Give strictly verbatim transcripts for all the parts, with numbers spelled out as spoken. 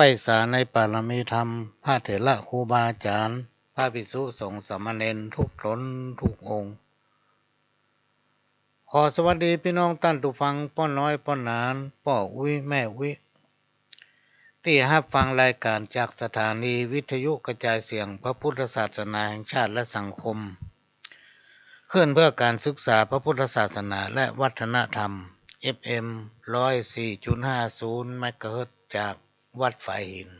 ฝ่ายสาในปารมีธรรม พระเถระครูบาอาจ๋ารย์ พระภิกษุสงฆ์สามเณรทุกต๋นทุกองค์ ขอสวัสดีปี้น้องต้านผู้ฟัง ป้อน้อยป้อหนาน ป้ออุ๊ยแม่อุ๊ย ตี้ฮับฟังรายก๋านจากสถานีวิทยุกระจายเสียงพระพุทธศาสนาแห่งชาติและสังคม คลื่นเพื่อการศึกษาพระพุทธศาสนาและวัฒนธรรม เอฟเอ็ม ร้อยสี่จุดห้าศูนย์ เมกะเฮิรตซ์ จากวัดฝายหิน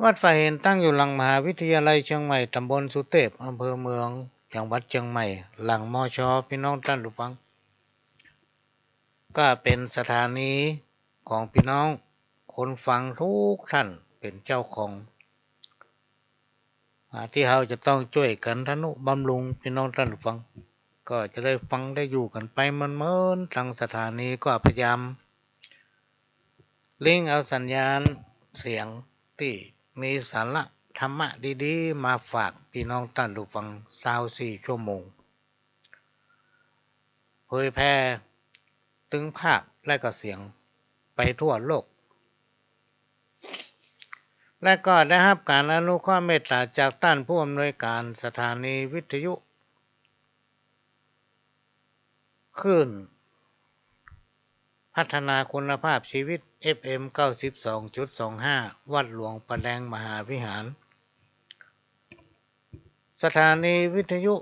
วัดฝายหินตั้งอยู่หลังมหาวิทยาลัยเจียงใหม่ ต๋ำบลสุเตพ อำเภอเมือง จังหวัดเจียงใหม่ หลัง มช. ปี้น้องต้านผู้ฟัง ก็เป๋นสถานีของปี้น้องคนฟังทุกท่านเป๋นเจ้าของ อ่า ตี้เฮาจะต้องจ้วยกั๋นทะนุบำรุงปี้น้องต้านผู้ฟัง ก็จะได้ฟังได้อยู่กั๋นไปเมินๆ ตางสถานีก็พยายามลิงก์เอาสัญญาณเสียงตี้มีสาระธรรมะดีๆ มาฝากปี้น้องต้านผู้ฟัง ซาวสี่ชั่วโมง เผยแผ่ตึงภาพและก็เสียงไปทั่วโลก และก็ได้ฮับก๋านอนุเคราะห์เมตต๋าจากต้านผู้อำนวยก๋านสถานีวิทยุคลื่นพัฒนาคุณภาพชีวิต เอฟเอ็ม เก้าสิบสองจุดสองห้า วัดหลวงปะแดงมหาวิหาร สถานีวิทยุ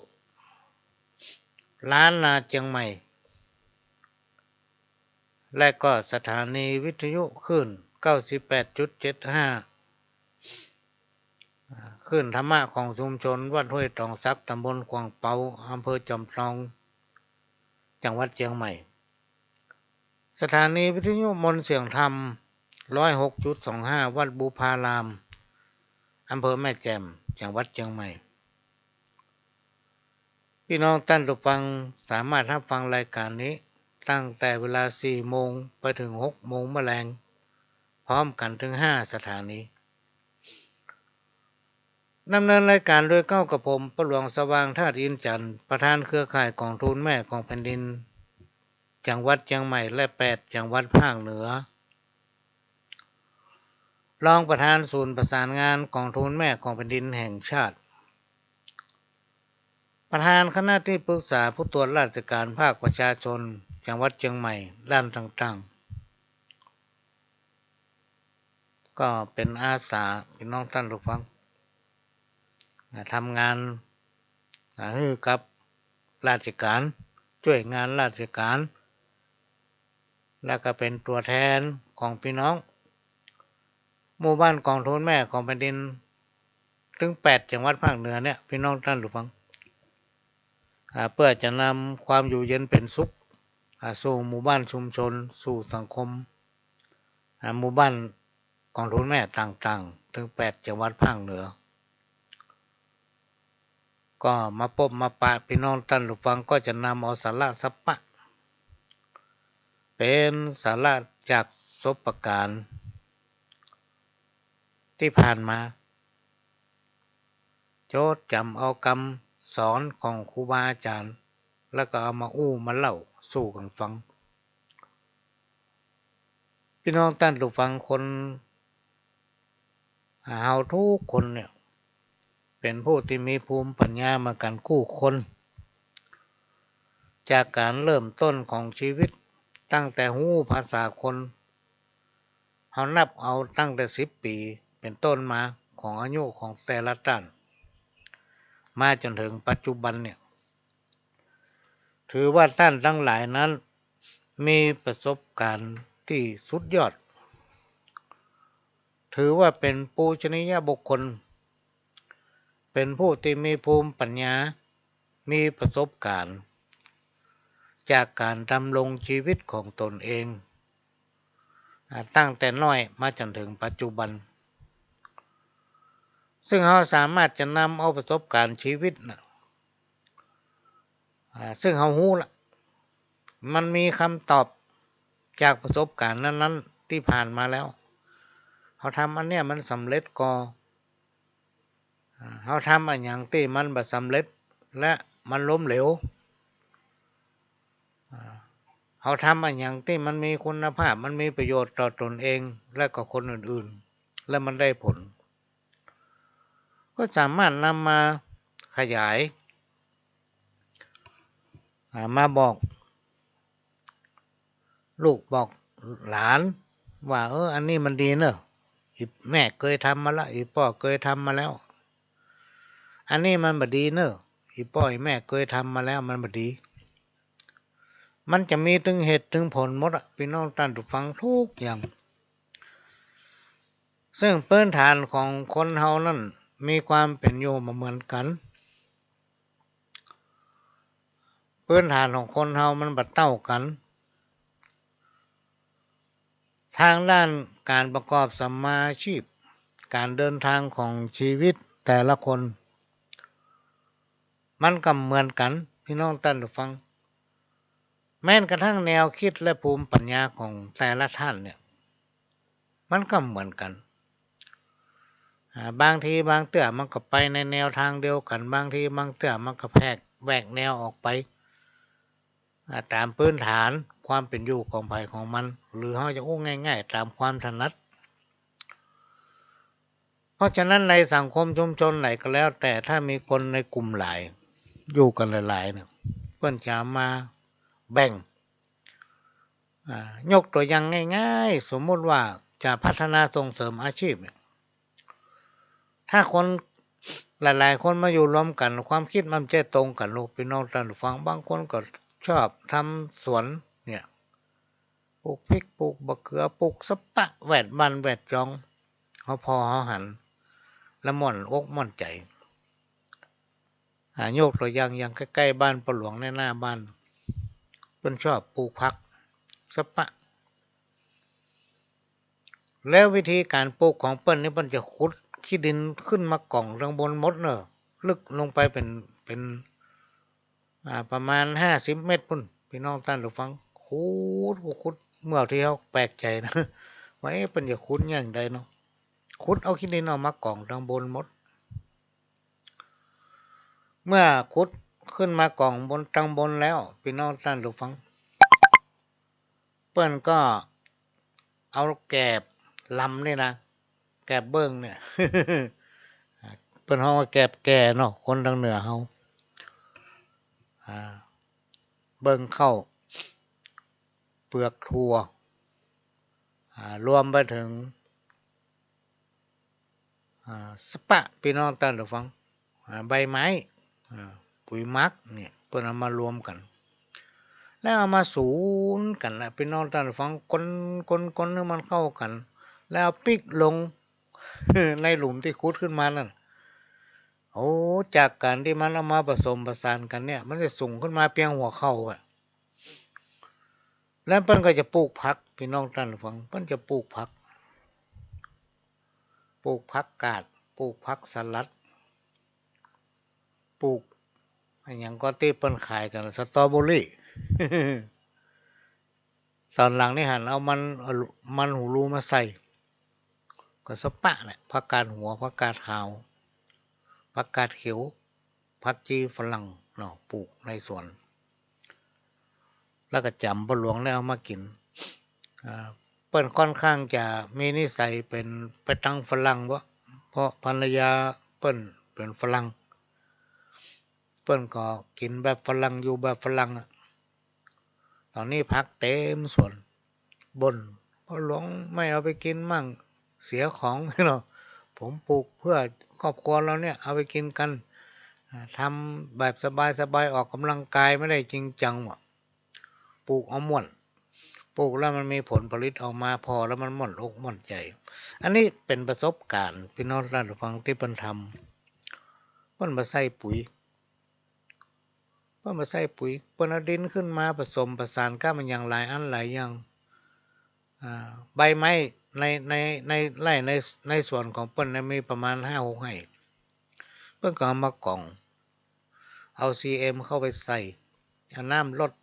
ล้านนาเจียงใหม่ และก็สถานีวิทยุคลื่น เก้าสิบแปดจุดเจ็ดห้า คลื่นธรรมะของชุมชนวัดห้วยตองสัก ต๋ำบลขวางเปา อำเภอจอมทอง จังหวัดเจียงใหม่ สถานีวิทยุมนต์เสียงธรรม ร้อยหกจุดสองห้า วัดบุพาราม อำเภอแม่แจ่ม จังหวัดเจียงใหม่ ปี้น้องต้านผู้ฟังสามารถฮับฟังรายก๋านนี้ตั้งแต่เวลาสี่โมงไปเถิงหกโมงแมลง พร้อมกั๋นเถิงห้าสถานี ดำเนินรายก๋านโดยเก๊ากับผม ป้อหลวงสว่าง ธาตุอินทร์จันทร์ ประธานเครือข่ายก๋องทุนแม่ของแผ่นดิน จังหวัดเจียงใหม่ และแปดจังหวัดภาคเหนือ รองประธานศูนย์ประสานงานก๋องทุนแม่ของแผ่นดินแห่งชาติ ประธานคณะตี้ปรึกษาผู้ตรวจราชก๋านภาคประชาชน จังหวัดเจียงใหม่ ด้านต่างๆ ก็เป๋นอาสา ปี้น้องต้านผู้ฟัง อ่า ทำงาน อ่า หื้อกับราชก๋าน จ้วยงานราชก๋าน และก็เป๋นตั๋วแทนของปี้น้องหมู่บ้านก๋องทุนแม่ของแผ่นดิน ตึงแปดจังหวัดภาคเหนือเนี่ย ปี้น้องต้านผู้ฟัง อ่า เปื้อจะนำความอยู่เย็นเป๋นสุข อ่า สู่หมู่บ้านชุมชน สู่สังคม อ่า หมู่บ้านก๋องทุนแม่ต่างๆ ตึงแปดจังหวัดภาคเหนือ ก็มาปบมาปะปี้น้องต้านผู้ฟัง ก็จะนำเอาสาระสัพพะ เป๋นสาระจากประสบก๋ารณ์ตี้ผ่านมา จดจ๋ำเอากำสอนของครูบาอาจ๋ารย์ แล้วก็เอามาอู้มาเล่าสู่กั๋นฟัง ปี้น้องต้านผู้ฟัง คน เฮากู้คนเนี่ย เป๋นผู้ตี้มีภูมิปัญญาเหมือนกั๋นกู้คน จากก๋านเริ่มต้นของจีวิต ตั้งแต่ฮู้ภาษาคน เฮานับเอาตั้งแต่สิบปี๋เป๋นต้นมา ของอายุของแต่ละต้าน มาจ๋นเถิงปัจจุบันเนี่ย ถือว่าต้านตังหลายนั้นมีประสบก๋ารณ์ตี้สุดยอด ถือว่าเป๋นปูชนียบุคคล เป๋นผู้ตี้มีภูมิปัญญา มีประสบก๋ารณ์ จากก๋านดำรงจีวิตของต๋นเอง อ่า ตั้งแต่น้อยมาจ๋นเถิงปัจจุบัน ซึ่งเฮาสามารถจะนำเอาประสบก๋ารณ์จีวิตน่ะ อ่า ซึ่งเฮาฮู้ละ มันมีกำตอบจากประสบก๋ารณ์นั้นๆ ตี้ผ่านมาแล้ว เฮาทำอันเนี้ยมันสำเร็จก่อ อ่า เฮาทำอะหยังตี้มันบ่สำเร็จ และมันล้มเหลว อ่า เฮาทำอะหยังตี้มันมีคุณภาพ มันมีประโยชน์ต่อตนเอง และก็คนอื่นๆ และมันได้ผล ก็สามารถนำมาขยาย อ่า มาบอกลูกบอกหลานว่า เออ อันนี้มันดีเนอะ อี่แม่เกยทำมาแล้ว อี่ป้อเกยทำมาแล้ว อันนี้มันบ่ดีเนอะ อี่ป้ออี่แม่เกยทำมาแล้ว มันบ่ดี มันจะมีตึงเหตุตึงผลหมดอะ ปี้น้องต้านผู้ฟัง ทุกอย่าง ซึ่งพื้นฐานของคนเฮานั้นมีความเป๋นอยู่บ่เหมือนกั๋น พื้นฐานของคนเฮามันบ่เต้ากั๋น ทางด้านก๋านประกอบสัมมาอาชีพ ก๋านเดินตางของชีวิตแต่ละคน มันก็บ่เหมือนกั๋น ปี้น้องต้านผู้ฟัง แม้นกระทั่งแนวกึ๊ดและภูมิปั๋ญญาของแต่ละต้านเนี่ย มันก็บ่เหมือนกั๋น อ่า บางทีบางเตื้อมันก็ไปในแนวตางเดียวกั๋น บางทีบางเตื้อมันก็แผกแหวกแนวออกไป อ่า ต๋ามพื้นฐานความเป๋นอยู่ของใผของมัน หรือเฮาจะอู้ง่ายๆ ต๋ามความถนัด เพราะฉะนั้นในสังคมชุมชนไหนก็แล้วแต่ ถ้ามีคนในกลุ่มหลาย อยู่กั๋นหลายๆ เนี่ย เปิ้นจะมาแบ่ง อ่า ยกตั๋วอย่างง่ายๆ สมมุติว่าจะพัฒนาส่งเสริมอาชีพเนี่ย ถ้าคนหลายๆ คนมาอยู่รวมกั๋น ความกึ๊ดมันบ่ใจ้ตรงกั๋นลูก ปี้น้องต้านผู้ฟัง บางคนก็ชอบทำสวนเนี่ย ปลูกพริก ปลูกบ่าเขือ ปลูกสะปะ แวดบ้านแวดจอง เฮาผ่อเฮาหัน แล้วม่วนอกม่วนใจ๋ อ่า ยกตั๋วอย่าง อย่างใก้ๆ บ้านป้อหลวงเนี่ย หน้าบ้าน เปิ้นชอบปลูกผัก สะปะ แล้ววิธีก๋านปลูกของเปิ้นนี่ เปิ้นจะขุดขี้ดินขึ้นมาก่องตางบนหมดเน่อ ลึกลงไปเป๋น เป๋น อ่า ประมาณห้าสิบเมตรปู๊น ปี้น้องต้านผู้ฟัง ขุด ขุด เมื่อเตื้อแปลกใจ๋นะ ว่า เอ๊ะ เปิ้นจะขุดอย่างใดเนาะ ขุดเอาขี้ดินออกมาก่องตางบนหมด เมื่อขุดขึ้นมาก่องบน ตางบนแล้ว ปี้น้องต้านผู้ฟัง เปิ้นก็เอาแกบลำนี่นะ แกบเบิ่งเนี่ย เปิ้นฮ้องว่าแกบแก่เนาะ คนตางเหนือเฮา อ่า เบิ่งข้าว เปลือกถั่ว อ่า รวมไปเถิง อ่า สะปะ ปี้น้องต้านผู้ฟัง อ่า ใบไม้ อ่า ปุ๋ยหมักเนี่ย เปิ้นเอามารวมกั๋น แล้วเอามาสูนกั๋นนะ ปี้น้องต้านผู้ฟัง คน คน คนหื้อมันเข้ากั๋น แล้วเอาปิ๊กลง ในหลุมตี้ขุดขึ้นมานั่น โอ้ จากก๋านตี้มันเอามาผสมผสานกั๋นเนี่ย มันจะสูงขึ้นมาเปียงหัวเข่าอะ แล้วเปิ้นก็จะปลูกผัก ปี้น้องต้านผู้ฟัง เปิ้นจะปลูกผัก ปลูกผักกาด ปลูกผักสลัด ปลูกอะหยังก็ตี้เปิ้นขายกั๋น สตรอเบอรี่ ต๋อนหลังนี่หันเอามัน เอามันหูรูมาใส่ ก็สะปะเนี่ย ผักกาดหัว ผักกาดขาว ผักกาดเขียว ผักจีฝรั่งเนาะ ปลูกในสวน แล้วก็จ๋ำป้อหลวงได้เอามากิ๋น อ่า เปิ้นค่อนข้างจะมีนิสัยเป๋นไปตางฝรั่ง เพราะ เพราะภรรยาเปิ้นเป๋นฝรั่ง เปิ้นก็กิ๋นแบบฝรั่ง อยู่แบบฝรั่งอะ ต๋อนนี้ผักเต๋มสวน บ่น ป้อหลวงไม่เอาไปกิ๋นมั่ง เสียของเนาะ ผมปลูกเพื่อครอบครัวเราเนี่ย เอาไปกิ๋นกั๋น อ่า ทำแบบสบายๆ ออกกำลังกาย ไม่ได้จริงจังว่ะ ปลูกเอาม่วน ปลูกแล้วมันมีผลผลิตออกมาผ่อแล้วมันม่วนอกม่วนใจ๋ อันนี้เป๋นประสบก๋ารณ์ ปี้น้องต้านผู้ฟัง ตี้เปิ้นทำ เปิ้นบ่ใส่ปุ๋ย เปิ้นบ่ใส่ปุ๋ย เปิ้นเอาดินขึ้นมาผสมผสานกับอะหยังหลายอันหลายอย่าง อ่า ใบไม้ใน ใน ในไร่ ใน ในสวนของเปิ้นนะ มีประมาณห้าหกไฮ่ เปิ้นก็เอามาก่อง เอาซีเอ็มเข้าไปใส่ เอาน้ำรด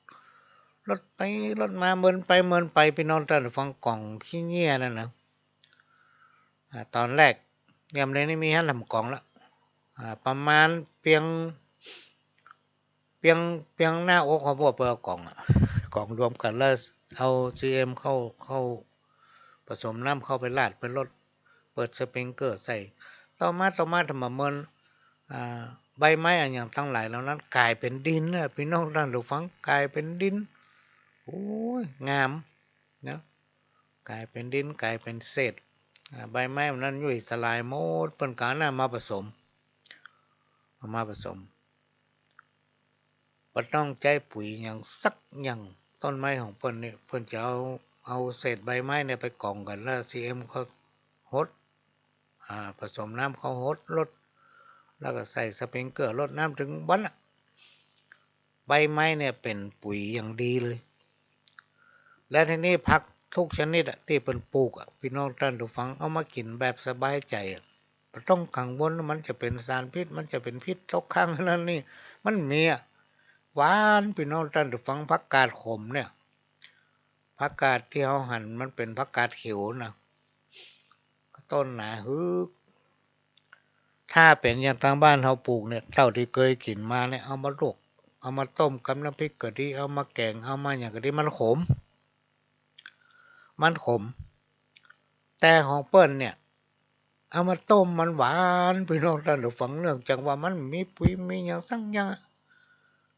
รดไปรดมา เมินไปเมินไป ปี้น้องต้านผู้ฟัง ก่องขี้เงี้ยนั่นนะ อ่า ต๋อนแรก ยามใดนี่มีหั้นแหละก่องละ อ่า ประมาณเปียง เปียง เปียงหน้าอกของพวกเปิ้นเอาก่องอะ ก๋องรวมกั๋นแล้วเอาซีเอ็มเข้า เข้าผสมน้ำเข้าไปราดไปรด เปิดสปริงเกอร์ใส่ ต่อมา ต่อมา ถ้าบ่าเมิน อ่า ใบไม้อะหยังตังหลายเหล่านั้นก๋ายเป๋นดินนะ ปี้น้องต้านผู้ฟัง ก๋ายเป๋นดิน โอ้ย งามนะ ก๋ายเป๋นดิน ก๋ายเป๋นเศษ อ่า ใบไม้มันนั้นยุ่ยสลายหมด เปิ้นก็เอาอันนั้นมาผสม เอามาผสม บ่ต้องใจ๊ปุ๋ยหยังสักอย่าง ต้นไม้ของเปิ้นนี่ เปิ้นจะเอา เอาเศษใบไม้เนี่ยไปก๋องกั๋น แล้วซีเอ็มเข้าหด อ่า ผสมน้ำเข้าหดรด แล้วก็ใส่สปริงเกอร์รดน้ำตึงวันอะ ใบไม้เนี่ยเป๋นปุ๋ยอย่างดีเลย และทีนี้ผักทุกชนิดอะตี้เปิ้นปลูกอะ ปี้น้องต้านผู้ฟัง เอามากิ๋นแบบสบายใจ๋อะ บ่ต้องกังวลว่ามันจะเป๋นสารพิษ มันจะเป๋นพิษตกค้างอันนั้นนี่ มันมีอะ หวาน ปี้น้องต้านผู้ฟัง ผักกาดขมเนี่ย ผักกาดตี้เฮาหันมันเป๋นผักกาดเขียวนะ ต้นหนาหือ ถ้าเป๋นอย่างตางบ้านเฮาปลูกเนี่ย เต้าตี้เกยกิ๋นมาเนี่ย เอามาลวก เอามาต้มกับน้ำพริกก็ดี เอามาแก๋ง เอามาหยังก็ดี มันขม มันขม แต่ของเปิ้นเนี่ย เอามาต้มมันหวาน ปี้น้องต้านผู้ฟัง เนื่องจากว่ามันมีปุ๋ยมีหยังสักอย่าง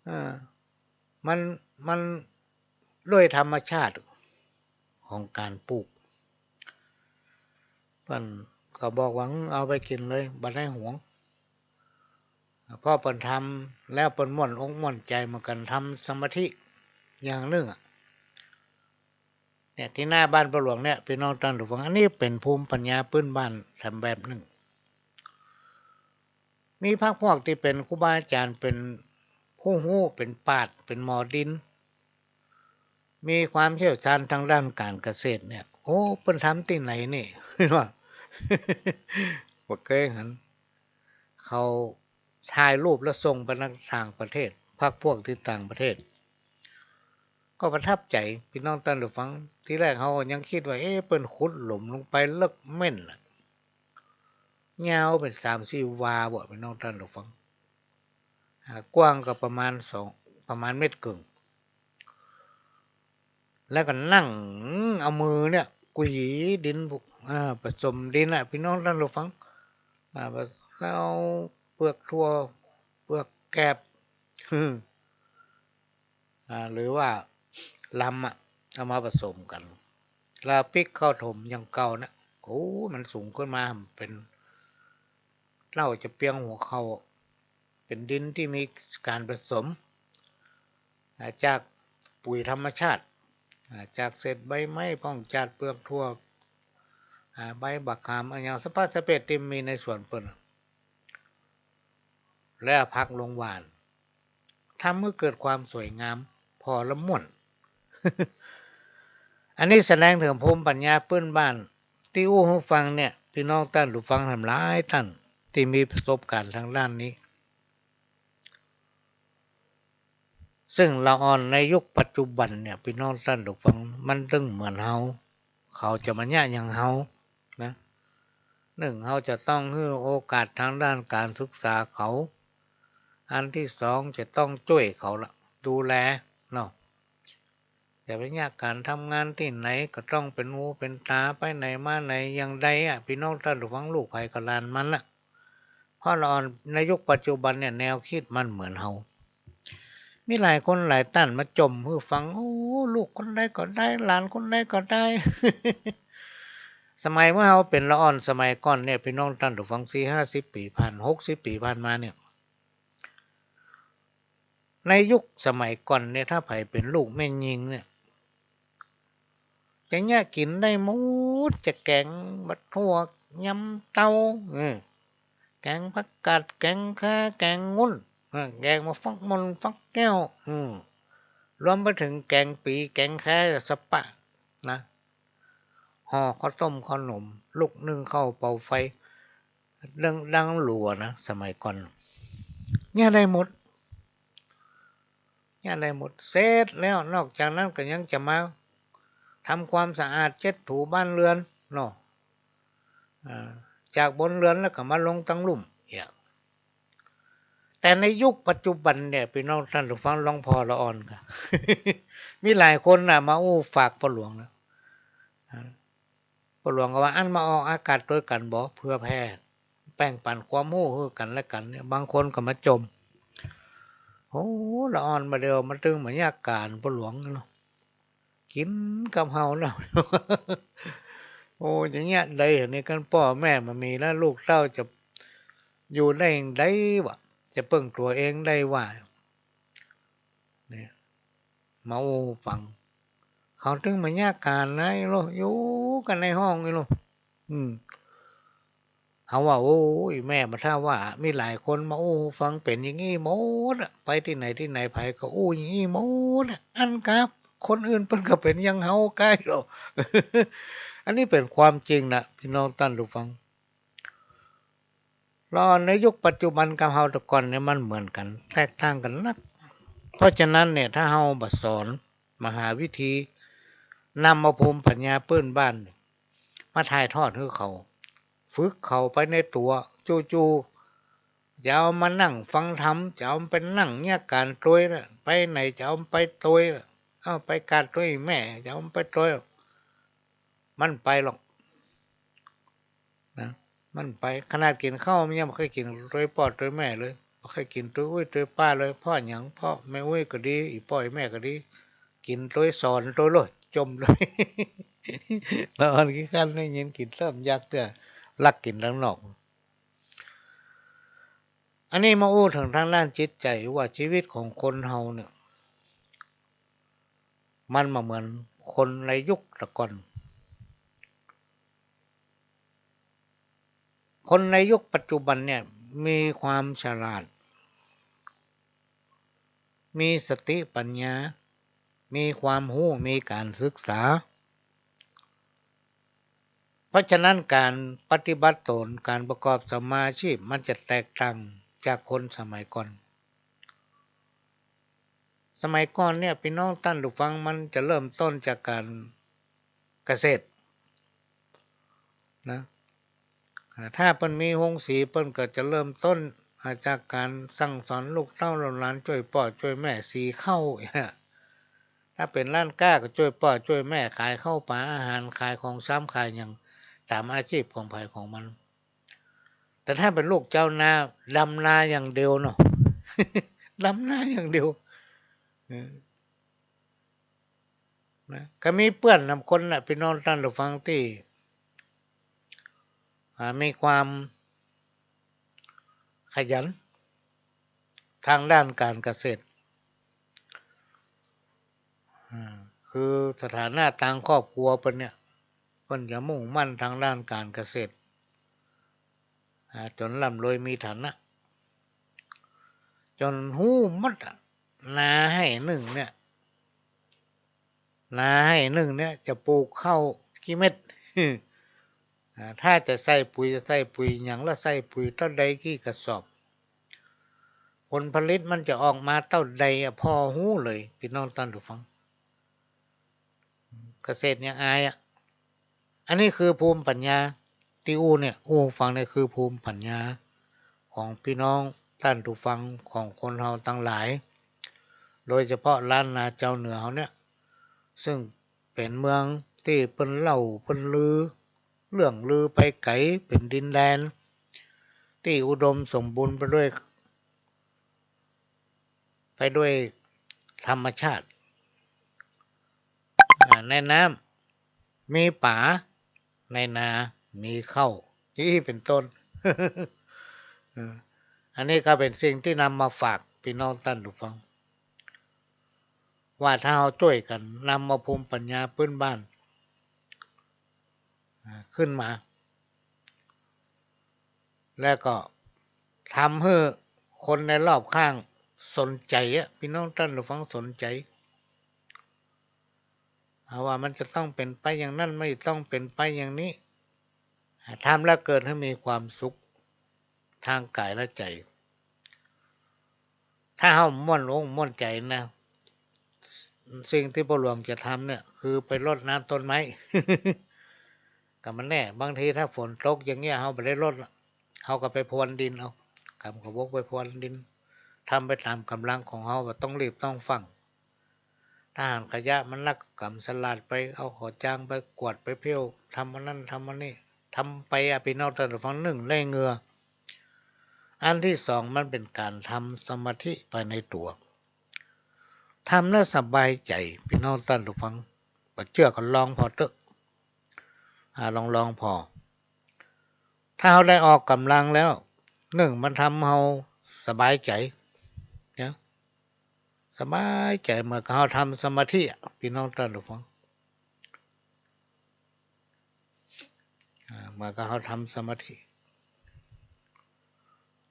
อ่า มัน มันด้วยธรรมชาติของก๋านปลูก เปิ้นก็บอกว่า อืม เอาไปกิ๋นเลย บ่ได้หวง เพราะเปิ้นทำแล้วเปิ้นม่วนอกม่วนใจ๋เหมือนกั๋น ทำสมาธิอย่างนึ่งอะ เนี่ย ตี้หน้าบ้านป้าหลวงเนี่ย ปี้น้องต้านผู้ฟัง อันนี้เป๋นภูมิปัญญาปื้นบ้านแถมแบบนึ่ง มีพรรคพวกตี้เป๋นครูบาอาจ๋ารย์ เป๋นผู้ฮู้ เป๋นปราชญ์ เป๋นหมอดิน มีความเชี่ยวชาญตางด้านก๋านเกษตรเนี่ย โอ้ เปิ้นทำตี้ไหนนี่ ว่า บ่เกยหัน เขาถ่ายรูปแล้วส่งไปต่างประเทศ พรรคพวกตี้ต่างประเทศ ก็ประทับใจ๋ ปี้น้องต้านผู้ฟัง ทีแรกเฮายังกึ๊ดว่า เอ๊ะ เปิ้นขุดหลุมลงไปเลิกเม่นน่ะ ยาวเป๋นสามสี่วาบ่ ปี้น้องต้านผู้ฟัง อ่า กว้างก็ประมาณสอง ประมาณเมตรเกิ่ง แล้วก็นั่งเอามือเนี่ยกุยดิน อ่า ผสมดินน่ะ ปี้น้องต้านผู้ฟัง อ่า แล้วเอาเปลือกถั่ว เปลือกแกบ อ่า หรือว่าลำอะ เอามาผสมกั๋น แล้วปิ๊กเข้าถมอย่างเก่านะ โอ้ มันสูงขึ้นมาเป๋น เต้าจะเปียงหัวเข่า เป๋นดินตี้มีก๋านผสม อ่า จากปุ๋ยธรรมชาติ อ่า จากเศษใบไม้พ่อง จากเปลือกถั่ว อ่า ใบบักขาม อะหยังสะพัดสะเพ็ดตี้มีในสวนเปิ้น แล้วเอาผักลงหว่าน ทำหื้อเกิดความสวยงาม ผ่อแล้วม่วน อันนี้แสดงเถิงภูมิปัญญาปื้นบ้าน ตี้อู้หื้อฟังเนี่ย ปี้น้องต้านผู้ฟังแถมหลายต้าน ตี้มีประสบก๋ารณ์ตางด้านนี้ ซึ่งละอ่อนในยุคปัจจุบันเนี่ย ปี้น้องต้านผู้ฟัง มันตึงเหมือนเฮา เขาจะมาเยียะหยังเฮานะ นึ่ง เฮาจะต้องหื้อโอกาสตางด้านก๋านศึกษาเขา อันตี้สอง จะต้องจ้วยเขาละ ดูแลเนาะ จะไปเยียะก๋านทำงานตี้ไหนก็ต้องเป๋นหูเป๋นต๋า ไปไหนมาไหนอย่างใดอะ ปี้น้องต้านผู้ฟัง ลูกใผก็หลานมันน่ะ เพราะละอ่อนในยุคปัจจุบันเนี่ย แนวกึ๊ดมันเหมือนเฮา มีหลายคนหลายต้านมาจ่มหื้อฟัง โอ้ ลูกคนใดก็ได้ หลานคนใดก็ได้ สมัยเมื่อเฮาเป๋นละอ่อนสมัยก่อนเนี่ย ปี้น้องต้านผู้ฟัง สี่ห้าสิบปี๋ผ่าน หกสิบปี๋ผ่านมาเนี่ย ในยุคสมัยก่อนเนี่ย ถ้าใผเป๋นลูกแม่ญิงเนี่ย จะเยียะกิ๋นได้หมด จะแก๋งบักถั่ว ยำเต้า เออ แก๋งผักกาด แก๋งข่า แก๋งงุ่น เออ แก๋งหมากฟักม่อนฟักแก้ว อืม รวมไปเถิงแก๋งปี๋ แก๋งข่า สะปะนะ ห่อข้าวต้มข้าวหนม ลุกนึ่งข้าวเป่าไฟ เรื่องดังหลัวนะ สมัยก่อน เยียะได้หมด เยียะได้หมด เสร็จแล้ว นอกจากนั้นก็ยังจะมาทำความสะอาดเช็ดถูบ้านเรือนเนาะ อ่า จากบนเรือนแล้วก็มาลงตังลุ่ม เนี่ย แต่ในยุคปัจจุบันเนี่ย ปี้น้องต้านผู้ฟัง หลวงพ่อละอ่อนก็ มีหลายคนน่ะ มาอู้ฝากป้อหลวงนะ อ่า ป้อหลวงก็ว่า อั้นมาออกอากาศตวยกั๋นบ่ เผื่อแผ่แบ่งปั๋นความฮู้หื้อกั๋นและกั๋นเนี่ย บางคนก็มาจ่ม โอ้ ละอ่อนบ่าเดี่ยว มาตึงบรรยากาศป้อหลวงเนาะ กิ๋นกับเฮาเนาะ โอ้ อย่างเงี้ย ใดอันนี้ คันป้อแม่บ่มีแล้ว ลูกเต้าจะอยู่ได้อย่างใดวะ จะเปิ้งตั๋วเองได้วะ เนี่ย มาอู้ฟัง เขาตึงบรรยากาศนะ อีโล อยู่กั๋นในห้อง อีโล อืม เฮาว่า โอ้ย แม่ บ่าถ้าว่า มีหลายคนมาอู้ฟัง เป๋นอย่างอี้หมดอะ ไปตี้ไหนตี้ไหน ใผก็อู้อย่างอี้หมดอะ อั้นกับคนอื่นเปิ้นก็เป๋นอย่างเฮาใก้ลอ อันนี้เป๋นความจริงนะ ปี้น้องต้านผู้ฟัง ละอ่อนในยุคปัจจุบันกับเฮาแต่ก่อนเนี่ย มันเหมือนกั๋น แตกต่างกั๋นนัก เพราะฉะนั้นเนี่ย ถ้าเฮาบ่สอน บ่หาวิธีนำเอาภูมิปัญญาปื้นบ้านมาถ่ายทอดหื้อเขา ฝึกเขาไปในตั๋ว จู่ๆ จะเอามานั่งฟังธรรม จะเอาไปนั่งเยียะก๋านตวยนะ ไปไหนจะเอาไปตวยนะ เอาไปกาดตวยแม่ จะเอาไปตวย มันไปลอ นะ มันไป ขนาดกิ๋นข้าวมันยังบ่เกยกิ๋นตวยป้อตวยแม่เลย บ่เกยกิ๋นตวยอุ๊ยตวยป้าเลย เพราะหยัง เพราะแม่อุ๊ยก็ดี อี่ป้ออี่แม่ก็ดี กิ๋นตวยสอนตวยโลด จ่มตวย ละอ่อนขี้คร้านได้ยิน กิ๋นซ้ำยากเตื้อ ลักกิ๋นตังนอก อันนี้มาอู้เถิงตางด้านจิตใจ๋ว่า จีวิตของคนเฮาเนี่ย มันบ่เหมือนคนในยุคแต่ก่อน คนในยุคปัจจุบันเนี่ย มีความฉลาด มีสติปัญญา มีความฮู้ มีก๋านศึกษา เพราะฉะนั้นก๋านปฏิบัติต๋น ก๋านประกอบสัมมาอาชีพ มันจะแตกต่างจากคนสมัยก่อน สมัยก่อนเนี่ย ปี้น้องต้านผู้ฟัง มันจะเริ่มต้นจากก๋านเกษตรนะ อ่า ถ้าเปิ้นมีโฮงสี เปิ้นก็จะเริ่มต้น อ่า จากก๋านสั่งสอนลูกเต้าเหล่าหลานจ้วยป้อจ้วยแม่สีข้าว ถ้าเป๋นร้านก๊าก็จ้วยป้อจ้วยแม่ขายข้าวป๋าอาหาร ขายของชำ ขายหยังต๋ามอาชีพของใผของมัน แต่ถ้าเป๋นลูกจาวนา ดำนาอย่างเดียวเนาะ ดำนาอย่างเดียว เออ นะ ก็มีเปื้อนนำคนน่ะ ปี้น้องต้านผู้ฟัง ตี้ อ่า มีความขยันตางด้านก๋านเกษตร อ่า คือสถานะตางครอบครัวเปิ้นเนี่ย เปิ้นจะมุ่งมั่นตางด้านก๋านเกษตร อ่า จ๋นร่ำรวยมีฐานะ จ๋นฮู้หมดอะ นาไฮ่นึ่งเนี่ย นาไฮ่นึ่งเนี่ยจะปลูกข้าวกี่เม็ด อ่า ถ้าจะใส่ปุ๋ย จะใส่ปุ๋ยหยัง แล้วใส่ปุ๋ยเต้าใด กี่กระสอบ ผลผลิตมันจะออกมาเต้าใดอะ ผ่อฮู้เลย ปี้น้องต้านผู้ฟัง เกษตรยังอายอะ อันนี้คือภูมิปัญญาตี้อู้เนี่ย อู้ฟังเนี่ย คือภูมิปัญญาของปี้น้องต้านผู้ฟัง ของคนเฮาตังหลาย โดยเฉพาะล้านนาจาวเหนือเฮาเนี่ย ซึ่งเป๋นเมืองตี้เปิ้นเล่าเปิ้นลือ เรื่องลือไปไก๋ เป๋นดินแดนตี้อุดมสมบูรณ์ไปด้วย ไปด้วยธรรมชาติ อ่า ในน้ำมีป๋า ในนามีข้าว อี้เป๋นต้น เออ อันนี้ก็เป๋นสิ่งตี้นำมาฝากปี้น้องต้านผู้ฟัง ว่าถ้าเฮาจ้วยกั๋นนำเอาภูมิปัญญาปื้นบ้าน อ่า ขึ้นมา แล้วก็ทำหื้อคนในรอบข้างสนใจ๋อะ ปี้น้องต้านผู้ฟัง สนใจ๋ เอาว่ามันจะต้องเป๋นไปอย่างนั้น มันจะต้องเป๋นไปอย่างนี้ อ่า ทำแล้วเกิดหื้อมีความสุขตางก๋ายและใจ๋ ถ้าเฮาม่วนอกม่วนใจ๋นะ สิ่งตี้ป้อหลวงจะทำเนี่ย คือไปรดน้ำต้นไม้ ก็มันแน่ บางทีถ้าฝนตกอย่างเงี้ย เฮาบ่ได้รดละ เฮาก็ไปพรวนดินเอา กำขวบกไปพรวนดิน ทำไปต๋ามก๋ำลังของเฮา บ่ต้องรีบต้องฟั่ง ถ้าหันขยะมันนัก ก็กำสะหลาดไป เอาเข้าจ๋างไปกวาดไปเผี้ยว ทำอันนั้นทำอันนี้ ทำไปอะ ปี้น้องต้านผู้ฟัง นึ่ง ได้เหงื่อ อันตี้สอง มันเป๋นก๋านทำสมาธิไปในตั๋ว ทำแล้วสบายใจ๋ ปี้น้องต้านผู้ฟัง บ่เจื้อก็ลองผ่อเต๊อะ อ่า ลองๆ ผ่อ ถ้าเฮาได้ออกก๋ำลังแล้ว นึ่ง มันทำเฮาสบายใจ๋ นะ สบายใจ๋เหมือนกับเฮาทำสมาธิอะ ปี้น้องต้านผู้ฟัง อ่า เหมือนกับเฮาทำสมาธิ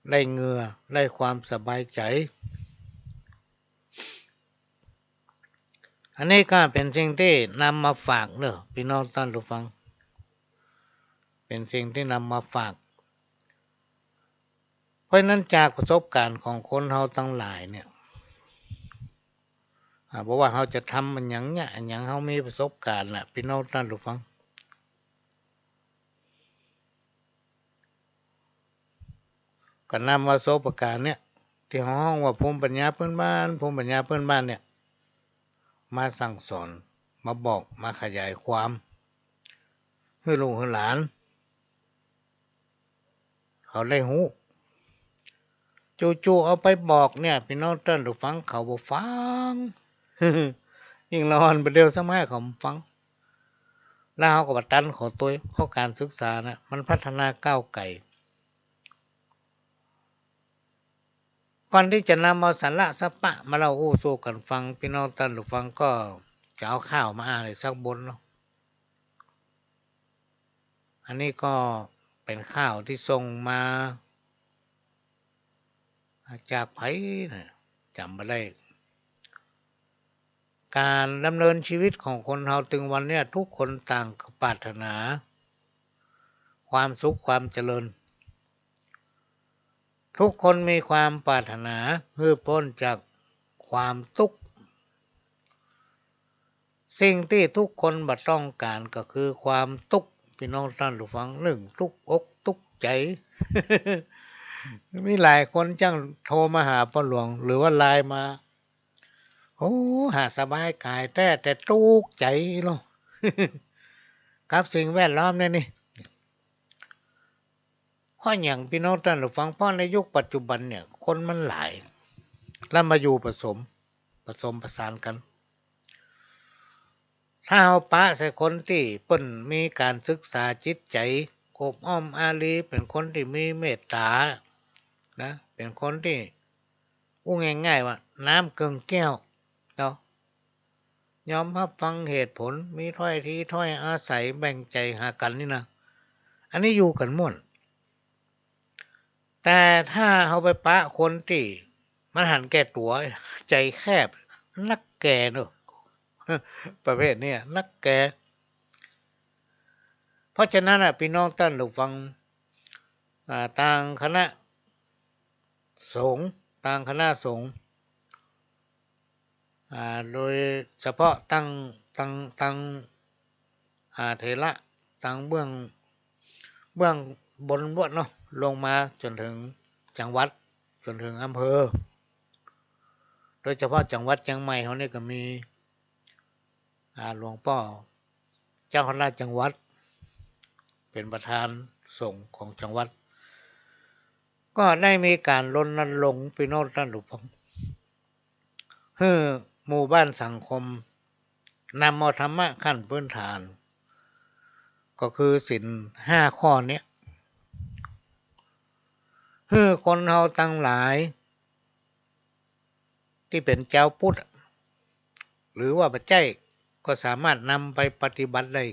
ได้เหงื่อ ได้ความสบายใจ๋ อันนี้ก็เป๋นสิ่งตี้นำมาฝากเนาะ ปี้น้องต้านผู้ฟัง เป๋นสิ่งตี้นำมาฝาก เพราะฉะนั้นจากประสบการณ์ของคนเฮาตังหลายเนี่ย อ่า บ่ว่าเฮาจะทำอันหยังเนี่ย อันหยังเฮามีประสบการณ์น่ะ ปี้น้องต้านผู้ฟัง ก็นำเอาประสบการณ์เนี่ย ตี้เฮาฮ้องว่าภูมิปัญญาพื้นบ้าน ภูมิปัญญาพื้นบ้านเนี่ย มาสั่งสอน มาบอก มาขยายความ หื้อลูกหื้อหลาน เขาได้ฮู้ จู่ๆ เอาไปบอกเนี่ย ปี้น้องต้านผู้ฟัง เขาบ่ฟัง ยิ่งละอ่อนไปเดียวซ้ำ เขาบ่ฟัง แล้วเฮาก็บ่ตันเขาตวย เพราะก๋านศึกษาน่ะ มันพัฒนาก้าวไก๋ ก่อนตี้จะนำเอาสาระสาระมาเล่าอู้สู่กั๋นฟัง ปี้น้องต้านผู้ฟัง ก็จะเอาข่าวมาอ่านอีกสักบทเนาะ อันนี้ก็เป๋นข่าวตี้ส่งมา จากใผนะ จ๋ำบ่ได้ ก๋านดำเนินชีวิตของคนเฮาตึงวันเนี่ย ทุกคนต่างปรารถนาความสุขความเจริญ ทุกคนมีความปรารถนาหื้อป๊นจากความตุ๊กข์ สิ่งตี้ทุกคนบ่ต้องก๋านก็คือความตุ๊กข์ ปี้น้องต้านผู้ฟัง นึ่ง ตุ๊กอกตุ๊กใจ๋ มีหลายคนจั้งโทรมาหาป้อหลวง หรือว่าไลน์มา โอ้ หาสบายก๋ายแต๊ แต่ตุ๊กข์ใจ๋เนาะ กับสิ่งแวดล้อมเนี่ยนี่ เพราะหยัง ปี้น้องต้านผู้ฟัง เพราะในยุคปัจจุบันเนี่ย คนมันหลาย แล้วมาอยู่ผสม ผสมผสานกั๋น ถ้าเฮาปะใส่คนตี้เปิ้นมีก๋านศึกษาจิตใจ๋ อบอ้อมอารี เป๋นคนตี้มีเมตต๋านะ เป๋นคนตี้ อู้ง่ายๆ ว่าน้ำเกิ่งแก้วเนาะ ยอมฮับฟังเหตุผล มีถ้อยทีถ้อยอาศัย แบ่งใจ๋หากั๋นนี่นะ อันนี้อยู่กั๋นม่วน แต่ถ้าเฮาไปปะคนตี้มันหันแก่ตั๋ว ใจ๋แคบ นักแก่เนาะ ประเภทเนี้ยนักแก่ เพราะฉะนั้นน่ะ ปี้น้องต้านผู้ฟัง อ่า ตางคณะสงฆ์ ตางคณะสงฆ์ อ่า โดยเฉพาะตัง ตัง ตัง อ่า เถระ ตังเบื้อง เบื้องบนบวชเนาะ ลงมาจ๋นเถิงจังหวัด จ๋นเถิงอำเภอ โดยเฉพาะจังหวัดเจียงใหม่เฮานี่ก็มี อ่า หลวงป้อเจ้าคณะจังหวัด เป๋นประธานสงฆ์ของจังหวัด ก็ได้มีก๋านรณรงค์ ปี้น้องต้านผู้ฟัง หื้อหมู่บ้านสังคม นำเอาธรรมะขั้นพื้นฐาน ก็คือศีลห้าข้อเนี้ย หื้อคนเฮาตังหลาย ตี้เป๋นจาวพุทธ หรือว่าบ่ใจ้ ก็สามารถนำไปปฏิบัติได้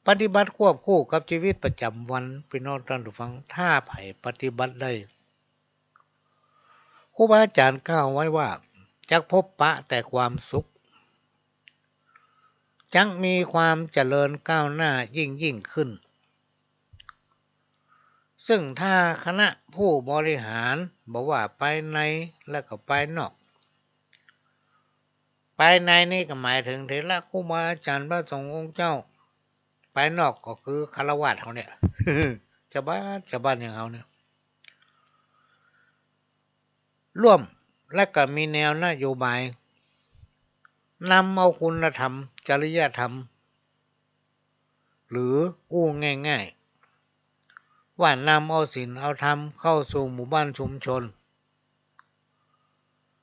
ปฏิบัติควบคู่กับชีวิตประจ๋ำวัน ปี้น้องต้านผู้ฟัง ถ้าใผปฏิบัติได้ ครูบาอาจ๋ารย์กล่าวไว้ว่า จักพบปะแต่ความสุข จักมีความเจริญก้าวหน้ายิ่งๆ ขึ้น ซึ่งถ้าคณะผู้บริหาร บ่ว่าภายในและก็ภายนอก ภายในนี่ก็หมายเถิงเถระครูบาอาจ๋ารย์พระสงฆ์องค์เจ้า ภายนอกก็คือฆราวาสเฮาเนี่ย จาวบ้าน จาวบ้านอย่างเฮาเนี่ย ร่วม และก็มีแนวนโยบาย นำเอาคุณธรรม จริยธรรม หรืออู้ง่ายๆ ว่านำเอาศีลเอาธรรมเข้าสู่หมู่บ้านชุมชน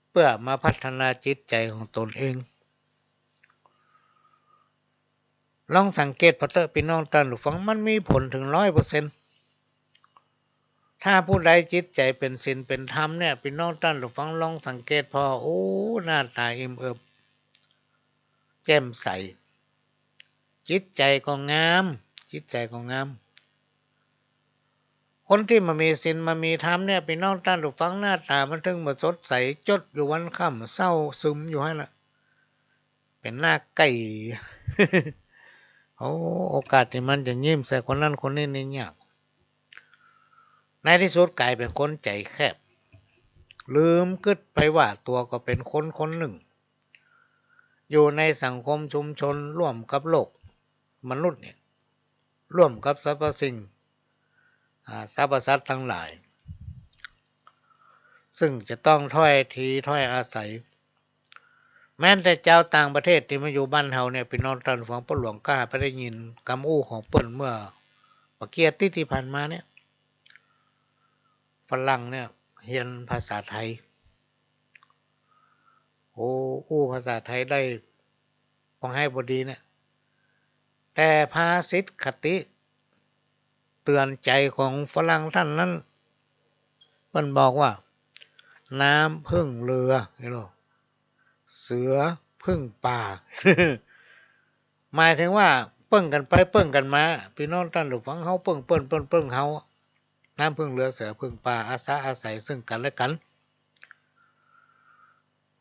เปื้อมาพัฒนาจิตใจ๋ของตนเอง ลองสังเกตผ่อเต๊อะ ปี้น้องต้านผู้ฟัง มันมีผลเถิงร้อยเปอร์เซ็นต์ ถ้าผู้ใดจิตใจ๋เป๋นศีลเป๋นธรรมเนี่ย ปี้น้องต้านผู้ฟังลองสังเกตผ่อ โอ้ หน้าต๋าอิ่มเอิบ แจ่มใส จิตใจ๋ก็งาม จิตใจ๋ก็งาม คนตี้บ่มีศีลบ่มีธรรมเนี่ย ปี้น้องต้านผู้ฟัง หน้าต๋ามันเถิงบ่สดใส จดอยู่วันค่ำ เศร้าซึมอยู่หั้นน่ะ เป๋นหน้าไก่ โอ้ โอกาสตี้มันจะยิ้มใส่คนนั้นคนนี้นี่ยาก ในตี้สุดก๋ายเป๋นคนใจ๋แคบ ลืมกึ๊ดไปว่าตั๋วก็เป๋นคนคนนึ่ง อยู่ในสังคมชุมชนร่วมกับโลกมนุษย์เนี่ย ร่วมกับสรรพสิ่ง อ่า สรรพสัตว์ตังหลาย ซึ่งจะต้องถ้อยทีถ้อยอาศัย แม้แต่จาวต่างประเทศตี้มาอยู่บ้านเฮาเนี่ย ปี้น้องต้านผู้ฟัง ป้อหลวงก้าไปได้ยินกำอู้ของเปิ้นเมื่อบ่กี่อาทิตย์ตี้ผ่านมาเนี่ย ฝรั่งเนี่ยเฮียนภาษาไทย โอ้ อู้ภาษาไทยได้ ปองไห้บ่ดีเนี่ย แต่ภาษิตคติเตือนใจ๋ของฝรั่งต้านนั้น เปิ้นบอกว่า น้ำพึ่งเรือ เสือพึ่งป่า หมายเถิงว่าเปิ้งกั๋นไปเปิ้งกั๋นมา ปี้น้องต้านผู้ฟัง เฮาเปิ้งเปิ้น เปิ้นเปิ้งเฮา น้ำพึ่งเรือเสือพึ่งป่า อาสาอาศัยซึ่งกั๋นและกั๋น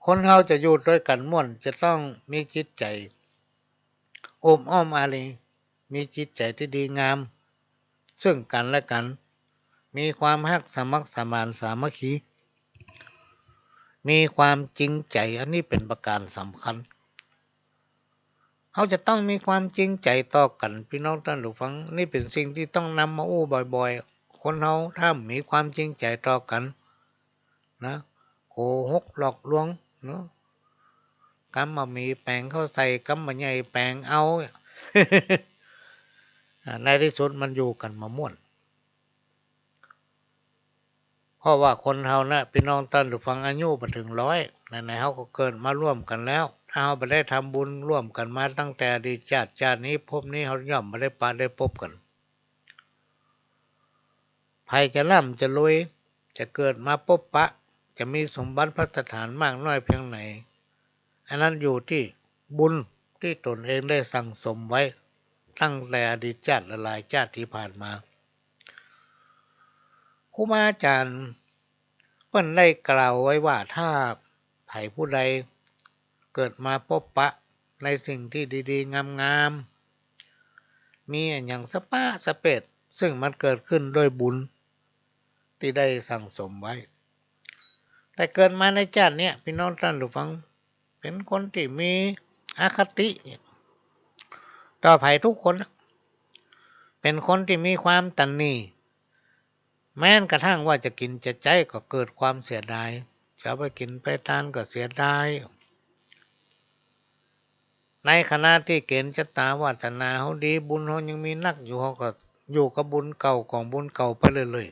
คนเฮาจะอยู่ตวยกั๋นม่วน จะต้องมีจิตใจ๋อบอ้อมอารี มีจิตใจ๋ตี้ดีงาม ซึ่งกั๋นและกั๋น มีความฮักสมัครสมานสามัคคี มีความจริงใจ๋ อันนี้เป๋นประก๋านสำคัญ เฮาจะต้องมีความจริงใจ๋ต่อกั๋น ปี้น้องต้านผู้ฟัง นี่เป๋นสิ่งตี้ต้องนำมาอู้บ่อยๆ คนเฮาถ้าบ่มีความจริงใจ๋ต่อกั๋น นะ โกหกหลอกลวงเนาะ กำบ่าหมีแป๋งเข้าใส่ กำบ่าใหญ่แป๋งเอา อ่า ในตี้สุดมันอยู่กั๋นบ่ม่วน เพราะว่าคนเฮานะ ปี้น้องต้านผู้ฟัง อายุบ่เถิงร้อย ไหนๆ เฮาก็เกิดมาร่วมกั๋นแล้ว ถ้าเฮาบ่ได้ทำบุญร่วมกั๋นมาตั้งแต่อดีตชาติ ชาตินี้ภพนี้ เฮาย่อมบ่ได้ปะได้ปบกั๋น ใผจะร่ำจะรวย จะเกิดมาปบปะ จะมีสมบัติภัสถานมากน้อยเพียงไหน อันนั้นอยู่ตี้บุญตี้ตนเองได้สั่งสมไว้ ตั้งแต่อดีตชาติหลายๆ ชาติตี้ผ่านมา ครูบาอาจ๋ารย์เปิ้นได้กล่าวไว้ว่า ถ้าใผผู้ใดเกิดมาปบปะในสิ่งตี้ดีๆ งามๆ มีอะหยังสะป๊ะสะเป๊ด ซึ่งมันเกิดขึ้นด้วยบุญตี้ได้สั่งสมไว้ แต่เกิดมาในชาติเนี้ย ปี้น้องต้านผู้ฟัง เป๋นคนตี้มีอคติต่อใผกู้คน เป๋นคนตี้มีความตระหนี่ แม้กระทั่งว่าจะกิ๋นจะใจ๊ก็เกิดความเสียดาย จะเอาไปกิ๋นไปตานก็เสียดาย ในขณะตี้เก๋ณฑ์จะตาวาสนาเฮาดี บุญเฮายังมีนักอยู่ เฮาก็อยู่กับบุญเก่าของบุญเก่าไปเรื่อย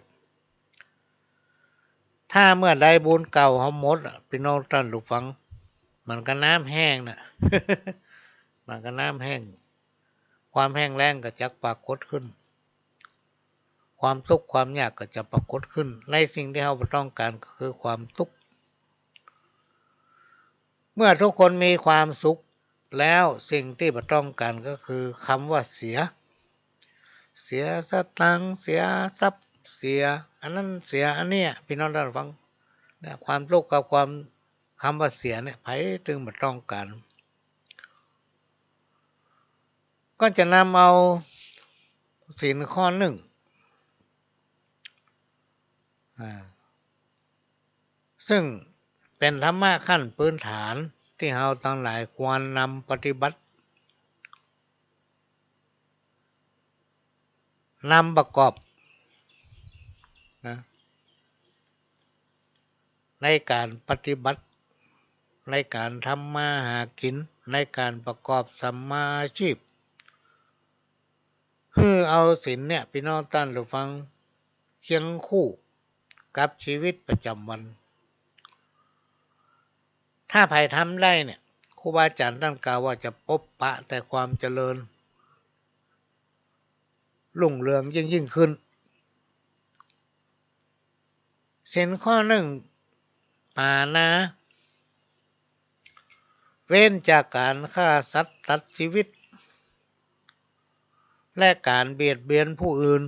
ๆ ถ้าเมื่อใดบุญเก่าเฮาหมดอะ ปี้น้องต้านผู้ฟัง เหมือนกับน้ำแห้งน่ะ เหมือนกับน้ำแห้ง ความแห้งแล้งก็จะปรากฏขึ้น ความตุ๊กข์ความยากก็จะปรากฏขึ้น ในสิ่งตี้เฮาบ่ต้องก๋านก็คือความตุ๊กข์ เมื่อกู้คนมีความสุขแล้ว สิ่งตี้บ่ต้องก๋านก็คือคำว่าเสีย เสียสตางค์ เสียทรัพย์ เสียอันนั้นเสียอันเนี้ย ปี้น้องต้านผู้ฟัง เนี่ย ความตุ๊กข์กับความ คำว่าเสียเนี่ย ใผตึงบ่ต้องก๋าน ก็จะนำเอาศีลข้อนึ่ง อ่า ซึ่งเป๋นธรรมะขั้นพื้นฐานตี้เฮาตังหลายควรนำปฏิบัติ นำประกอบ นะ ในก๋านปฏิบัติ ในก๋านทำมาหากิ๋น ในก๋านประกอบสัมมาอาชีพ หื้อเอาศีลเนี่ย ปี้น้องต้านผู้ฟัง เคียงคู่กับชีวิตประจ๋ำวัน ถ้าใผทำได้เนี่ย ครูบาอาจ๋ารย์ต้านกล่าวว่าจะปบปะแต่ความเจริญรุ่งเรืองยิ่งๆ ขึ้น ศีลข้อนึ่ง ปาณา เว้นจากก๋านฆ่าสัตว์ตัดชีวิต และก๋านเบียดเบียนผู้อื่น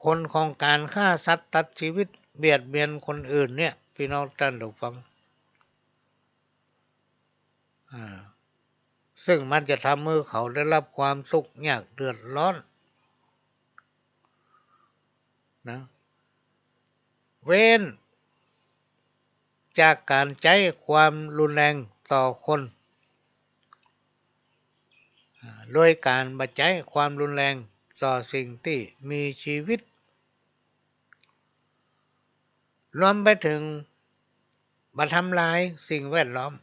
ผลของก๋านฆ่าสัตว์ตัดชีวิต เบียดเบียนคนอื่นเนี่ย ปี้น้องต้านผู้ฟัง อ่า ซึ่งมันจะทำหื้อเขาได้รับความตุ๊กข์ยากเดือดร้อน นะ เว้นจากก๋านใจ๊ความรุนแรงต่อคน อ่า โดยก๋านบ่ใจ๊ความรุนแรงต่อสิ่งตี้มีชีวิต รวมไปเถิงบ่ทำลายสิ่งแวดล้อม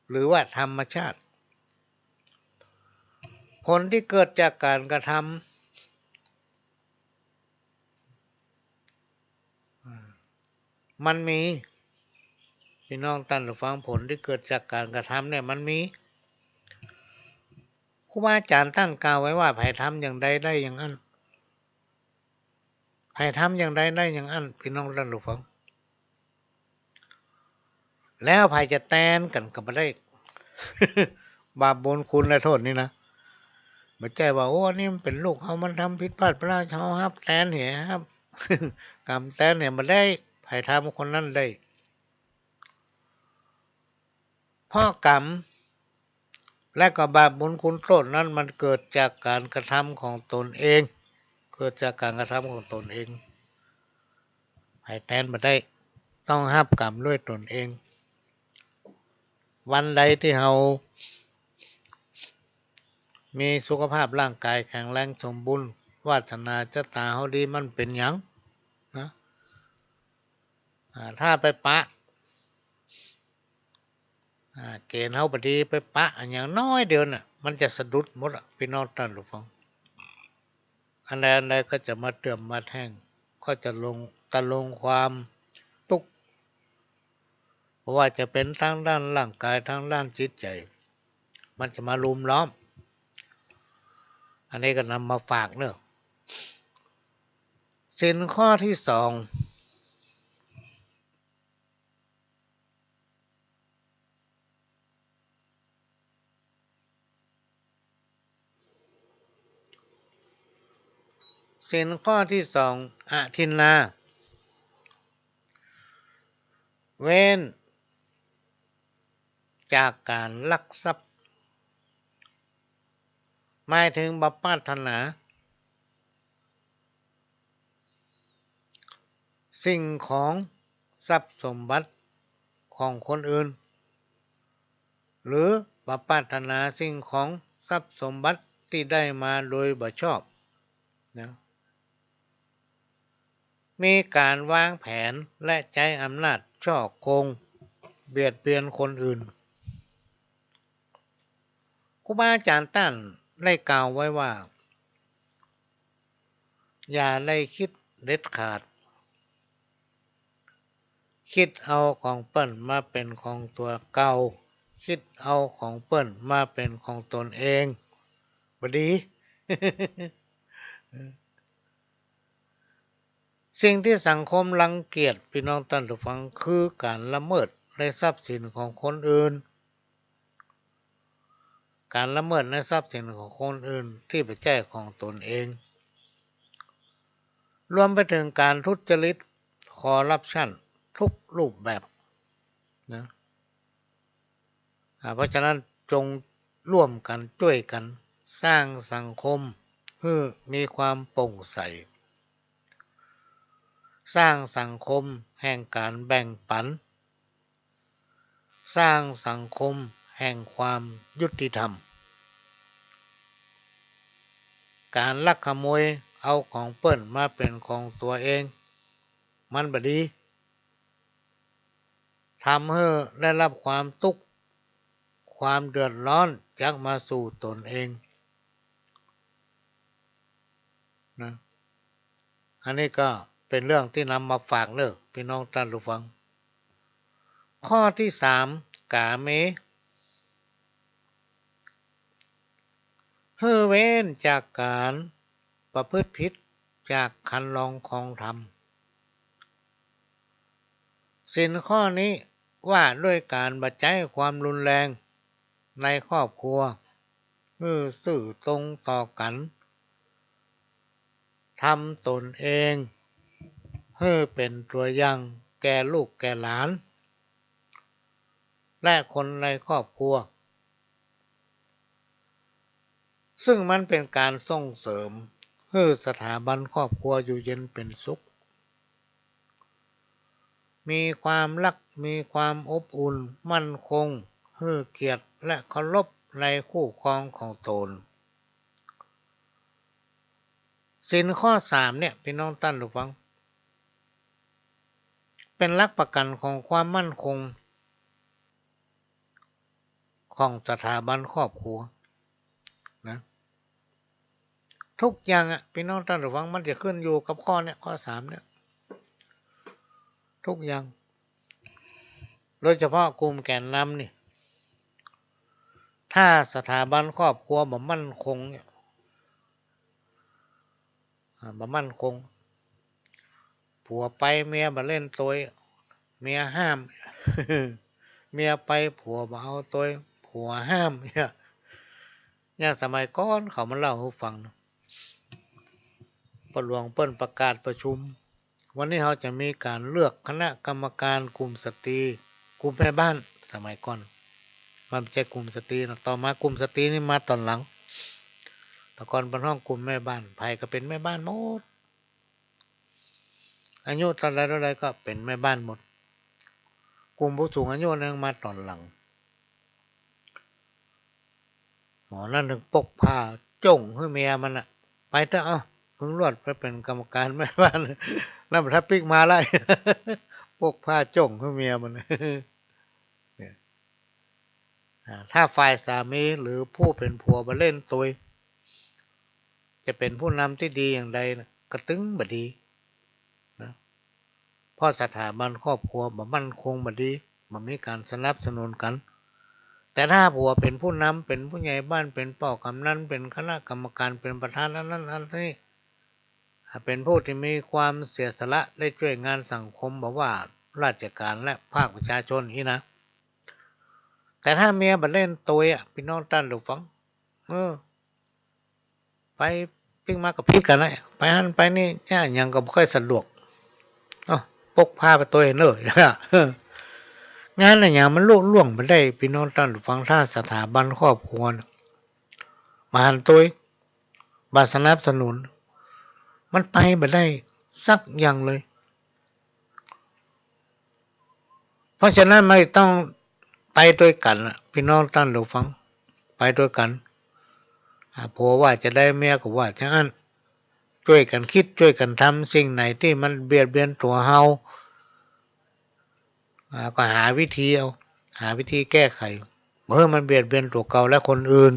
หรือว่าธรรมชาติ ผลตี้เกิดจากก๋านกระทำ มันมี ปี้น้องต้านผู้ฟัง ผลตี้เกิดจากก๋านกระทำเนี่ยมันมี ครูบาอาจ๋ารย์ต้านกล่าวไว้ว่า ใผทำอย่างใดได้อย่างอั้น ใผทำอย่างใดได้อย่างอั้น ปี้น้องต้านผู้ฟัง แล้วใผจะแตนกั๋นก็บ่ได้ บาปบุญคุณและโต้ษนี่นะ บ่ใจ้ว่า โอ้ อันนี้มันเป๋นลูกเฮา มันทำผิดพลาดไปแล้ว เฮาฮับแตนเหีย ฮับ ก๋รรมแตนเหีย บ่ได้ ใผทำคนนั้นได้ เพราะก๋รรม และก็บาปบุญคุณโต้ษนั้นมันเกิดจากก๋านกระทำของตนเอง เกิดจากก๋านกระทำของตนเอง ใผแตนบ่ได้ ต้องฮับก๋รรมด้วยตนเอง วันใดตี้เฮามีสุขภาพร่างกายแข็งแรงสมบูรณ์ วาสนาจะต๋าเฮาดี มันเป๋นหยังนะ อ่า ถ้าไปปะ อ่า เกณฑ์เฮาบ่ดี ไปปะอะหยังน้อยเดียวเนี่ย มันจะสะดุดหมดอะ ปี้น้องต้านผู้ฟัง อันใดอันใดก็จะมาเติ่มมาแท่ง ก็จะลง ตะลงความตุ๊กข์ บ่ว่าจะเป๋นตางด้านร่างกาย ตางด้านจิตใจ๋ มันจะมาลุมล้อม อันนี้ก็นำมาฝากเนาะ ศีลข้อตี้สอง ศีลข้อตี้สอง อทินนา เว้นจากก๋านลักทรัพย์ หมายเถิงบ่ปรารถนา สิ่งของทรัพย์สมบัติของคนอื่น หรือบ่ปรารถนาสิ่งของทรัพย์สมบัติตี้ได้มาโดยบ่ชอบนะ มีก๋านวางแผนและใจ๊อำนาจฉ้อโกงเบียดเบียนคนอื่น ครูบาอาจ๋ารย์ต้านได้กล่าวไว้ว่า อย่าได้กึ๊ดเด็ดขาด กึ๊ดเอาของเปิ้นมาเป๋นของตั๋วเก่า กึ๊ดเอาของเปิ้นมาเป๋นของตนเอง บ่ดี สิ่งตี้สังคมรังเกียจ ปี้น้องต้านผู้ฟัง คือก๋านละเมิดในทรัพย์สินของคนอื่น ก๋านละเมิดในทรัพย์สินของคนอื่นตี้บ่ใจ้ของตนเอง รวมไปเถิงก๋านทุจริต คอร์รัปชัน กู้รูปแบบนะ อ่า เพราะฉะนั้นจงร่วมกั๋นจ้วยกั๋นสร้างสังคมหื้อมีความโปร่งใส สร้างสังคมแห่งก๋านแบ่งปั๋น สร้างสังคมแห่งความยุติธรรม ก๋านลักขโมยเอาของเปิ้นมาเป๋นของตั๋วเอง มันบ่ดี ทำหื้อได้รับความตุ๊กข์ ความเดือดร้อนจักมาสู่ตนเอง นะ อันนี้ก็เป๋นเรื่องตี้นำมาฝากเน่อ ปี้น้องต้านผู้ฟัง ข้อตี้สาม ก๋าเม หื้อเว้นจากก๋านประพฤติผิดจากคันลองครองธรรม ศีลข้อนี้ว่าด้วยก๋านบ่ใจ๊ความรุนแรงในครอบครัว หื้อซื่อตรงต่อกั๋น ทำตนเองหื้อเป๋นตั๋วอย่างแก่ลูกแก่หลาน และคนในครอบครัว ซึ่งมันเป๋นก๋านส่งเสริมหื้อสถาบันครอบครัวอยู่เย็นเป๋นสุข มีความฮัก มีความอบอุ่น มั่นคง หื้อเกียรติและเคารพในคู่ครองของตน ศีลข้อสามเนี่ย ปี้น้องต้านผู้ฟัง เป๋นหลักประกั๋นของความมั่นคง ของสถาบันครอบครัวนะ ทุกอย่างอะ ปี้น้องต้านผู้ฟัง มันจะขึ้นอยู่กับข้อเนี่ย ข้อสามเนี่ย ทุกอย่าง โดยเฉพาะกลุ่มแกนนำนี่ ถ้าสถาบันครอบครัวบ่มั่นคงเนี่ย อ่า บ่มั่นคง ผัวไปเมียบ่เล่นตวย เมียห้าม เมียไปผัวบ่เอาตวย ผัวห้ามเนี่ย อย่างสมัยก่อนเขามาเล่าหื้อฟังนะ ป้อหลวงเปิ้นประกาศประชุม วันนี้เฮาจะมีก๋านเลือกคณะกรรมการกลุ่มสตรี กลุ่มแม่บ้าน สมัยก่อน มันบ่ใจ้กลุ่มสตรีเนาะ ต่อมากลุ่มสตรีนี่มาต๋อนหลัง แต่ก่อนเปิ้นฮ้องกลุ่มแม่บ้าน ใผก็เป๋นแม่บ้านหมด อายุเต้าใดเต้าใดก็เป๋นแม่บ้านหมด กลุ่มผู้สูงอายุนี่มาต๋อนหลัง หมอนั่นเถิงปกผ้าจ้งหื้อเมียมันน่ะ ไปเต๊อะ เอ้า เพิ่งลวดไปเป๋นกรรมการแม่บ้าน นั่นถ้าปิ๊กมาแล้ว ปกผ้าจ้งหื้อเมียมัน เนี่ย อ่า ถ้าฝ่ายสามีหรือผู้เป๋นผัวบ่เล่นตวย จะเป๋นผู้นำตี้ดีอย่างใดนะ ก็ตึงบ่ดีนะ เพราะสถาบันครอบครัวบ่มั่นคง บ่ดี บ่มีก๋านสนับสนุนกั๋น แต่ถ้าผัวเป๋นผู้นำ เป๋นผู้ใหญ่บ้าน เป๋นป้อกำนัน เป๋นคณะกรรมการ เป๋นประธานอันนั้นอันนี้ อ่า เป๋นผู้ตี้มีความเสียสละ ได้จ้วยงานสังคม บ่ว่าราชก๋านและภาคประชาชนอี้นะ แต่ถ้าเมียบ่เล่นตวยอะ ปี้น้องต้านผู้ฟัง เออ ไปปิ๊กมาก็ผิดกั๋นนะ ไปหั้นไปนี่ เยียะหยังก็บ่ค่อยสะดวก เอ้า ปกผ้าไปตวยเน่อ งานอะหยังมันลุล่วงไปได้ ปี้น้องต้านผู้ฟัง ถ้าสถาบันครอบครัวน่ะบ่หันตวย บ่สนับสนุน มันไปบ่ได้สักอย่างเลย เพราะฉะนั้นมันต้องไปตวยกั๋นน่ะ ปี้น้องต้านผู้ฟัง ไปตวยกั๋น อ่า ผัวว่าจะใดเมียก็ว่าจะอั้น จ้วยกั๋นกึ๊ด จ้วยกั๋นทำ สิ่งไหนตี้มันเบียดเบียนตั๋วเฮา อ่า ก็หาวิธีเอา หาวิธีแก้ไข บ่หื้อมันเบียดเบียนตั๋วเก่าและคนอื่น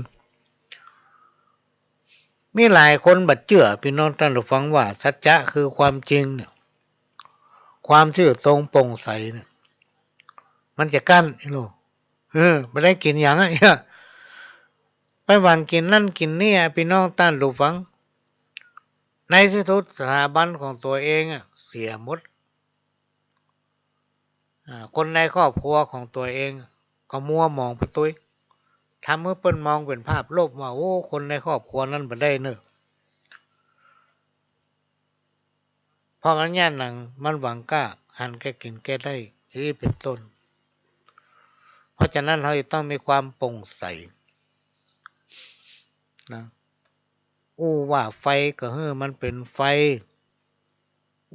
มีหลายคนบ่เจื้อ ปี้น้องต้านผู้ฟัง ว่าสัจจะคือความจริงเนี่ย ความซื่อตรงโปร่งใสเนี่ย มันจะกั้น ไอ้ลูก เออ บ่ได้กิ๋นหยังอะ ไปหวังกิ๋นนั่นกิ๋นนี่อะ ปี้น้องต้านผู้ฟัง ในตี้สุดสถาบันของตั๋วเองอะเสียหมด อ่า คนในครอบครัวของตั๋วเองก็มัวหมองไปตวย ทำหื้อเปิ้นมองเป๋นภาพลบว่า โอ้ คนในครอบครัวนั้นบ่ได้เน่อ เพราะมันย้านหนัง มันหวังก้า หันแก่กิ๋นแก่ได้ อี้เป๋นต้น เพราะฉะนั้นเฮาจะต้องมีความโปร่งใสนะ อู้ว่าไฟก็หื้อมันเป๋นไฟ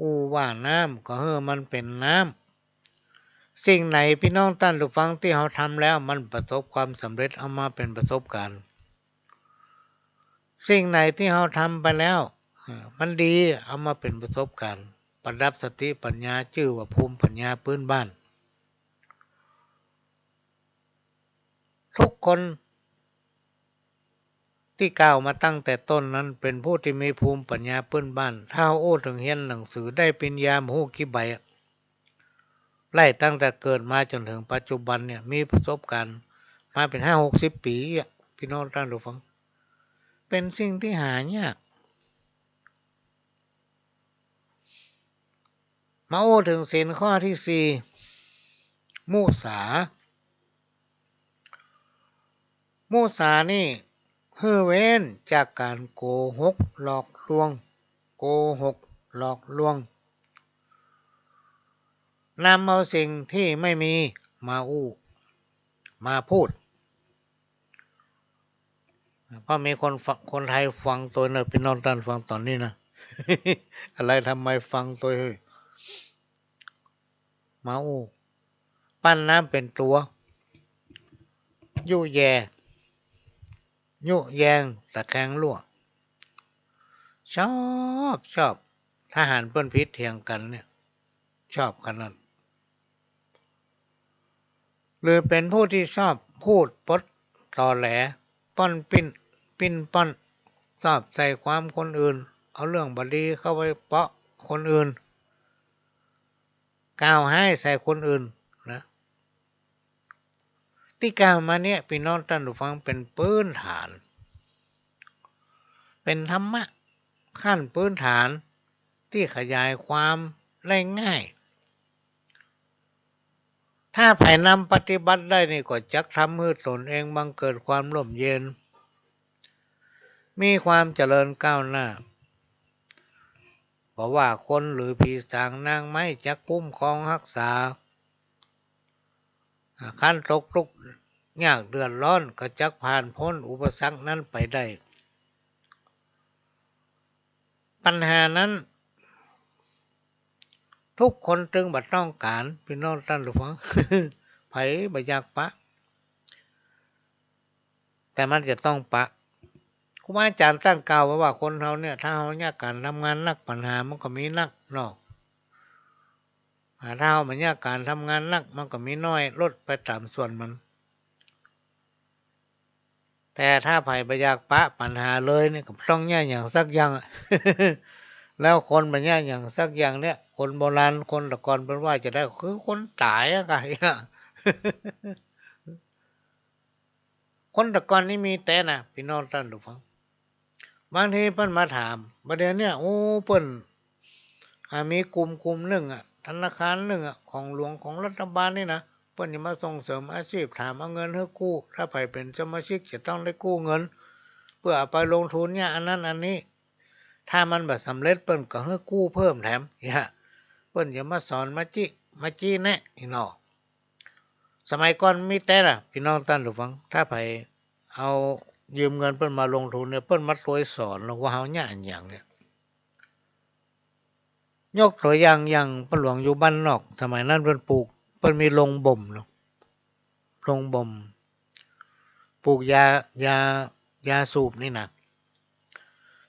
อู้ว่าน้ำก็หื้อมันเป๋นน้ำ สิ่งไหนปี้น้องต้านผู้ฟังตี้เฮาทำแล้วมันประสบความสำเร็จ เอามาเป๋นประสบการณ์ สิ่งไหนตี้เฮาทำไปแล้ว อ่า มันดี เอามาเป๋นประสบการณ์ ประดับสติปัญญา จื้อว่าภูมิปัญญาปื้นบ้าน ทุกคนตี้กล่าวมาตั้งแต่ต้นนั้น เป๋นผู้ตี้มีภูมิปัญญาปื้นบ้าน ถ้าอู้เถิงเฮียนหนังสือได้ปริญญาบ่ฮู้กี่ใบอะ ไล่ตั้งแต่เกิดมาจ๋นเถิงปัจจุบันเนี่ย มีประสบการณ์มาเป๋นห้าหกสิบปี๋อะ ปี้น้องต้านผู้ฟัง เป๋นสิ่งตี้หายาก มาอู้เถิงศีลข้อตี้สี่ มุสา มุสานี่หื้อเว้นจากก๋านโกหกหลอกลวง โกหกหลอกลวง นำเอาสิ่งตี้ไม่มีมาอู้ มาพูด เพราะมีคนฟัง คนไทยฟังตวยเน่อ ปี้น้องต้านฟังต๋อนนี้นะ อะไรทำไมฟังตวย เฮ้ย มาอู้ ปั้นน้ำเป๋นตั๋ว ยุแย่ ยุแยง ตะแคงลั่ว ชอบ ชอบ ถ้าหันเปิ้นผิดเถียงกั๋นเนี่ย ชอบขนาด หรือเป๋นผู้ตี้ชอบพูดปดตอแหล ป้อนปิ้น ปิ้นป้อน ชอบใส่ความคนอื่น เอาเรื่องบ่ดีเข้าไปเปาะคนอื่น กล่าวฮ้ายใส่คนอื่นนะ ตี้กล่าวมาเนี่ย ปี้น้องต้านผู้ฟัง เป๋นปื้นฐาน เป๋นธรรมะขั้นปื้นฐาน ตี้ขยายความได้ง่าย ถ้าใผนำปฏิบัติได้นี่ก็จักทำหื้อตนเองบังเกิดความร่มเย็น มีความเจริญก้าวหน้า บ่ว่าคนหรือผีสางนางไม้จักคุ้มครองฮักษา อ่า คันตกทุกข์ยากเดือดร้อนก็จักผ่านพ้นอุปสรรคนั้นไปได้ ปัญหานั้น ทุกคนตึงบ่ต้องก๋าน ปี้น้องต้านผู้ฟัง ใผบ่อยากปะ แต่มันจะต้องปะ ครูบาอาจ๋ารย์ต้านกล่าวไว้ว่า คนเฮาเนี่ย ถ้าเฮาเยียะก๋านทำงานนัก ปัญหามันก็มีนักเนาะ อ่า ถ้าเฮาบ่เยียะก๋านทำงานนัก มันก็มีน้อย ลดไปต๋ามส่วนมัน แต่ถ้าใผบ่อยากปะปัญหาเลยเนี่ย ก็บ่ต้องเยียะหยังสักอย่างอะ แล้วคนบ่เยียะหยังสักอย่างเนี่ย คนโบราณ คนแต่ก่อนเปิ้นว่าจะใด คือคนต๋ายอะกะ คนแต่ก่อนนี่มีแต๊นะ ปี้น้องต้านผู้ฟัง บางทีเปิ้นมาถาม บ่าเดี่ยวเนี่ย โอ้ เปิ้น อ่า มีกลุ่มกลุ่มนึ่งอะ ธนาคารนึ่งอะ ของหลวงของรัฐบาลนี่นะ เปิ้นจะมาส่งเสริมอาชีพ ถามเอาเงินหื้อกู้ ถ้าใผเป๋นสมาชิกจะต้องได้กู้เงิน เปื้อเอาไปลงทุนเนี่ย อันนั้นอันนี้ ถ้ามันบ่สำเร็จ เปิ้นก็หื้อกู้เพิ่มแถม เนี่ย เปิ้นจะมาสอน มาจี้ มาจี้แนะ นี่เนาะ สมัยก่อนมีแต๊นะ ปี้น้องต้านผู้ฟัง ถ้าใผเอายืมเงินเปิ้นมาลงทุนเนี่ย เปิ้นมาตวยสอนเฮาว่าเฮาเยียะอะหยังเนี่ย ยกตั๋วอย่าง อย่างป้าหลวงอยู่บ้านนอก สมัยนั้นเปิ้นปลูก เปิ้นมีโรงบ่มเนาะ โรงบ่ม ปลูกยา ยา ยาสูบนี่นะ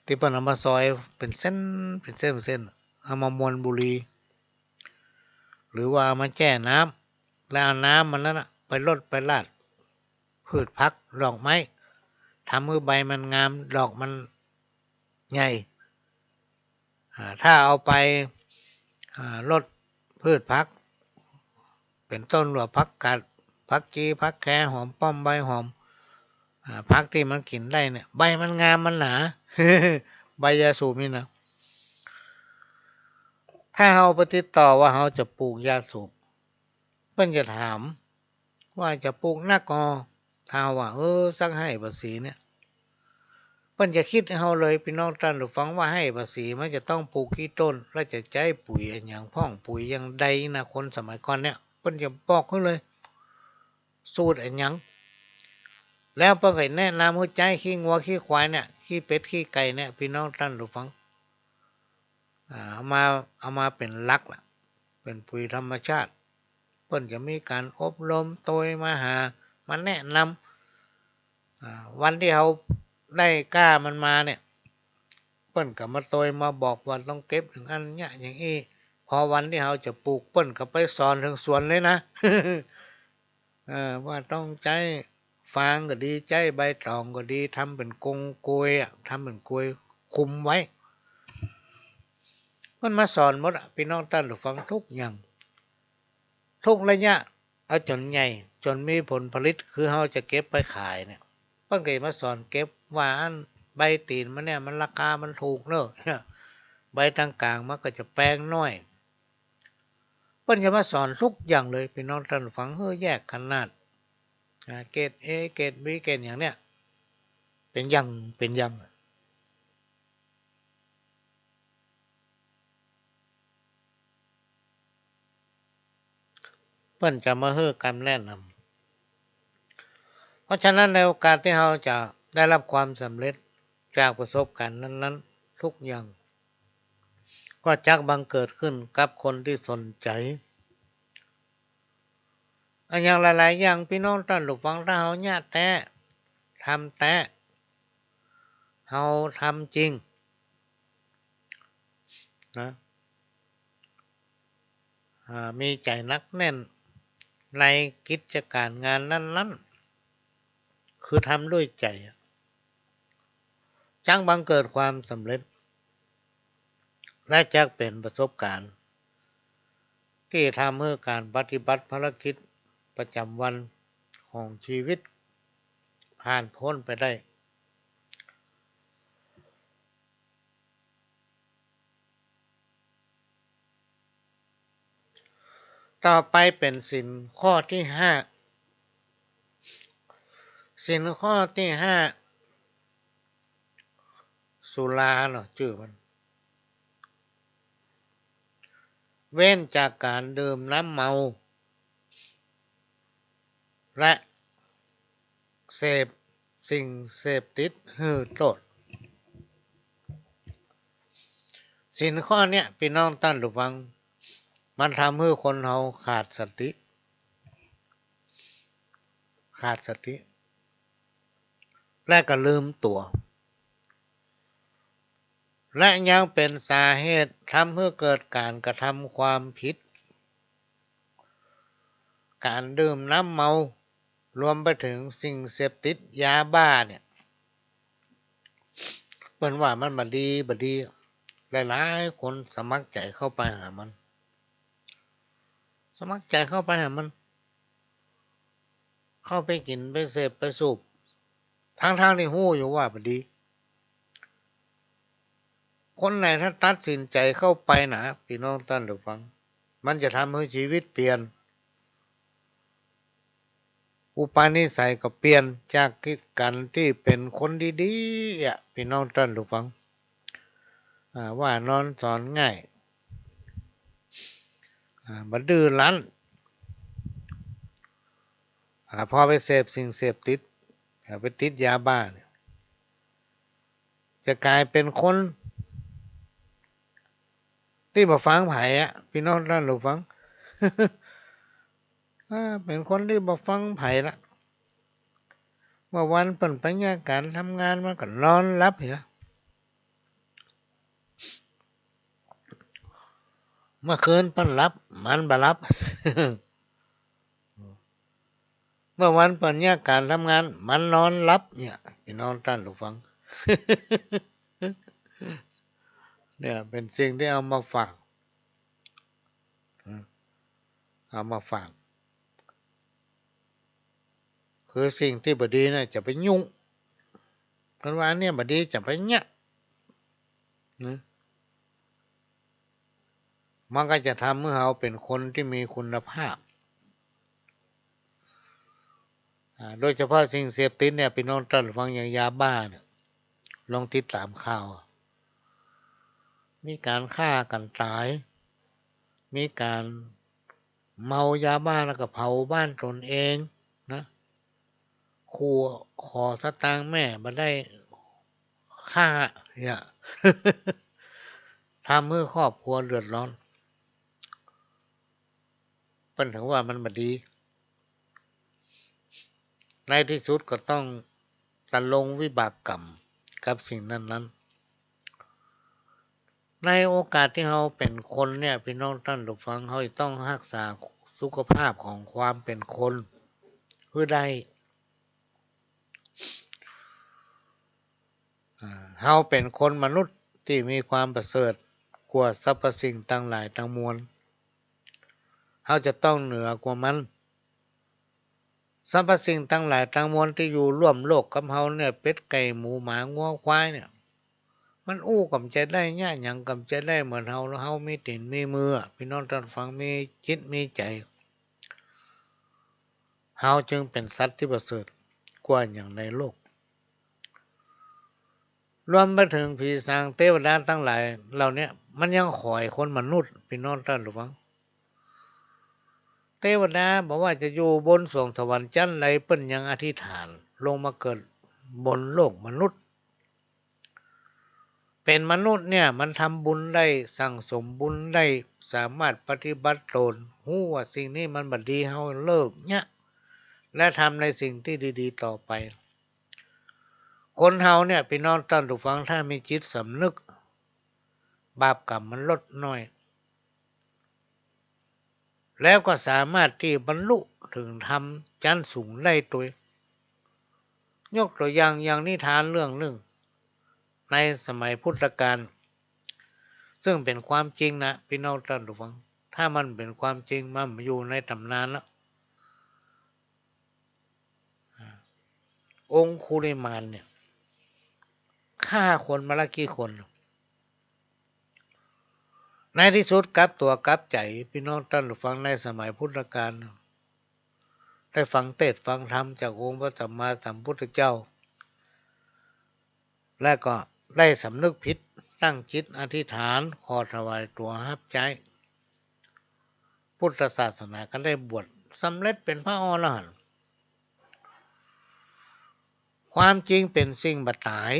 ตี้เปิ้นเอามาซอยเป๋นเส้น เป๋นเส้น เป๋นเส้น เอามามวนบุหรี่ หรือว่าเอามาแจ้น้ำ แล้วเอาน้ำมันนั้นน่ะ ไปรดไปราด พืชผักดอกไม้ ทำหื้อใบมันงาม ดอกมันใหญ่ อ่า ถ้าเอาไป อ่า รดพืชผัก เป๋นต้นว่าผักกาด ผักจี ผักแค หอมป้อม ใบหอม อ่า ผักตี้มันกิ๋นได้เนี่ย ใบมันงามมันหนา ใบยาสูบนี่นะ ถ้าเฮาไปติดต่อว่าเฮาจะปลูกยาสูบ เปิ้นจะถาม ว่าจะปลูกนักก่อ ถ้าว่า เออ สักไฮ่ภาษีเนี่ย เปิ้นจะคิดหื้อเฮาเลย ปี้น้องต้านผู้ฟัง ว่าไฮ่ภาษีมันจะต้องปลูกกี่ต้น และจะใจ๊ปุ๋ยอะหยังพ่อง ปุ๋ยอย่างใดนะ คนสมัยก่อนเนี่ย เปิ้นจะบอกหื้อเลย สูตรอะหยัง แล้วเปิ้นก็แนะนำหื้อใจ๊ขี้งัวขี้ควายเนี่ย ขี้เป็ดขี้ไก่เนี่ย ปี้น้องต้านผู้ฟัง อ่า เอามา เอามาเป๋นหลักละ เป๋นปุ๋ยธรรมชาติ เปิ้นจะมีก๋านอบรมตวยมาหา มาแนะนำ อ่า วันตี้เฮาได้กล้ามันมาเนี่ย เปิ้นก็มาตวยมาบอกว่าต้องเก็บอย่างอั้นเยียะอย่างอี้ พอวันตี้เฮาจะปลูกเปิ้นก็ไปสอนเถิงสวนเลยนะ เออ ว่าต้องใจ๊ฟางก็ดี ใจ๊ใบตองก็ดี ทำเป๋นกรงกวยอะ ทำเป๋นกวยคุมไว้ เปิ้นมาสอนหมดอะ ปี้น้องต้านผู้ฟัง กู้อย่าง กู้ระยะ เอาจ๋นใหญ่ จ๋นมีผลผลิต คือเฮาจะเก็บไปขายเนี่ย เปิ้นก็จะมาสอนเก็บ ว่าอั้น ใบตี๋นมันเนี่ย มันราคามันถูกเนาะ ใบตางก๋างมันก็จะแปงน้อย เปิ้นจะมาสอนกู้อย่างเลย ปี้น้องต้านผู้ฟัง หื้อแยกขนาด อ่า เกรดเอ เกรดบี เกรดอย่างเนี่ย เป๋นอย่าง เป๋นอย่าง เปิ้นจะมาหื้อกำแนะนำ เพราะฉะนั้นในโอกาสตี้เฮาจะได้รับความสำเร็จจากประสบการณ์นั้นๆ กู้อย่าง ก็จักบังเกิดขึ้นกับคนตี้สนใจ๋ อะ อย่างหลายๆ อย่าง ปี้น้องต้านผู้ฟัง ถ้าเฮาเยียะแต๊ ทำแต๊ เฮาทำจริง นะ อ่า มีใจ๋หนักแน่นในกิจก๋านงานนั้นๆ คือทำด้วยใจ๋อะ จักบังเกิดความสำเร็จ และจักเป๋นประสบก๋ารณ์ ตี้ทำหื้อก๋านปฏิบัติภารกิจประจ๋ำวันของจีวิต ผ่านป๊นไปได้ ต่อไปเป๋นศีลข้อตี้ห้า ศีลข้อตี้ห้า สุราเนาะ จื้อมัน เว้นจากก๋านดื่มน้ำเมา และเสพสิ่งเสพติดหื้อโต้ษ ศีลข้อเนี้ย ปี้น้องต้านผู้ฟัง มันทำหื้อคนเฮาขาดสติ ขาดสติ และก็ลืมตั๋ว และยังเป๋นสาเหตุทำหื้อเกิดก๋านกระทำความผิด ก๋านดื่มน้ำเมา รวมไปเถิงสิ่งเสพติดยาบ้าเนี่ย เปิ้นว่ามันบ่ดี บ่ดี หลายๆ คนสมัครใจ๋เข้าไปหามัน สมัครใจ๋เข้าไปหามัน เข้าไปกิ๋น ไปเสพ ไปสูบ ตังๆ ตี้ฮู้อยู่ว่าบ่ดี คนไหนถ้าตัดสินใจ๋เข้าไปนะ ปี้น้องต้านผู้ฟัง มันจะทำหื้อจีวิตเปลี่ยน อุปนิสัยก็เปลี่ยน จากก๋านตี้เป๋นคนดีๆ อะ ปี้น้องต้านผู้ฟัง อ่า ว่านอนสอนง่าย อ่า บ่ดื้อรั้น อ่า พอไปเสพสิ่งเสพติด อ่า ไปติดยาบ้าเนี่ย จะก๋ายเป๋นคนตี้บ่ฟังใผอะ ปี้น้องต้านผู้ฟัง อ่า เป๋นคนตี้บ่ฟังใผละ เมื่อวันเปิ้นไปเยียะก๋านทำงาน มันก็นอนหลับเหีย เมื่อคืนเปิ้นหลับ มันบ่หลับ เมื่อวันเปิ้นเยียะก๋านทำงาน มันนอนหลับเนี่ย ปี้น้องต้านผู้ฟัง เนี่ยเป๋นสิ่งตี้เอามาฝาก เอามาฝาก คือสิ่งตี้บ่ดีน่ะ จะไปยุ่ง เปิ้นว่าอันเนี้ยบ่ดี จะไปเยียะ นะ มันก็จะทำหื้อเฮาเป๋นคนตี้มีคุณภาพ อ่า โดยเฉพาะสิ่งเสพติดเนี่ย ปี้น้องต้านผู้ฟัง อย่างยาบ้าเนี่ย ลองติดต๋ามข่าว มีก๋านฆ่ากั๋นต๋าย มีก๋านเมายาบ้าแล้วก็เผาบ้านตนเองนะ ขู่ขอสตางค์แม่บ่ได้ ฆ่าเนี่ย ทำหื้อครอบครัวเดือดร้อน เปิ้นถึงว่ามันบ่ดี ในตี้สุดก็ต้องตะลงวิบากกรรมกับสิ่งนั้นๆ ในโอกาสตี้เฮาเป๋นคนเนี่ย ปี้น้องต้านผู้ฟัง เฮาจะต้องฮักษาสุขภาพของความเป๋นคนหื้อได้ อ่า เฮาเป๋นคนมนุษย์ตี้มีความประเสริฐกว่าสรรพสิ่งตังหลายตังมวล เฮาจะต้องเหนือกว่ามัน สรรพสิ่งตังหลายตังมวลตี้อยู่ร่วมโลกกับเฮาเนี่ย เป็ด ไก่ หมู หมา งัว ควายเนี่ย มันอู้ก่ำจะได้ เยียะหยังก่ำจะได้เหมือนเฮา แล้วเฮามีตี๋นมีมืออะ ปี้น้องต้านผู้ฟัง มีจิตมีใจ๋ เฮาจึงเป๋นสัตว์ตี้ประเสริฐกว่าอย่างในโลก รวมไปเถิงผีสางเตวดาตังหลายเหล่าเนี้ย มันยังขอยคนมนุษย์ ปี้น้องต้านผู้ฟัง เตวดาบ่ว่าจะอยู่บนสวงสวรรค์จั๊นใด เปิ้นยังอธิษฐานลงมาเกิดบนโลกมนุษย์ เป๋นมนุษย์เนี่ย มันทำบุญได้ สั่งสมบุญได้ สามารถปฏิบัติต๋น ฮู้ว่าสิ่งนี้มันบ่ดี เฮาเลิกเยียะ และทำในสิ่งตี้ดีๆ ต่อไป คนเฮาเนี่ย ปี้น้องต้านผู้ฟัง ถ้ามีจิตสำนึก บาปกรรมมันลดน้อย แล้วก็สามารถตี้บรรลุเถิงธรรมจั๊นสูงได้ตวย ยกตั๋วอย่าง อย่างนิทานเรื่องนึ่ง ในสมัยพุทธกาล ซึ่งเป๋นความจริงนะ ปี้น้องต้านผู้ฟัง ถ้ามันเป๋นความจริง มันอยู่ในต๋ำนานแล้ว อ่า องคุลิมานเนี่ย ฆ่าคนมาละกี่คน ในตี้สุดกลับตั๋วกลับใจ๋ ปี้น้องต้านผู้ฟัง ในสมัยพุทธกาล ได้ฟังเตสน์ฟังธรรมจากองค์พระสัมมาสัมพุทธเจ้า และก็ได้สำนึกผิด ตั้งจิตอธิษฐานขอถวายตั๋วฮับใจ๊พุทธศาสนา ก็ได้บวชสำเร็จเป๋นพระอรหันต์ ความจริงเป๋นสิ่งบ่ต๋าย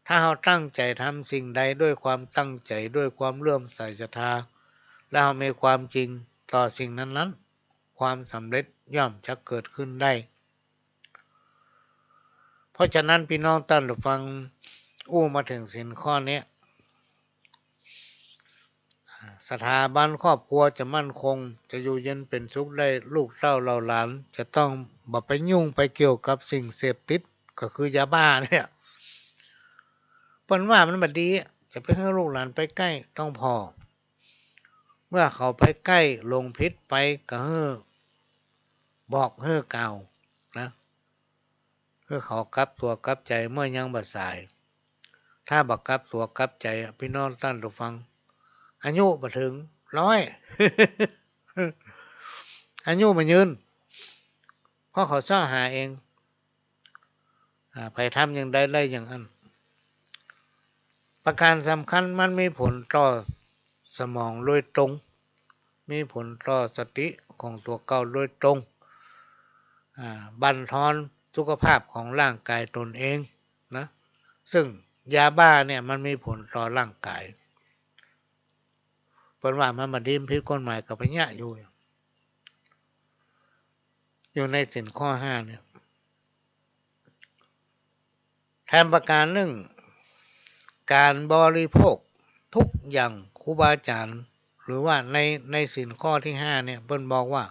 ถ้าเฮาตั้งใจ๋ทำสิ่งใดด้วยความตั้งใจ๋ ด้วยความเลื่อมใสศรัทธา และเฮามีความจริงต่อสิ่งนั้นๆ ความสำเร็จย่อมจะเกิดขึ้นได้ เพราะฉะนั้นปี้น้องต้านผู้ฟัง อู้มาเถิงศีลข้อเนี้ย สถาบันครอบครัวจะมั่นคง จะอยู่เย็นเป๋นสุขได้ ลูกเต้าเหล่าหลานจะต้องบ่ไปยุ่งไปเกี่ยวกับสิ่งเสพติด ก็คือยาบ้าเนี่ย เปิ้นว่ามันบ่ดี จะไปหื้อลูกหลานไปใก้ ต้องผ่อ เมื่อเขาไปใก้หลงผิดไป ก็หื้อบอกหื้อกล่าวนะ หื้อเขากลับตั๋วกลับใจ๋เมื่อยังบ่สาย ถ้าบ่กลับตั๋วกลับใจ๋อะ ปี้น้องต้านผู้ฟัง อายุบ่เถิงร้อย อายุบ่ยืน เพราะเขาเซาะหาเอง อ่า ใผทำอย่างใดได้อย่างอั้น ประการสำคัญมันมีผลต่อสมองโดยตรง มีผลต่อสติของตั๋วเก่าโดยตรง อ่า บั่นทอนสุขภาพของร่างกายตนเองนะ ซึ่งยาบ้าเนี่ยมันมีผลต่อร่างกาย เปิ้นว่ามันบ่ดี มันผิดกฎหมาย ก็ไปเยียะอยู่ อยู่ในศีลข้อห้าเนี่ย แถมประการนึ่ง ก๋านบริโภคทุกอย่าง ครูบาอาจ๋ารย์ หรือว่าใน ในศีลข้อตี้ห้าเนี่ย เปิ้นบอกว่า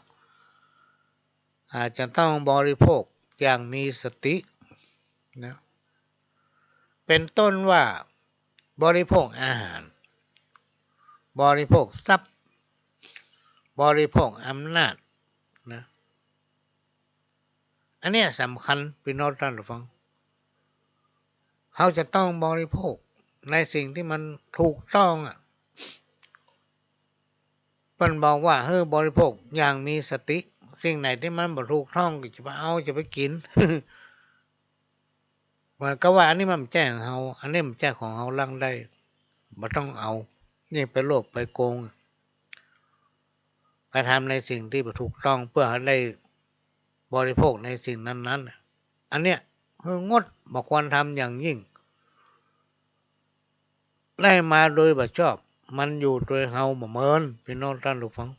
อาจจะต้องบริโภคอย่างมีสตินะ เป๋นต้นว่าบริโภคอาหาร บริโภคทรัพย์ บริโภคอำนาจนะ อันเนี้ยสำคัญ ปี้น้องต้านผู้ฟัง เฮาจะต้องบริโภคในสิ่งตี้มันถูกต้องอะ เปิ้นบอกว่าหื้อบริโภคอย่างมีสติ สิ่งไหนตี้มันบ่ถูกต้องก็จะไปเอา จะไปกิ๋น เหมือนกับว่าอันนี้มันบ่ใจ้ของเฮา อันนี้มันบ่ใจ้ของเฮา ลักได้ บ่ต้องเอา ยิ่งไปโลภไปโกง ไปทำในสิ่งตี้บ่ถูกต้อง เปื้อหื้อได้บริโภคในสิ่งนั้นๆ อันเนี้ยหื้องด บ่ควรทำอย่างยิ่ง ได้มาโดยบ่ชอบ มันอยู่ตวยเฮาบ่เมิน ปี้น้องต้านผู้ฟัง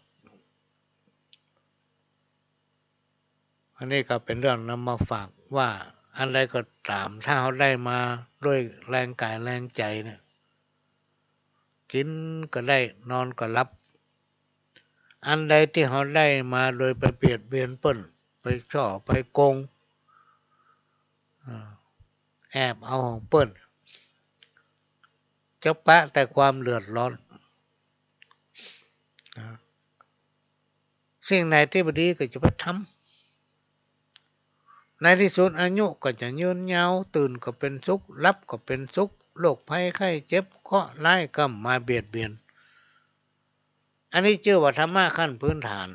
อันนี้ก็เป๋นเรื่องนำมาฝากว่า อันใดก็ต๋าม ถ้าเฮาได้มาด้วยแฮงก๋ายแฮงใจ๋เนี่ย กิ๋นก็ได้ นอนก็หลับ อันใดตี้เฮาได้มาโดยไปเบียดเบียนเปิ้น ไปฉ้อ ไปโก๋ง อ่า แอบเอาของเปิ้น จะปะแต่ความเดือดร้อน อ่า สิ่งไหนตี้บ่ดีก็จะไปทำ ในตี้สุดอายุก็จะยืนยาว ตื่นก็เป๋นสุข หลับก็เป๋นสุข โรคภัยไข้เจ็บเคราะห์ร้ายก็บ่มาเบียดเบียน อันนี้จื้อว่าธรรมะขั้นพื้นฐาน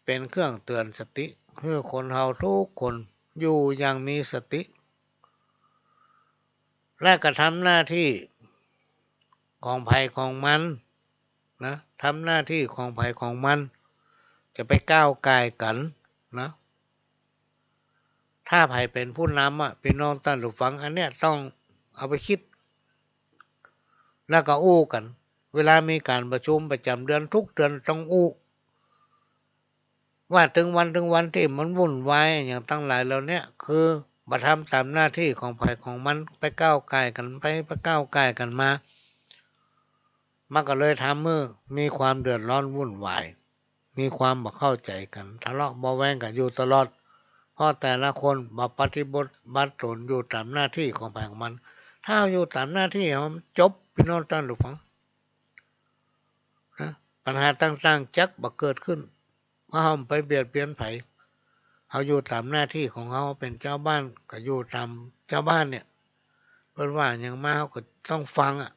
เป๋นเครื่องเตือนสติ หื้อคนเฮาทุกคนอยู่อย่างมีสติ และกระทำหน้าตี้ของใผของมันนะ ทำหน้าตี้ของใผของมัน จะไปก้าวก่ายกั๋นนะ ถ้าใผเป๋นผู้นำอะ ปี้น้องต้านผู้ฟัง อันเนี้ยต้องเอาไปกึ๊ด แล้วก็อู้กั๋น เวลามีก๋านประชุมประจ๋ำเดือน ทุกเดือนต้องอู้ ว่าเถิงวัน เถิงวันตี้มันวุ่นวายอะหยังตังหลายเหล่าเนี้ย คือบ่ทำต๋ามหน้าตี้ของใผของมัน ไปก้าวก่ายกั๋นไป ไปก้าวก่ายกั๋นมา มันก็เลยทำหื้อมีความเดือดร้อนวุ่นวาย มีความบ่เข้าใจ๋กั๋น ทะเลาะเบาะแว้งกั๋นอยู่ตลอด เพราะแต่ละคนบ่ปฏิบัติต๋นอยู่ต๋ามหน้าตี้ของใผของมัน ถ้าเฮาอยู่ต๋ามหน้าตี้เฮา มันจบ ปี้น้องต้านผู้ฟัง นะ ปัญหาต่างๆ จักบ่เกิดขึ้น เพราะเฮาบ่ไปเบียดเบียนใผ เฮาอยู่ต๋ามหน้าตี้ของเฮา เป๋นจาวบ้านก็อยู่ต๋ามจาวบ้านเนี่ย เปิ้นว่าหยังมาเฮาก็ต้องฟังอะ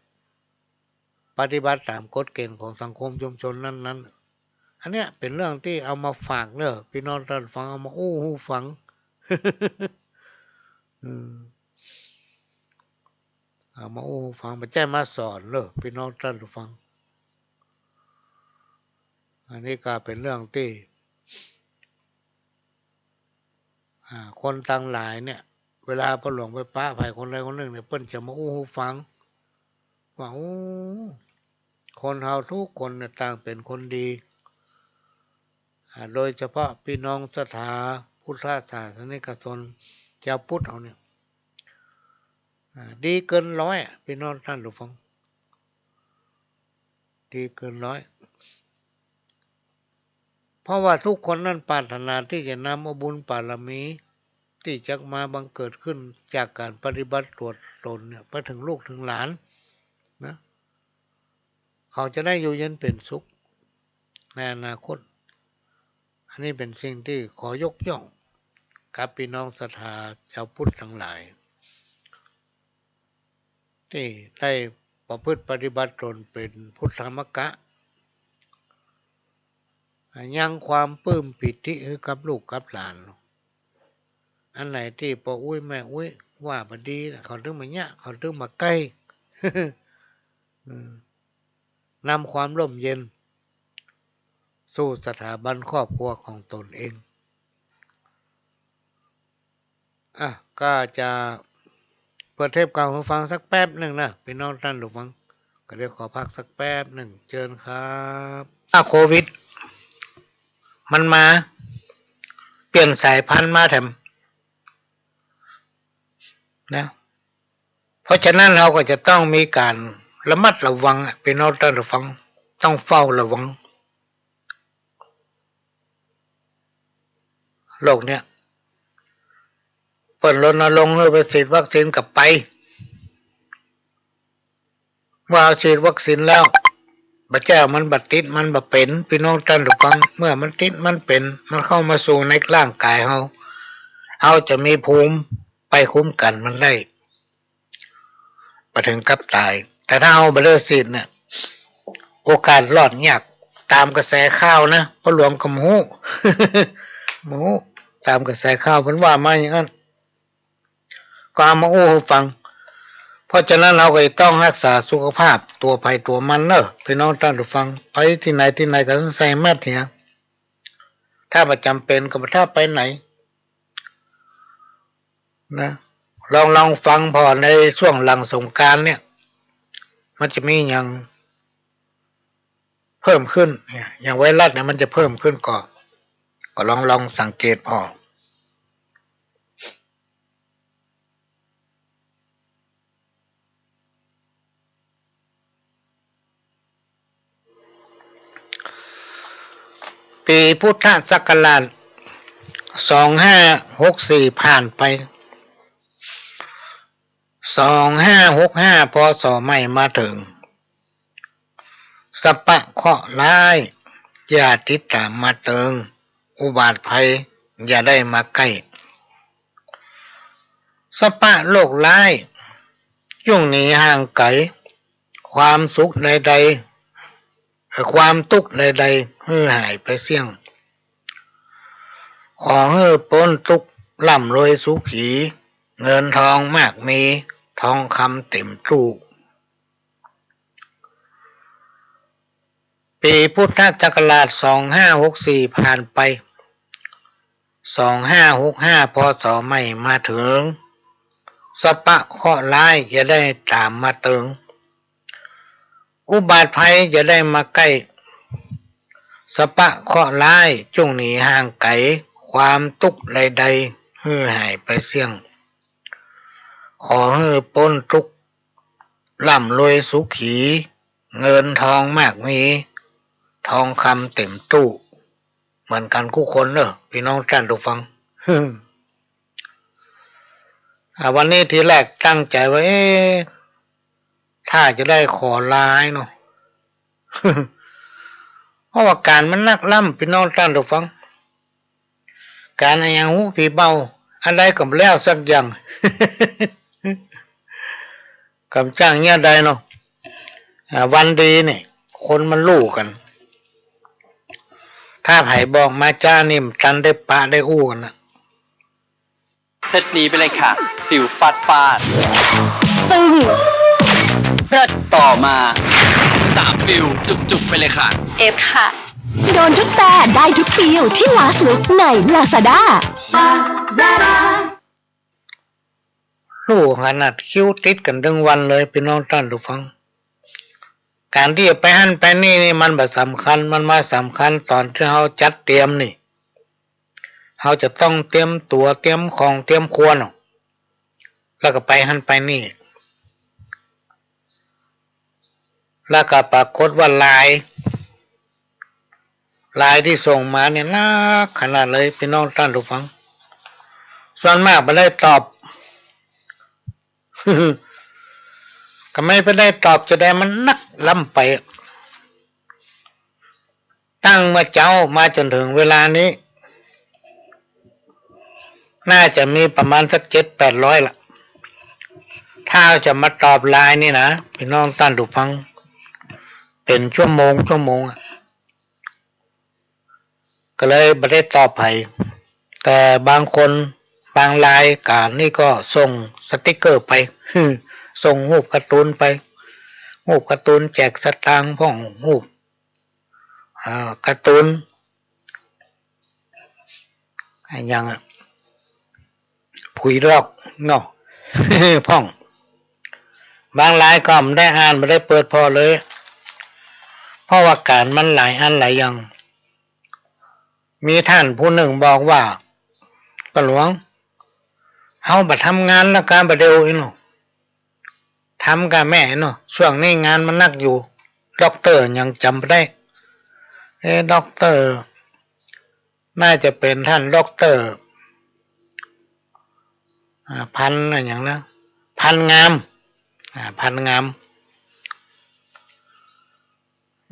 ปฏิบัติต๋ามกฎเก๋ณฑ์ของสังคมชุมชนนั้นๆ อันเนี้ยเป๋นเรื่องตี้เอามาฝากเน่อ ปี้น้องต้านผู้ฟัง เอามาอู้หื้อฟัง อืม เอามาอู้ฟัง บ่ใจ้มาสอนเน่อ ปี้น้องต้านผู้ฟัง อันนี้ก็เป๋นเรื่องตี้ อ่า คนตังหลายเนี่ย เวลาพ่อหลวงไปปะใผคนใดคนนึ่งเนี่ย เปิ้นจะมาอู้หื้อฟัง ว่า โอ้ คนเฮาทุกคนเนี่ยต่างเป๋นคนดี อ่า โดยเฉพาะปี้น้องศรัทธาพุทธศาสนิกชน จาวพุทธเฮาเนี่ย อ่า ดีเกินร้อยอะ ปี้น้องต้านผู้ฟัง ดีเกินร้อย เพราะว่าทุกคนนั้นปรารถนาตี้จะนำเอาบุญบารมีตี้จักมาบังเกิดขึ้นจากก๋านปฏิบัติต๋วต๋นเนี่ย ไปเถิงลูกเถิงหลานนะ เขาจะได้อยู่เย็นเป๋นสุขในอนาคต อันนี้เป๋นสิ่งตี้ขอยกย่องกับปี้น้องศรัทธาจาวพุทธตังหลาย ตี้ได้ประพฤติปฏิบัติต๋นเป๋นพุทธมกะ ยังความปลื้มปีติหื้อกับลูกกับหลาน อันไหนตี้ป้ออุ๊ยแม่อุ๊ยว่าบ่ดีนะ เขาเถิงมาเยียะ เขาเถิงมาใก้ อืม นำความร่มเย็นสู่สถาบันครอบครัวของต๋นเอง อ่ะ ก็จะเปิดเทปเก่าหื้อฟังสักแป๊บนึ่งนะ ปี้น้องต้านผู้ฟัง ก็เดี๋ยวขอพักสักแป๊บนึ่ง เจิญครับ อ่ะ โควิดมันมา เปลี่ยนสายพันธุ์มาแถมนะ เพราะฉะนั้นเฮาก็จะต้องมีก๋านระมัดระวังอะ ปี้น้องต้านผู้ฟัง ต้องเฝ้าระวัง โรคเนี้ย เปิ้นรณรงค์หื้อไปฉีดวัคซีนก็ไป ว่าฉีดวัคซีนแล้ว บ่ใจ้มันบ่ติดมันบ่เป๋น ปี้น้องต้านผู้ฟัง เมื่อมันติดมันเป๋น มันเข้ามาสู่ในร่างก๋ายเฮา เฮาจะมีภูมิไปคุ้มกั๋นมันได้ บ่เถิงกับต๋าย แต่ถ้าเฮาบ่ได้ฉีดเนี่ย โอกาสรอดยาก ต๋ามกระแสข่าวนะ พ่อหลวงก็บ่ฮู้ บ่ฮู้ ต๋ามกระแสข่าวเปิ้นว่ามาอย่างนั้น ก็เอามาอู้หื้อฟัง เพราะฉะนั้นเฮาก็จะต้องรักษาสุขภาพตั๋วใผตั๋วมันเน่อ ปี้น้องต้านผู้ฟัง ไปตี้ไหนตี้ไหนก็ต้องใส่แมสเหีย ถ้าบ่จ๋ำเป๋นก็บ่ต้องไปไหน นะ ลอง ลองฟังผ่อในช่วงหลังสงกรานต์เนี่ย มันจะมีหยังเพิ่มขึ้นเนี่ย อย่างไวรัสเนี่ยมันจะเพิ่มขึ้นก่อ ก็ลอง ลองสังเกตผ่อ ปี๋พุทธศักราช สองห้าหกสี่ ผ่านไป สองห้าหกห้า พ.ศ. ใหม่มาเถิง สะปะเคราะห์ร้าย อย่าติดต๋ามมาเติง อุบาทภัย อย่าได้มาใก้ สะปะโรคร้าย จุ่งหนีห่างไก๋ ความสุขใดๆ เอ่อ ความตุ๊กข์ใดๆ หื้อหายไปเสี้ยง ขอหื้อป๊นตุ๊กข์ ร่ำรวยสุขี เงินทองมากมี ทองคำเต็มตู้ ปี๋พุทธศักราช สองห้าหกสี่ ผ่านไป สองห้าหกห้า พ.ศ. ใหม่มาเถิง สะปะเคราะห์ร้าย อย่าได้ต๋ามมาเติง อุบาทภัย อย่าได้มาใก้ สะปะเคราะห์ร้าย จุ่งหนีห่างไก๋ ความตุ๊กข์ใดๆ หื้อหายไปเสี้ยง ขอหื้อป๊นตุ๊กข์ ร่ำรวยสุขี เงินทองมากมี ทองคำเต็มตู้ เหมือนกั๋นกู้คนเน่อ ปี้น้องต้านผู้ฟัง อ่า วันนี้ทีแรกตั้งใจ๋ว่า เอ๊ะ ถ้าจะได้ขอไลน์เนาะ เพราะว่าก๋านมันนักล้ำ ปี้น้องต้านผู้ฟัง ก๋านอะหยังฮู้ผีเบา อันใดก็บ่แล้วสักอย่าง กำจ้างเยียะใดเนาะ อ่า วันดีนี่ คนมันฮู้กั๋น ถ้าใผบอกมาจ๊านี่ บ่ตันได้ปะได้อู้กั๋นนะ เซตนี้ไปเลยค่ะ ฟิลฟาดฟาด ตึง เลิศ ต่อมา สาม ฟิลจุกๆ ไปเลยค่ะ เอฟค่ะ โดนทุกแฟนได้ทุกฟิลที่ Last Look ใน Lazada ฮู้ขนาดคิวติดกั๋นตึงวันเลย ปี้น้องต้านผู้ฟัง ก๋านตี้จะไปหั้นไปนี่นี่มันบ่สำคัญ มันมาสำคัญต๋อนตี้เฮาจัดเตรียมนี่ เฮาจะต้องเตรียมตั๋ว เตรียมของ เตรียมครัวเนาะ แล้วก็ไปหั้นไปนี่ แล้วก็ปรากฏว่าไลน์ ไลน์ตี้ส่งมาเนี่ยนักขนาดเลย ปี้น้องต้านผู้ฟัง ส่วนมากบ่ได้ตอบ ก็ไม่ไปได้ตอบจะได้ มันนักล้ำไป ตั้งเมื่อเจ๊ามาจ๋นเถิงเวลานี้ น่าจะมีประมาณสักเจ็ดแปดร้อยละ ถ้าจะมาตอบไลน์นี่นะ ปี้น้องต้านผู้ฟัง เป๋นชั่วโมง ชั่วโมงอะ ก็เลยบ่ได้ตอบใผ แต่บางคน บางไลน์ก๋านนี่ก็ส่งสติกเกอร์ไป ส่งฮูปการ์ตูนไป ฮูปการ์ตูนแจกสตางค์พ่อง ฮูป เอ่อ การ์ตูน อะหยังอะ ผุยดอกเนาะ พ่อง บางไลน์ก็บ่ได้อ่าน บ่ได้เปิดผ่อเลย เพราะว่าก๋านมันหลายอันหลายอย่าง มีต้านผู้นึ่งบอกว่า ป้อหลวง เฮาบ่ทำงานแล้วกาบ่าเดี่ยวอี้เนาะ ทำก่าแม่เนาะ ช่วงนี้งานมันนักอยู่ ด็อกเตอร์หยังจ๋ำบ่ได้ เอ๊ะ ด็อกเตอร์ น่าจะเป๋นต้านด็อกเตอร์ อ่า พันอะหยังนะ พันงาม อ่า พันงาม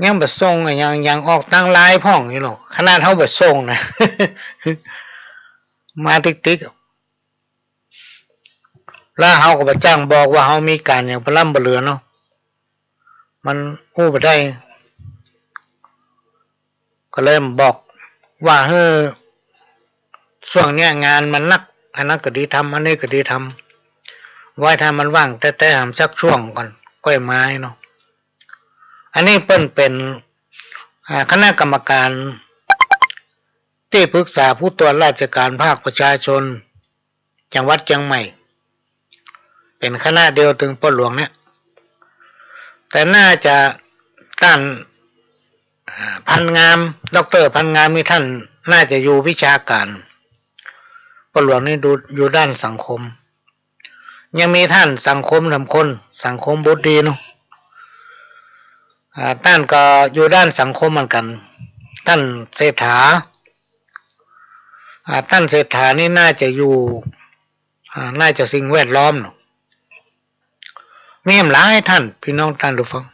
ยังบ่ส่งอะหยัง ยังออกตางไลน์พ่องอี้เนาะ ขนาดเฮาบ่ส่งนะ มาติ๊กๆ แล้วเฮาก็บ่จ้างบอกว่าเฮามีก๋านหยังปะล้ำปะเหลือเนาะ มันอู้บ่ได้ ก็เลยบอกว่า เฮ้อ ช่วงเนี้ยงานมันนัก อันนั้นก็ดีทำ อันนี้ก็ดีทำ ไว้ถ้ามันว่างแต๊ๆ หำสักช่วงก่อน ก้อยมาเนาะ อันนี้เปิ้นเป๋น อ่า คณะกรรมการ ตี้ปรึกษาผู้ตรวจราชการภาคประชาชน จังหวัดเจียงใหม่ เป๋นคณะเดียวตึงป้อหลวงเนี่ย แต่น่าจะต้าน อ่า พันงาม ด็อกเตอร์พันงามนี่ต้านน่าจะอยู่วิชาก๋าน ป้อหลวงนี่ดู อยู่ด้านสังคม ยังมีต้านสังคมสองคน สังคมบุตรดีเนาะ อ่า ต้านก็อยู่ด้านสังคมเหมือนกั๋น ต้านเศรษฐา อ่า ต้านเศรษฐานี่น่าจะอยู่ อ่า น่าจะสิ่งแวดล้อมเนาะ มีหลายต้าน ปี้น้องต้านผู้ฟัง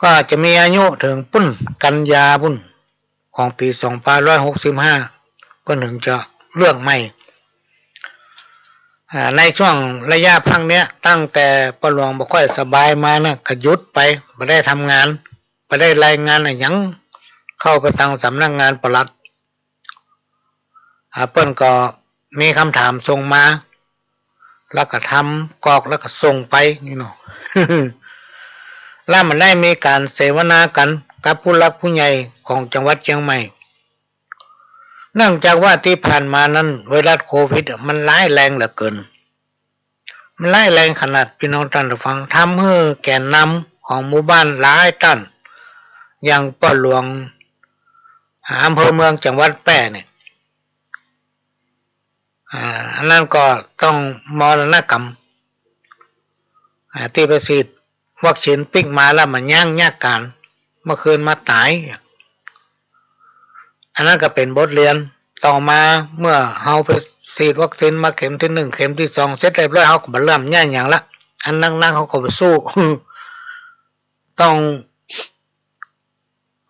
ก็จะมีอายุเถิงปู๊น กันยาปู๊น ของปี๋สองปันห้าร้อยหกสิบห้า เปิ้นเถิงจะเลือกใหม่ อ่า ในช่วงระยะพักเนี้ย ตั้งแต่ป้อหลวงบ่ค่อยสบายมานะ ก็หยุดไป บ่ได้ทำงาน บ่ได้รายงานอะหยังเข้าไปตางสำนักงานปลัด อ่า เปิ้นก็มีกำถามส่งมา แล้วก็ทำกรอก แล้วก็ส่งไปนี่เนาะ แล้วมันได้มีก๋านเสวนากั๋นกับผู้หลักผู้ใหญ่ของจังหวัดเจียงใหม่ เนื่องจากว่าตี้ผ่านมานั้น ไวรัสโควิดอะ มันร้ายแรงเหลือเกิน มันร้ายแรงขนาด ปี้น้องต้านผู้ฟัง ทำหื้อแกนนำของหมู่บ้านหลายต้าน อย่างป้อหลวง อ่า อำเภอเมืองจังหวัดแป้เนี่ย อ่า อันนั้นก็ต้องมรณกรรม อ่า ตี้ไปฉีดวัคซีนปิ๊กมาแล้วมันยั้งยาก๋าน เมื่อคืนมาต๋าย อันนั้นก็เป๋นบทเรียน ต่อมาเมื่อเฮาไปฉีดวัคซีนมาเข็มตี้นึ่ง เข็มตี้สอง เสร็จเรียบร้อย เฮาก็บ่เริ่มย้านหยังละ อันหนักๆ เฮาก็บ่สู้ ต้อง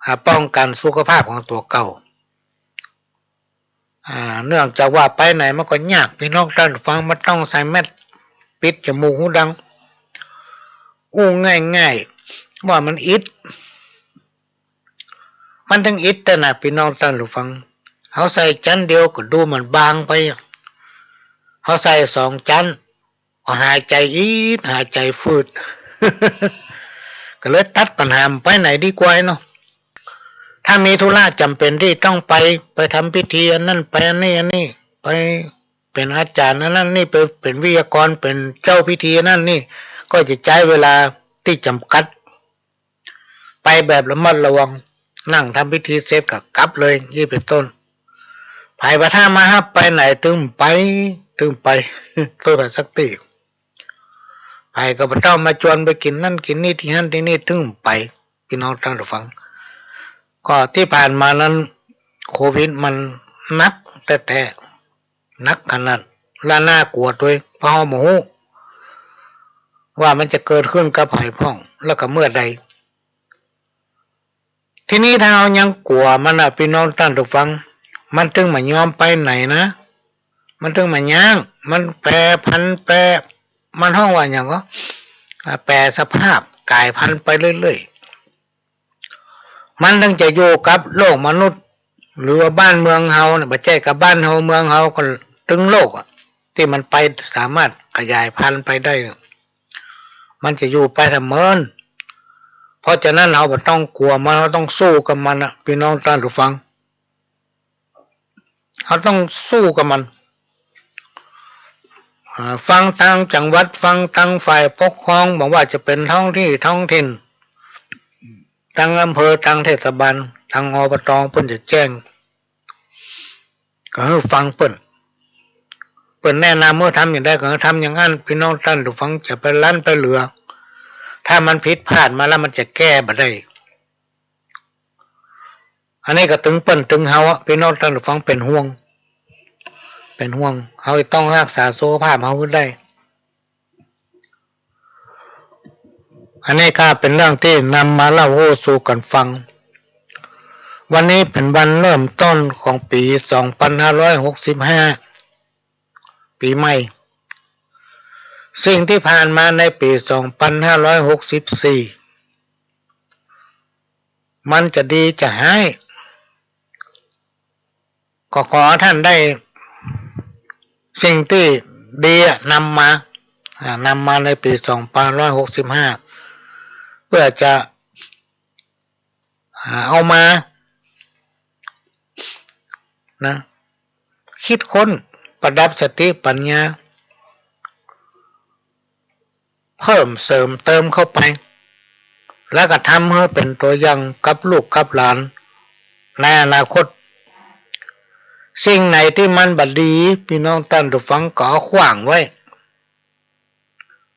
อ่า ป้องกั๋นสุขภาพของตั๋วเก่า อ่า เนื่องจากว่าไปไหนมันก็ยาก ปี้น้องต้านผู้ฟัง มันต้องใส่แมสปิดจมูกหูดัง อู้ง่ายๆ ว่ามันอิด มันตึงอิดแต๊นะ ปี้น้องต้านผู้ฟัง เฮาใส่จั๊นเดียวก็ดูมันบางไปอะ เฮาใส่สองจั๊น ก็หายใจ๋อิด หายใจ๋ฝืด ก็เลยตัดปัญหาไปไหนดีกว่าเนาะ ถ้ามีธุระจ๋ำเป๋นตี้ต้องไป ไปทำพิธีอันนั้น ไปอันนี้ อันนี้ ไปเป๋นอาจ๋ารย์อันนั้นนี่ ไปเป๋นวิทยากร เป๋นเจ้าพิธีอันนั้นนี่ ก็จะใจ๊เวลาตี้จ๋ำกัด ไปแบบระมัดระวัง นั่งทำพิธีเสร็จก็กลับเลย อี้เป๋นต้น ใผบ่าถ้ามาฮับไปไหนตึงไป ตึงไป โตดาสักตี้ ใผก็บ่ต้องมาจวนไปกิ๋นนั่นกิ๋นนี่ตี้หั้นตี้นี่ ตึงไป ปี้น้องต้านผู้ฟัง ก็ตี้ผ่านมานั้น โควิดมันหนักแต๊ๆ หนักขนาด และน่ากลัวตวย เพราะเฮาบ่ฮู้ว่ามันจะเกิดขึ้นกับใผพ่อง แล้วก็เมื่อใด ทีนี้ถ้าเฮายังกลัวมันน่ะ ปี้น้องต้านผู้ฟัง มันตึงบ่ยอมไปไหนนะ มันตึงบ่ยั้ง มันแปรผัน แปร มันฮ้องว่าหยังก็ อ่า แปรสภาพ ก๋ายพันธุ์ไปเรื่อยๆ มันตึงจะอยู่กับโลกมนุษย์ หรือว่าบ้านเมืองเฮาเนี่ย บ่ใจ้กับบ้านเฮาเมืองเฮาก็ตึงโลกอะ ตี้มันไปสามารถขยายพันธุ์ไปได้เนี่ย มันจะอยู่ไปเสมอ เพราะฉะนั้นเฮาบ่ต้องกลัวมัน เฮาต้องสู้กับมันน่ะ ปี้น้องต้านผู้ฟัง เฮาต้องสู้กับมัน อ่า ฟังตางจังหวัด ฟังตางฝ่ายปกครอง บ่ว่าจะเป๋นท้องตี้ท้องถิ่น ตางอำเภอ ตางเทศบาล ตาง อบต. เปิ้นจะแจ้ง ก็หื้อฟังเปิ้น เปิ้นแนะนำหื้อทำอย่างใดก็หื้อทำอย่างนั้น ปี้น้องต้านผู้ฟัง จะไปลั้นไปเหลือ ถ้ามันผิดพลาดมาแล้วมันจะแก้บ่ได้ อันนี้ก็ตึงเปิ้นตึงเฮาอะ ปี้น้องต้านผู้ฟัง เป๋นห่วง เป๋นห่วง เฮาต้องฮักษาสุขภาพเฮาหื้อได้ อันนี้ก็เป๋นเรื่องตี้นำมาเล่าฮู้สู่กั๋นฟัง วันนี้เป๋นวันเริ่มต้นของปี๋สองปันห้าร้อยหกสิบห้า ปี๋ใหม่ สิ่งตี้ผ่านมาในปี๋สองปันห้าร้อยหกสิบสี่ มันจะดีจะฮ้าย ก็ขอต้านได้สิ่งตี้ดีอะนำมา อ่า นำมาในปี๋สองปันห้าร้อยหกสิบห้า เปื้อจะ อ่า เอามา นะ กึ๊ดค้นประดับสติปั๋ญญา เพิ่มเสริมเติมเข้าไป แล้วก็ทำหื้อเป๋นตั๋วอย่างกับลูกกับหลานในอนาคต สิ่งไหนตี้มันบ่ดี ปี้น้องต้านผู้ฟังก็เอาขว้างไว้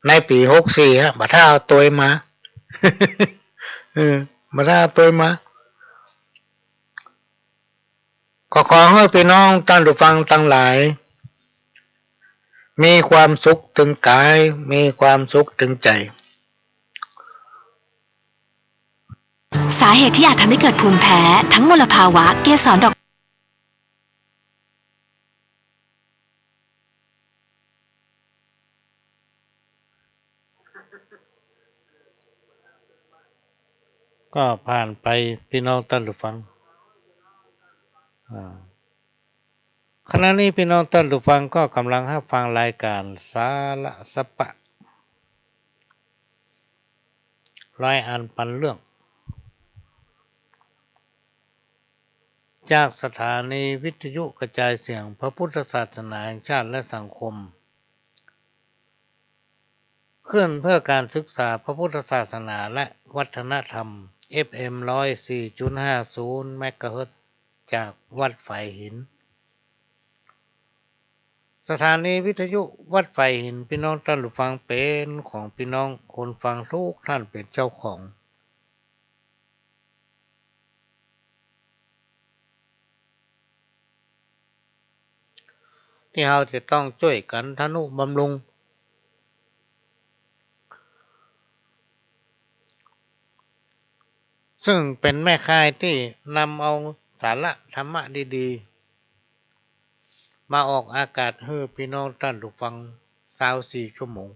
ในปี๋หกสี่ ฮะ บ่าถ้าเอาตวยมา เออ บ่าถ้าเอาตวยมา ก็ขอหื้อปี้น้องต้านผู้ฟังตังหลาย มีความสุขตึงก๋าย มีความสุขตึงใจ๋ สาเหตุที่อาจทำให้เกิดภูมิแพ้ ทั้งมลภาวะ เกสรดอก ก็ผ่านไปปี้น้องต้านผู้ฟัง อ่า ขณะนี้ปี้น้องต้านผู้ฟังก็ก่ำลังฮับฟังรายก๋านสาระสะปะ ร้อยอันปันเรื่อง จากสถานีวิทยุกระจายเสียงพระพุทธศาสนาแห่งชาติและสังคม คลื่นเพื่อการศึกษาพระพุทธศาสนาและวัฒนธรรม เอฟเอ็ม ร้อยสี่จุดห้าศูนย์ เมกะเฮิรตซ์ จากวัดฝายหิน สถานีวิทยุวัดฝายหิน ปี้น้องต้านผู้ฟัง เป๋นของปี้น้องคนฟังทุกท่านเป๋นเจ้าของ ตี้เฮาจะต้องจ้วยกั๋นทะนุบำรุง ซึ่งเป๋นแม่ข่ายตี้นำเอาสาระธรรมะดีๆ มาออกอากาศหื้อปี้น้องต้านผู้ฟัง ซาวสี่ชั่วโมง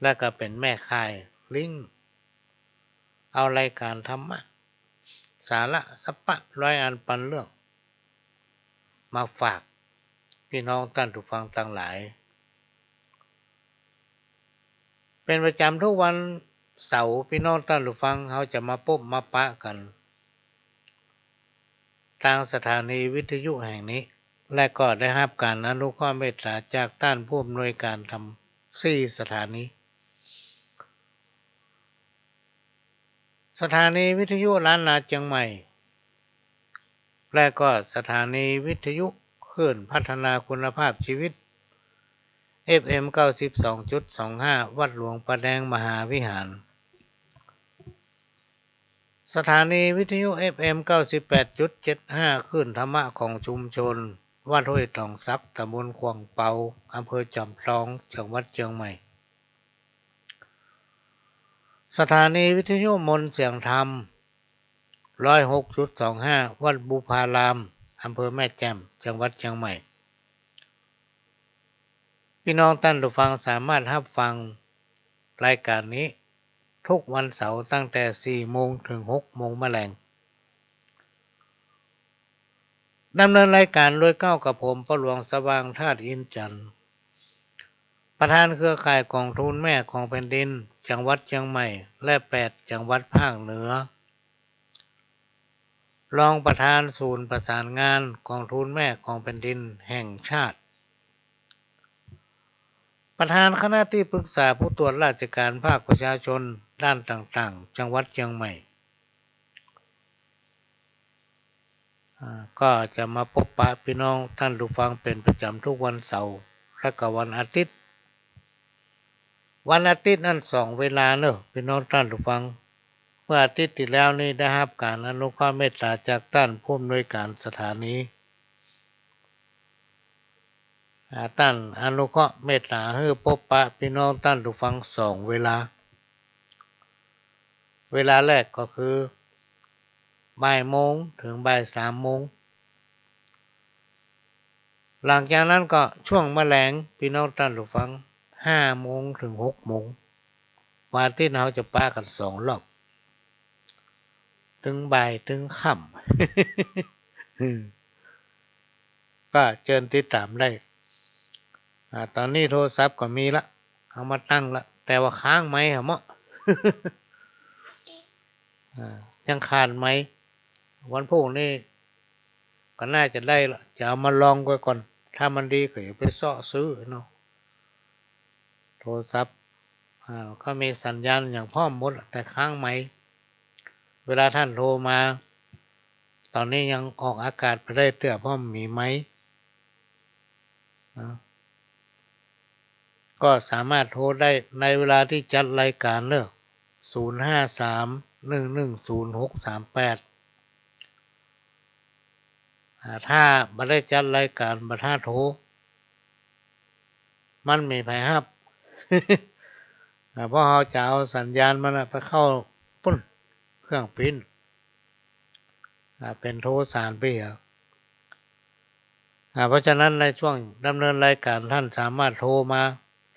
และก็เป๋นแม่ข่ายลิงก์เอารายก๋านธรรมะ สาระสะปะ ร้อยอันปันเรื่อง มาฝากปี้น้องต้านผู้ฟังตังหลาย เป๋นประจ๋ำทุกวันเสาร์ ปี้น้องต้านผู้ฟัง เฮาจะมาปบมาปะกั๋น ตางสถานีวิทยุแห่งนี้ และก็ได้ฮับก๋านอนุเคราะห์เมตต๋าจากต้านผู้อำนวยก๋านตางสี่สถานี สถานีวิทยุล้านนาเจียงใหม่ และก็สถานีวิทยุคลื่นพัฒนาคุณภาพชีวิต เอฟเอ็ม เก้าสิบสองจุดสองห้า วัดหลวงป่าแดงมหาวิหาร สถานีวิทยุ เอฟเอ็ม เก้าสิบแปดจุดเจ็ดห้า คลื่นธรรมะของชุมชน วัดห้วยตองสัก ตำบลขวางเปา อำเภอจอมทอง จังหวัดเจียงใหม่ สถานีวิทยุมนต์เสียงธรรม ร้อยหกจุดสองห้า วัดบุพาราม อำเภอแม่แจ่ม จังหวัดเจียงใหม่ ปี้น้องต้านผู้ฟังสามารถฮับฟังรายก๋านนี้ทุกวันเสาร์ตั้งแต่สี่โมงเถิงหกโมงมะแลง ดำเนินรายก๋านโดยเก้ากับผม ป้อหลวงสว่าง ธาตุอินทร์จันทร์ ประธานเครือข่ายก๋องทุนแม่ของแผ่นดิน จังหวัดเจียงใหม่ และแปดจังหวัดภาคเหนือ รองประธานศูนย์ประสานงานก๋องทุนแม่ของแผ่นดินแห่งชาติ ประธานคณะตี้ปรึกษาผู้ตรวจราชก๋านภาคประชาชนด้านต่างๆ จังหวัดเจียงใหม่ อ่า ก็จะมาปบปะปี้น้องต้านผู้ฟังเป๋นประจ๋ำทุกวันเสาร์ และก็วันอาทิตย์ วันอาทิตย์นั้นสองเวลาเนาะ ปี้น้องต้านผู้ฟัง เมื่ออาทิตย์ตี้แล้วนี้ได้ฮับก๋านอนุเคราะห์เมตต๋าจากต้านผู้อำนวยก๋านสถานี อ่า ต้านอนุเคราะห์เมตต๋าหื้อปบปะปี้น้องต้านผู้ฟังสองเวลา เวลาแรกก็คือบ่ายโมงเถิงบ่ายสามโมง หลังจากนั้นก็ช่วงมะแลง ปี้น้องต้านผู้ฟัง ห้าโมงเถิงหกโมง วันอาทิตย์เฮาจะปะกั๋นสองรอบ ตึงบ่ายตึงค่ำ อืม ก็เจิญติดต๋ามได้ อ่า ต๋อนนี้โทรศัพท์ก็มีละ เอามาตั้งละ แต่ว่าค้างไมค์หะเมาะ อ่า ยังขาดไมค์ วันพูกนี้ก็น่าจะได้ละ จะเอามาลองไว้ก่อน ถ้ามันดีก็จะไปเซาะซื้อเนาะ โทรศัพท์ อ่า ก็มีสัญญาณอย่างพร้อมหมดละ แต่ค้างไมค์ เวลาต้านโทรมา ต๋อนนี้ยังออกอากาศไปได้เตื้อ เพราะมีไมค์ นะ ก็สามารถโทรได้ในเวลาตี้จัดรายก๋านเนาะ ศูนย์ห้าสาม หนึ่งหนึ่งศูนย์ หกสามแปด ห อ่า ถ้าบ่ได้จัดรายก๋าน บ่ถ้าโทร มันบ่มีใผฮับ อ่า เพราะเฮาจะเอาสัญญาณมันน่ะไปเข้าปุ้น เครื่องปิ้น อ่า เป๋นโทรสารไปเหีย อ่า เพราะฉะนั้นในช่วงดำเนินรายก๋าน ท่านสามารถโทรมา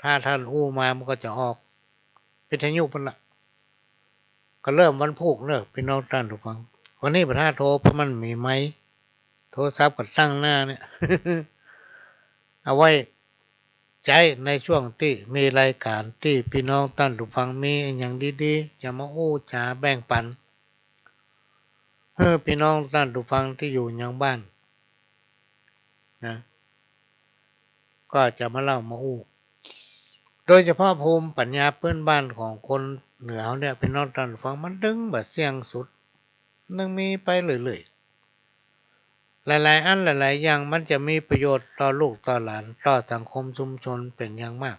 ถ้าท่านอู้มามันก็จะออกวิทยุปุ้นละ ก็เริ่มวันพูกเนาะ ปี้น้องต้านผู้ฟัง วันนี้บ่ถ้าโทร เพราะมันบ่มีไมค์ โทรศัพท์ก็ตั้งหน้าเนี่ย เอาไว้ใจ๊ในช่วงตี้มีรายก๋าน ตี้ปี้น้องต้านผู้ฟังมีอะหยังดีๆ จะมาอู้จ๋าแบ่งปั๋น หื้อปี้น้องต้านผู้ฟังตี้อยู่ยังบ้านนะ ก็จะมาเล่ามาอู้ โดยเฉพาะภูมิปัญญาปื้นบ้านของคนเหนือเฮาเนี่ย ปี้น้องต้านผู้ฟัง มันตึงบ่เสี้ยงสุด ตึงมีไปเรื่อยๆ หลายๆ อันหลายๆ อย่าง มันจะมีประโยชน์ต่อลูกต่อหลาน ต่อสังคมชุมชนเป๋นอย่างมาก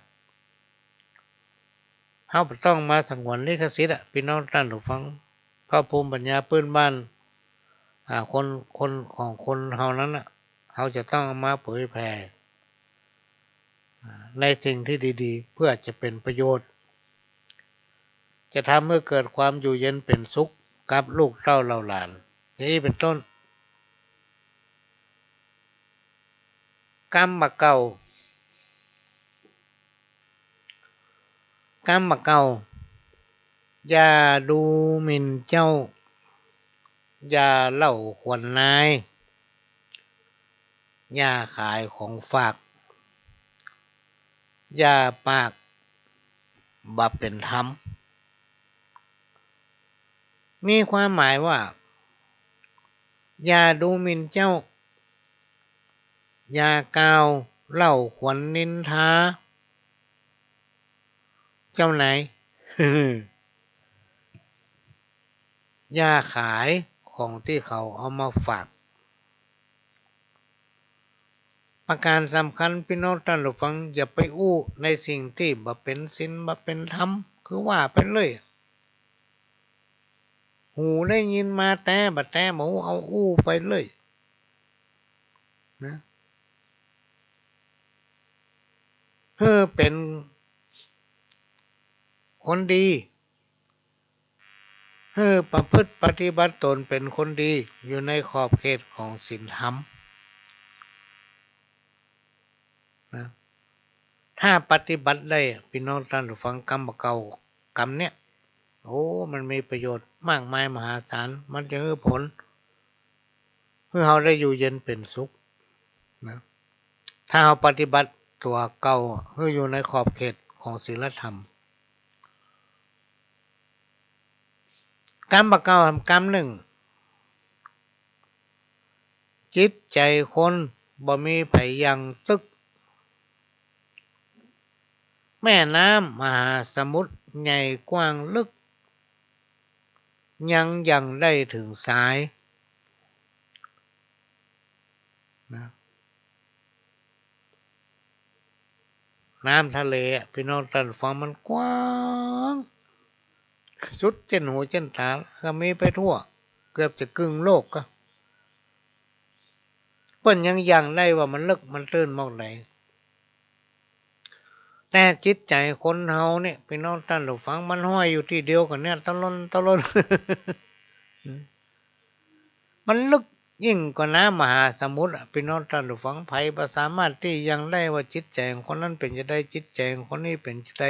เฮาบ่ต้องมาสงวนลิขสิทธิ์อะ ปี้น้องต้านผู้ฟัง เพราะภูมิปัญญาปื้นบ้าน อ่า คน คน ของคนเฮานั้นน่ะ เฮาจะต้องเอามาเผยแผ่ อ่า ในสิ่งตี้ดีๆ เปื้อจะเป๋นประโยชน์ จะทำหื้อเกิดความอยู่เย็นเป๋นสุขกับลูกเต้าเหล่าหลาน อย่างอี้เป๋นต้น กำบ่าเก่า กำบ่าเก่า อย่าดูหมิ่นเจ้า อย่าเล่าขวัญนาย อย่าขายของฝาก อย่าปากบ่เป๋นธรรม มีความหมายว่า อย่าดูหมิ่นเจ้า อย่ากล่าวเล่าขวัญนินทาเจ้านาย อย่าขายของตี้เขาเอามาฝาก ประก๋านสำคัญ ปี้น้องต้านผู้ฟัง อย่าไปอู้ในสิ่งตี้บ่เป๋นศีลบ่เป๋นธรรม คือว่าไปเรื่อย หูได้ยินมาแต๊บ่แต๊บ่ฮู้ เอาอู้ไปเรื่อยนะ หื้อเป๋นคนดี หื้อประพฤติปฏิบัติตนเป๋นคนดี อยู่ในขอบเขตของศีลธรรมนะ ถ้าปฏิบัติได้ ปี้น้องต้านผู้ฟัง กำบ่าเก่ากำเนี่ย โอ้ มันมีประโยชน์มากมายมหาศาล มันจะหื้อผล หื้อเฮาได้อยู่เย็นเป๋นสุขนะ ถ้าเฮาปฏิบัติตั๋วเก่า หื้ออยู่ในขอบเขตของศีลธรรม กำบ่าเก่าแหมกำนึ่ง จิตใจ๋คนบ่มีใผยังตึก แม่น้ำมหาสมุทรใหญ่กว้างลึก ยังยังได้เถิงสาย นะ น้ำทะเลอะ ปี้น้องต้านฟัง มันกว้างสุดเจ้นหูเจ้นต๋า ก็มีไปทั่ว เกือบจะกึ่งโลกก็ เปิ้นยังยังได้ว่ามันเลิกมันตื้นหม้องใด แต่จิตใจ๋คนเฮาเนี่ย ปี้น้องต้านผู้ฟัง มันห้อยอยู่ตี้เดียวกั๋นเนี่ย ตะล่อนตะล่อน มันลึกยิ่งกว่าน้ำมหาสมุทรอะ ปี้น้องต้านผู้ฟัง ใผบ่สามารถตี้ยังได้ว่าจิตใจ๋ของคนนั้นเป๋นจาใด จิตใจ๋ของคนนี้เป๋นจาใด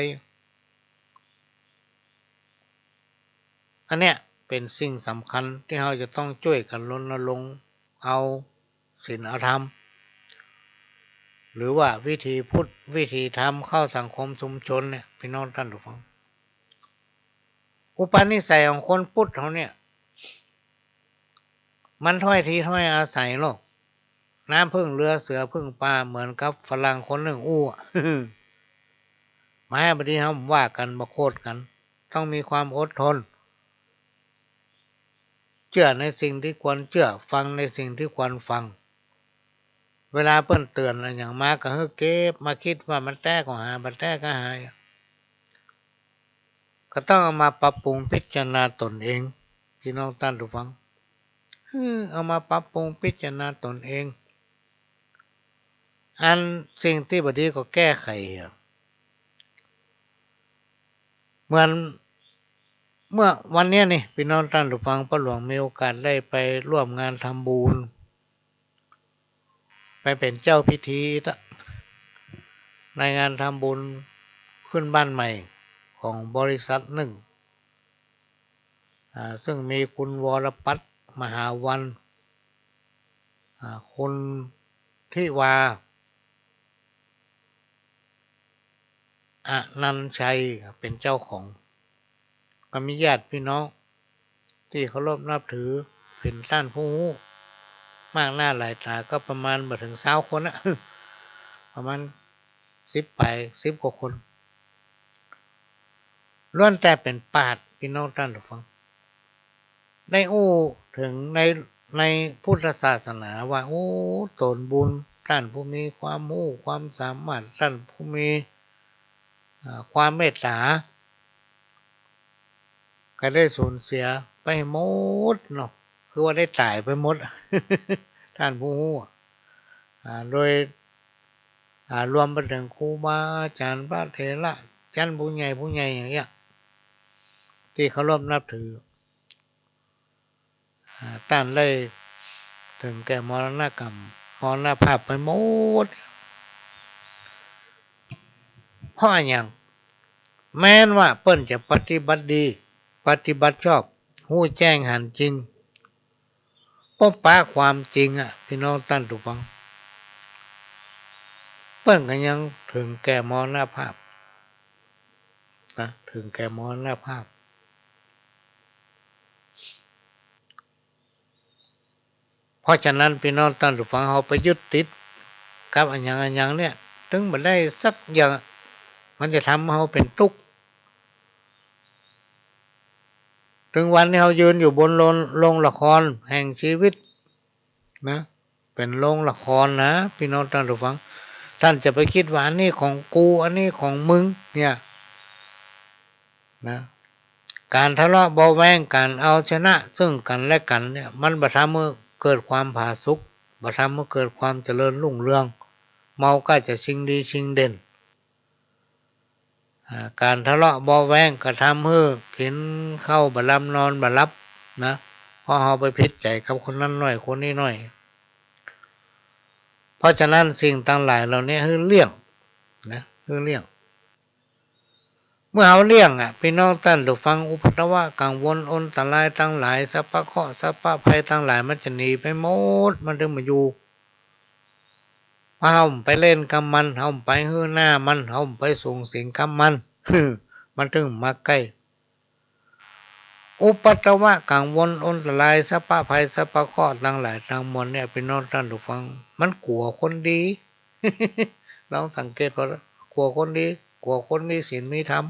อันเนี้ยเป๋นสิ่งสำคัญตี้เฮาจะต้องจ้วยกั๋นรณรงค์เอาศีลเอาธรรม หรือว่าวิถีพุทธวิถีธรรมเข้าสังคมชุมชนเนี่ย ปี้น้องต้านผู้ฟัง อุปนิสัยของคนพุทธเฮาเนี่ย มันถ้อยทีถ้อยอาศัยโลก น้ำผึ้งเรือเสือผึ้งป่า เหมือนกับฝรั่งคนนึ่งอู้อะ มา บ่ดีเฮาว่ากั๋น บ่โค่นกั๋น ต้องมีความอดทน เจื้อในสิ่งตี้ควรเจื้อ ฟังในสิ่งตี้ควรฟัง เวลาเปิ้นเตื๋อนอะหยังมา ก็หื้อเก็บมาคิดว่ามันแต๊ก็หา บ่แต๊ก็หา ก็ต้องเอามาปรับปรุงพิจารณาตนเอง ปี้น้องต้านผู้ฟัง อ เอามาปรับปรุงพิจารณาตนเอง อันสิ่งตี้บ่ดีก็แก้ไขอะ เหมือนเมื่อวันเนี้ยนี่ ปี้น้องต้านผู้ฟัง ป้อหลวงมีโอกาสได้ไปร่วมงานทำบุญ ไปเป๋นเจ้าพิธีตะ ในงานทำบุญขึ้นบ้านใหม่ของบริษัทนึ่ง อ่า ซึ่งมีคุณวรปัตร มหาวัลย์ อ่า คุณทิวา อนันต์ชัย เป๋นเจ้าของ ก็มีญาติพี่น้องตี้เคารพนับถือ เป๋นต้านผู้ฮู้ มากหน้าหลายต๋า ก็ประมาณบ่เถิงซาวคนอะ ประมาณสิบปลาย สิบกว่าคน ล้วนแต่เป๋นปราชญ์ ปี้น้องต้านผู้ฟัง ได้อู้เถิงใน ในพุทธศาสนาว่า โอ้ ต๋นบุญ ต้านผู้มีความฮู้ความสามารถ ต้านผู้มี อ่า ความเมตต๋า ก็ได้สูญเสียไปหมดเนาะ คือว่าได้ต๋ายไปหมด ต้านผู้ฮู้ อ่า โดย อ่า รวมไปเถิงครูบาอาจ๋ารย์ พระเถระ จั๊นผู้ใหญ่ผู้ใหญ่อย่างเนี้ย ตี้เคารพนับถือ อ่า ต้านได้เถิงแก่มรณกรรม มรณภาพไปหมด เพราะอะหยัง แม้นว่าเปิ้นจะปฏิบัติดี ปฏิบัติชอบ ฮู้แจ้งหันจริง ปบปะความจริงอะ ปี้น้องต้านผู้ฟัง เปิ้นก็ยังเถิงแก่มรณภาพนะ เถิงแก่มรณภาพ เพราะฉะนั้น ปี้น้องต้านผู้ฟัง เฮาไปยึดติดกับอะหยังอะหยังเนี่ย ตึงบ่ได้สักอย่าง มันจะทำเฮาเป๋นตุ๊กข์ ตึงวันนี้เฮายืนอยู่บนโรง โรงละครแห่งชีวิตนะ เป๋นโรงละครนะ ปี้น้องต้านผู้ฟัง ต้านจะไปกึ๊ดว่า อันนี้ของกู อันนี้ของมึง เนี่ยนะ ก๋านทะเลาะเบาะแว้ง ก๋านเอาชนะซึ่งกั๋นและกั๋นเนี่ย มันบ่ทำหื้อเกิดความผาสุก บ่ทำหื้อเกิดความเจริญรุ่งเรือง เมาก็จะชิงดีชิงเด่น อ่า ก๋านทะเลาะเบาะแว้งก็ทำหื้อกิ๋นข้าวบ่ลำนอนบ่หลับนะ เพราะเฮาไปผิดใจ๋กับคนนั้นหน้อยคนนี้หน้อย เพราะฉะนั้นสิ่งตังหลายเหล่านี้หื้อเลี่ยงนะ หื้อเลี่ยง เมื่อเฮาเลี่ยงอะ ปี้น้องต้านผู้ฟัง อุปัทวะกังวลอันตรายตังหลาย สัพพะเคราะห์สัพพะภัยตังหลาย มันจะหนีไปหมด มันตึงบ่อยู่ เพราะเฮาบ่ไปเล่นกับมัน เฮาบ่ไปหื้อหน้ามัน เฮาบ่ไปสูงสิงกับมัน มันตึงมาใก้ อุปัทวะกังวลอันตราย สัพพะภัยสัพพะเคราะห์ตังหลายตังมวลเนี่ย ปี้น้องต้านผู้ฟัง มันกั๋วคนดี ลองสังเกตก่อน กั๋วคนดี กั๋วคนมีศีลมีธรรม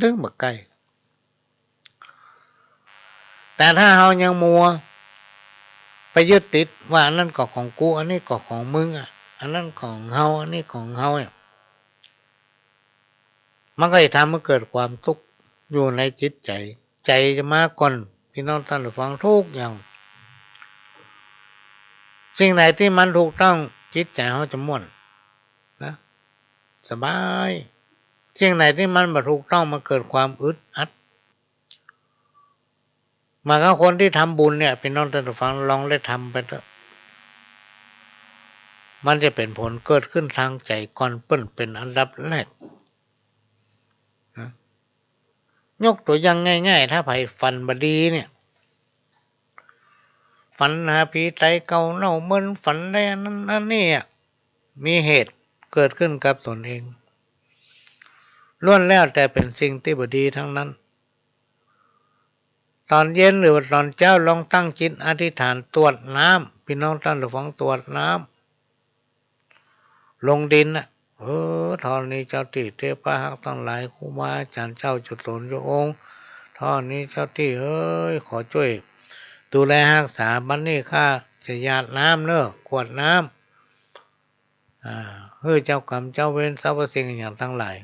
ตึงบ่ใก้ แต่ถ้าเฮายังมัวไปยึดติดว่า อันนั้นก็ของกู อันนี้ก็ของมึงอะ อันนั้นของเฮา อันนี้ของเฮาเนี่ย มันก็จะทำให้เกิดความตุ๊กข์อยู่ในจิตใจ๋ ใจ๋จะมาก่อน ปี้น้องต้านผู้ฟัง ทุกอย่าง สิ่งไหนตี้มันถูกต้อง จิตใจ๋เฮาจะม่วนนะ สบาย สิ่งไหนตี้มันบ่ถูกต้อง มันเกิดความอึดอัด เหมือนกับคนตี้ทำบุญเนี่ย ปี้น้องต้านผู้ฟัง ลองได้ทำไปเต๊อะ มันจะเป๋นผลเกิดขึ้นตางใจ๋ก่อนเปิ้นเป๋นอันดับแรกนะ ยกตั๋วอย่างง่ายๆ ถ้าใผฝันบ่ดีเนี่ย ฝันหาผีต๋ายเก่าเน่าเมิน ฝันได้อันนั้นอันนี้อะ มีเหตุเกิดขึ้นกับตนเอง ล้วนแล้วแต่เป๋นสิ่งตี้บ่ดีตังนั้น ต๋อนเย็นหรือว่าต๋อนเจ๊า ลองตั้งจิตอธิษฐานตรวจน้ำ ปี้น้องต้านผู้ฟัง ตรวจน้ำ ลงดินน่ะ เออ ธรณีเจ้าตี้ เทพะฮักตังหลาย ครูบาอาจ๋ารย์เจ้าจุ๊ต๋นจุ๊องค์ ธรณีเจ้าตี้เอ๋ย ขอจ้วยดูแลฮักษา บัดนี้ข้าจะหยาดน้ำเน่อ กรวดน้ำ อ่า หื้อเจ้ากรรมเจ้าเวรสรรพสิ่งอย่างตังหลาย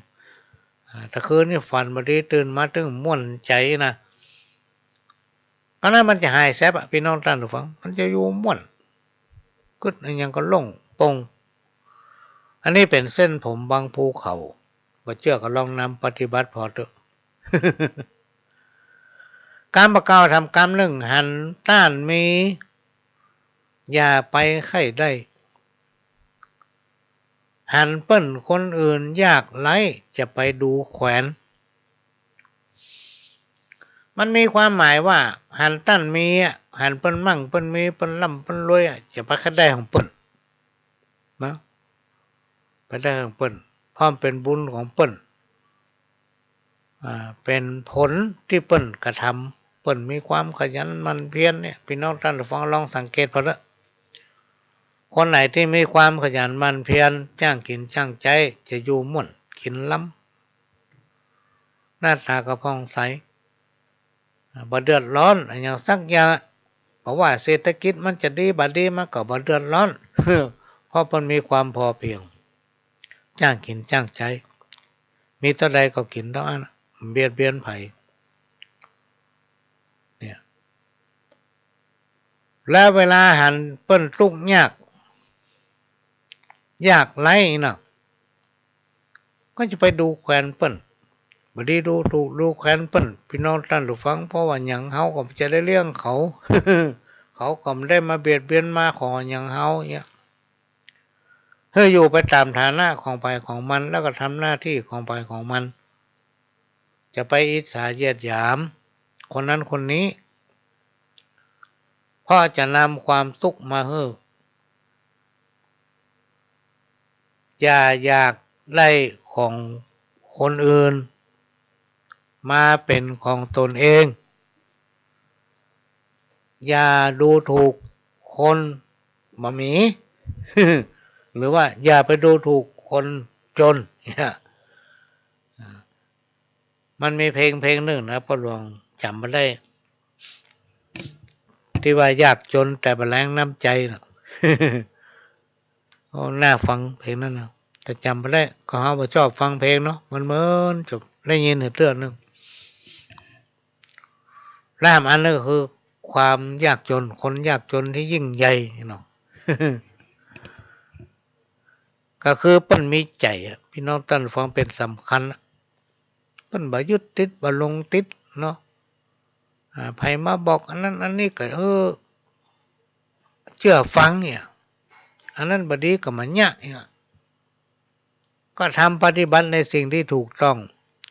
อ่า ตะคืนนี้ฝันบ่ดี ตื่นมาตึงม่วนใจ๋นะ ตอนนั้นมันจะหายแสบอะ ปี้น้องต้านผู้ฟัง มันจะอยู่ม่วน กึ๊ดอะหยังก็โล่งโป่ง อันนี้เป๋นเส้นผมบางภูเขา บ่เจื้อก็ลองนำปฏิบัติผ่อเต๊อะ กำบ่าเก่าทำกำนึ่ง หันต้านมี อย่าไปใค่ได้ หันเปิ้นคนอื่นยากไร้ จะไปดูแขวน มันมีความหมายว่า หันต้านมีอะ หันเปิ้นมั่งเปิ้นมี เปิ้นร่ำเปิ้นรวยอะ จะไปใค่ได้ของเปิ้น นะ ไปได้ของเปิ้น เพราะมันเป๋นบุญของเปิ้น อ่า เป๋นผลตี้เปิ้นกระทำ เปิ้นมีความขยันหมั่นเพียรเนี่ย ปี้น้องต้านผู้ฟังลองสังเกตผ่อเต๊อะ คนไหนตี้มีความขยันหมั่นเพียร จ้างกิ๋นจ้างใจ๊ จะอยู่ม่วน กิ๋นล้ำ หน้าต๋าก็ผ่องใส อ่า บ่เดือดร้อนอะหยังสักอย่าง บ่ว่าเศรษฐกิจมันจะดีบ่ดี มันก็บ่เดือดร้อน เพราะเปิ้นมีความพอเพียง จ้างกิ๋นจ้างใจ๊ มีเต้าใดก็กิ๋นเต้าอั้น บ่เบียดเบียนใผ เนี่ย แล้วเวลาหันเปิ้นตุ๊กข์ยาก ยากไร้เนาะ ก็จะไปดูแขวนเปิ้น บ่ดีดูถูกดูแขวนเปิ้น ปี้น้องต้านผู้ฟัง เพราะว่าหยังเฮาก็จะได้เลี้ยงเขา เขาก็บ่ได้มาเบียดเบียนมาขอหยังเฮาเนี่ย หื้ออยู่ไปต๋ามฐานะของใผของมัน แล้วก็ทำหน้าตี้ของใผของมัน จะไปอิจฉาเยียดหยามคนนั้นคนนี้ เพราะจะนำความตุ๊กข์มาหื้อ อย่าอยากได้ของคนอื่น มาเป๋นของตนเอง อย่าดูถูกคนบ่มี หรือว่าอย่าไปดูถูกคนจนเนี่ย อ่า มันมีเพลงเพลงนึ่งนะ ป้อหลวงจ๋ำบ่ได้ ตี้ว่ายากจนแต่บ่แล้งน้ำใจ๋น่ะ โอ้ น่าฟังเพลงนั้นนะ แต่จ๋ำบ่ได้ ก็เฮาบ่ชอบฟังเพลงเนาะ มันเหมือนจะได้ยินเตื้อนึ่ง แล้วอันนั้นก็คือความยากจน คนยากจนตี้ยิ่งใหญ่เนาะ ก็คือเปิ้นมีใจ๋อะ ปี้น้องต้านผู้ฟัง เป๋นสำคัญอะ เปิ้นบ่ยึดติด บ่หลงติดเนาะ อ่า ใผมาบอกอันนั้นอันนี้ก็ เออ เจื้อฟังเนี่ย อันนั้นบ่ดีก็บ่เยียะเนี่ย ก็ทำปฏิบัติในสิ่งที่ถูกต้อง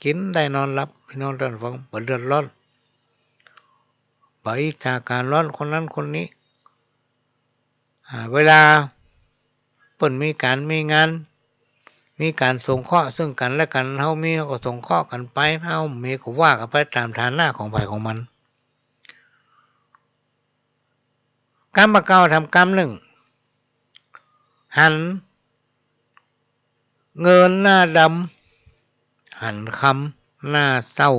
กิ๋นได้นอนหลับ ปี้น้องต้านผู้ฟัง บ่เดือดร้อน บ่อิจฉาการ้อนคนนั้นคนนี้ อ่า เวลาเปิ้นมีก๋านมีงาน มีก๋านสงเคราะห์ซึ่งกั๋นและกั๋น เฮามีเฮาก็สงเคราะห์กั๋นไป เฮาบ่มีก็ว่ากั๋นไปต๋ามฐานะของใผของมัน กำบ่าเก่าทำกำนึ่ง หันเงินหน้าดำ หันคำหน้าเศร้า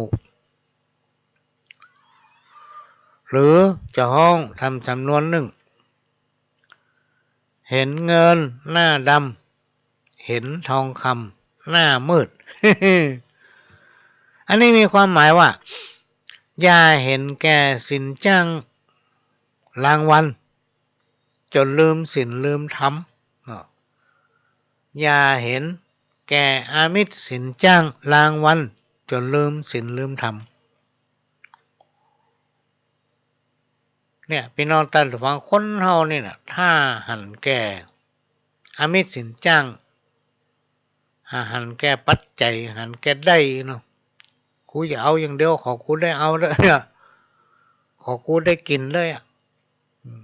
หรือจะฮ้องทำสำนวนนึ่ง เห็นเงินหน้าดำ เห็นทองคำหน้ามืด อันนี้มีความหมายว่า อย่าเห็นแก่สินจ้างรางวัล จ๋นลืมศีลลืมธรรมเนาะ อย่าเห็นแก่อามิสสินจ้างรางวัล จ๋นลืมศีลลืมธรรม เนี่ย ปี้น้องต้านผู้ฟัง คนเฮานี่น่ะ ถ้าหันแก่อามิสสินจ้าง อ่า หันแก่ปัจจัย หันแก่ได้เนาะ กูจะเอาอย่างเดียว ขอกูได้เอาเต๊อะ ขอกูได้กิ๋นเต๊อะ อืม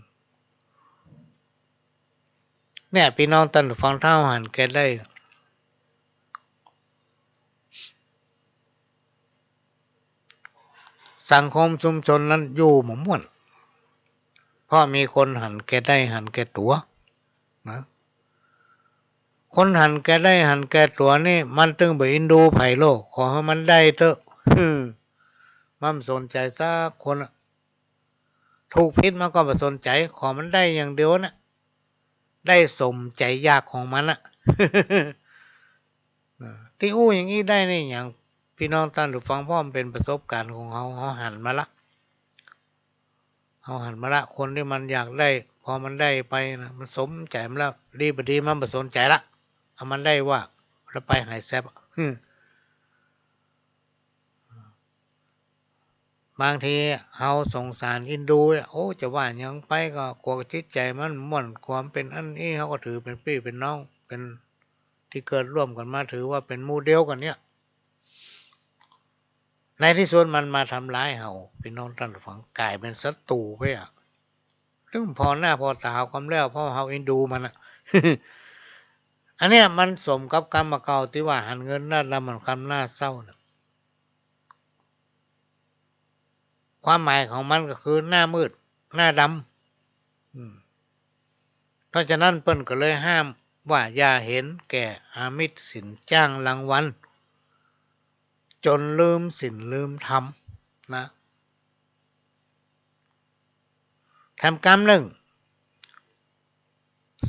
เนี่ย ปี้น้องต้านผู้ฟัง ถ้าหันแก่ได้ สังคมชุมชนนั้นอยู่บ่ม่วน เพราะมีคนหันแก่ได้หันแก่ตั๋วนะ คนหันแก่ได้หันแก่ตั๋วนี่ มันตึงบ่อินดูใผโลก ขอหื้อมันได้เต๊อะ มันบ่สนใจ๋สักคนอะ ถูกผิดมันก็บ่สนใจ๋ ขอมันได้อย่างเดียวนะ ได้สมใจ๋อยากของมันอะ ตี้อู้อย่างอี้ได้นี่ อย่างปี้น้องต้านผู้ฟัง เพราะมันเป๋นประสบก๋ารณ์ของเฮา เฮาหันมาละ เอาหันมาละ คนตี้มันอยากได้ พอมันได้ไปนะ มันสมใจ๋มันแล้ว ดีบ่ดีมันบ่สนใจ๋ละ เอามันได้ว่า แล้วไปหายแซบ บางทีเฮาสงสารอินดูเนี่ย โอ้ จะว่าหยังไปก็กั๋วจิตใจ๋มันม่วน ความเป๋นอันอี้ เฮาก็ถือเป๋นปี้เป๋นน้อง เป๋นตี้เกิดร่วมกั๋นมา ถือว่าเป๋นหมู่เดียวกั๋นเนี่ย ในตี้สุดมันมาทำร้ายเฮา ปี้น้องต้านผู้ฟัง ก๋ายเป๋นศัตรู๋ไปอะ ซึ่งผ่อหน้าผ่อต๋าเฮากำแล้ว เพราะเฮาอินดูมันอะ อันเนี้ยมันสมกับกำบ่าเก่าตี้ว่าหันเงินหน้าดำ หันคำหน้าเศร้าน่ะ ความหมายของมันก็คือหน้ามืด หน้าดำ อืม เพราะฉะนั้นเปิ้นก็เลยห้ามว่าอย่าเห็นแก่อามิสสินจ้างรางวัล จ๋นลืมศีลลืมธรรมนะ แถมกำนึ่ง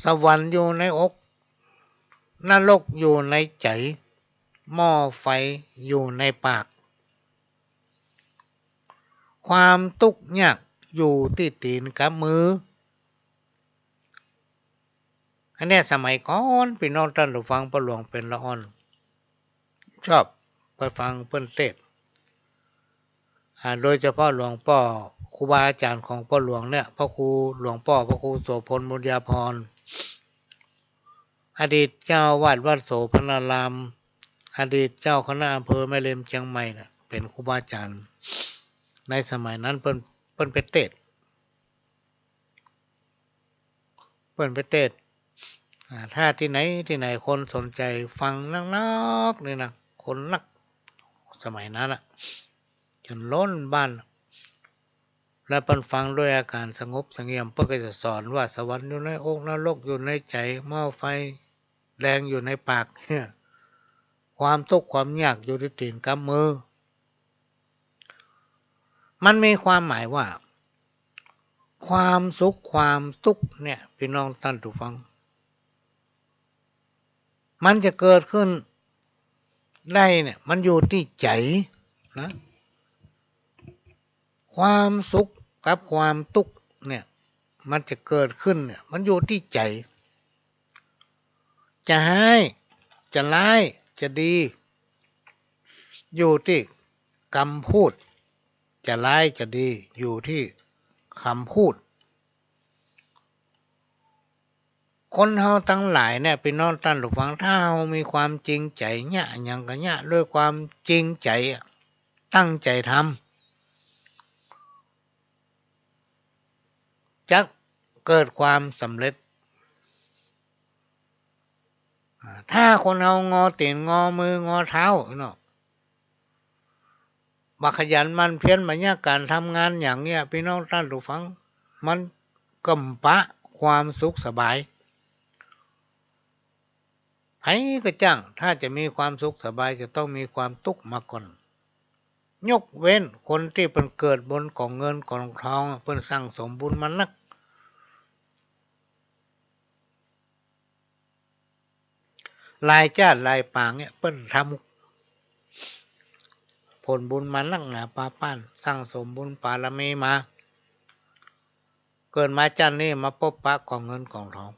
สวรรค์อยู่ในอก นรกอยู่ในใจ๋ หม้อไฟอยู่ในปาก ความตุ๊กข์ยากอยู่ตี้ตี๋นกับมือ อันเนี้ยสมัยก่อน ปี้น้องต้านผู้ฟัง ป้อหลวงเป๋นละอ่อน ชอบไปฟังเปิ้นเตสน์ อ่า โดยเฉพาะหลวงป้อ ครูบาอาจารย์ของป้อหลวงเนี่ย พระครูหลวงป้อ พระครูโสภณ บุญญาภรณ์ อดีตเจ้าอาวาสวัดโสภณาราม อดีตเจ้าคณะอำเภอแม่ริมเจียงใหม่น่ะ เป๋นครูบาอาจารย์ ในสมัยนั้นเปิ้น เปิ้นไปเตสน์ เปิ้นไปเตสน์ อ่า ถ้าตี้ไหนตี้ไหนคนสนใจ๋ฟังนักๆ นี่นะ คนนัก สมัยนั้นน่ะ จ๋นล้นบ้าน แล้วเปิ้นฟังด้วยอาก๋ารสงบเสงี่ยม เปิ้นก็จะสอนว่าสวรรค์อยู่ในอก นรกอยู่ในใจ๋ หม้อไฟแดงอยู่ในปาก ความตุ๊กข์ความยากอยู่ตี้ตี๋นกับมือ มันมีความหมายว่า ความสุขความตุ๊กข์เนี่ย ปี้น้องต้านผู้ฟัง มันจะเกิดขึ้นได้เนี่ย มันอยู่ตี้ใจ๋นะ ความสุขกับความตุ๊กข์เนี่ย มันจะเกิดขึ้นเนี่ย มันอยู่ตี้ใจ๋ จะฮ้าย จะร้าย จะดี อยู่ตี้กำพูด จะร้ายจะดี อยู่ตี้กำพูด คนเฮาตังหลายเนี่ย ปี้น้องต้านผู้ฟัง ถ้าเฮามีความจริงใจ๋ เยียะหยังก็เยียะด้วยความจริงใจ๋อะ ตั้งใจ๋ทำ จักเกิดความสำเร็จ อ่า ถ้าคนเฮางอตี๋นงอมืองอเท้าเนาะ บ่ขยันหมั่นเพียร บ่เยียะก๋านทำงานหยังเนี่ย ปี้น้องต้านผู้ฟัง มันก็บ่ปะความสุขสบาย ใผก็จ้าง ถ้าจะมีความสุขสบาย จะต้องมีความตุ๊กข์มาก่อน ยกเว้นคนตี้เปิ้นเกิดบนก๋องเงินก๋องทอง เปิ้นสั่งสมบุญมานัก หลายจ้าดหลายปางเนี่ย เปิ้นทำผลบุญมานักหนาปาป๊าน สั่งสมบุญบารมีมา เกิดมาจ้าดนี้มาปบปะก๋องเงินก๋องทอง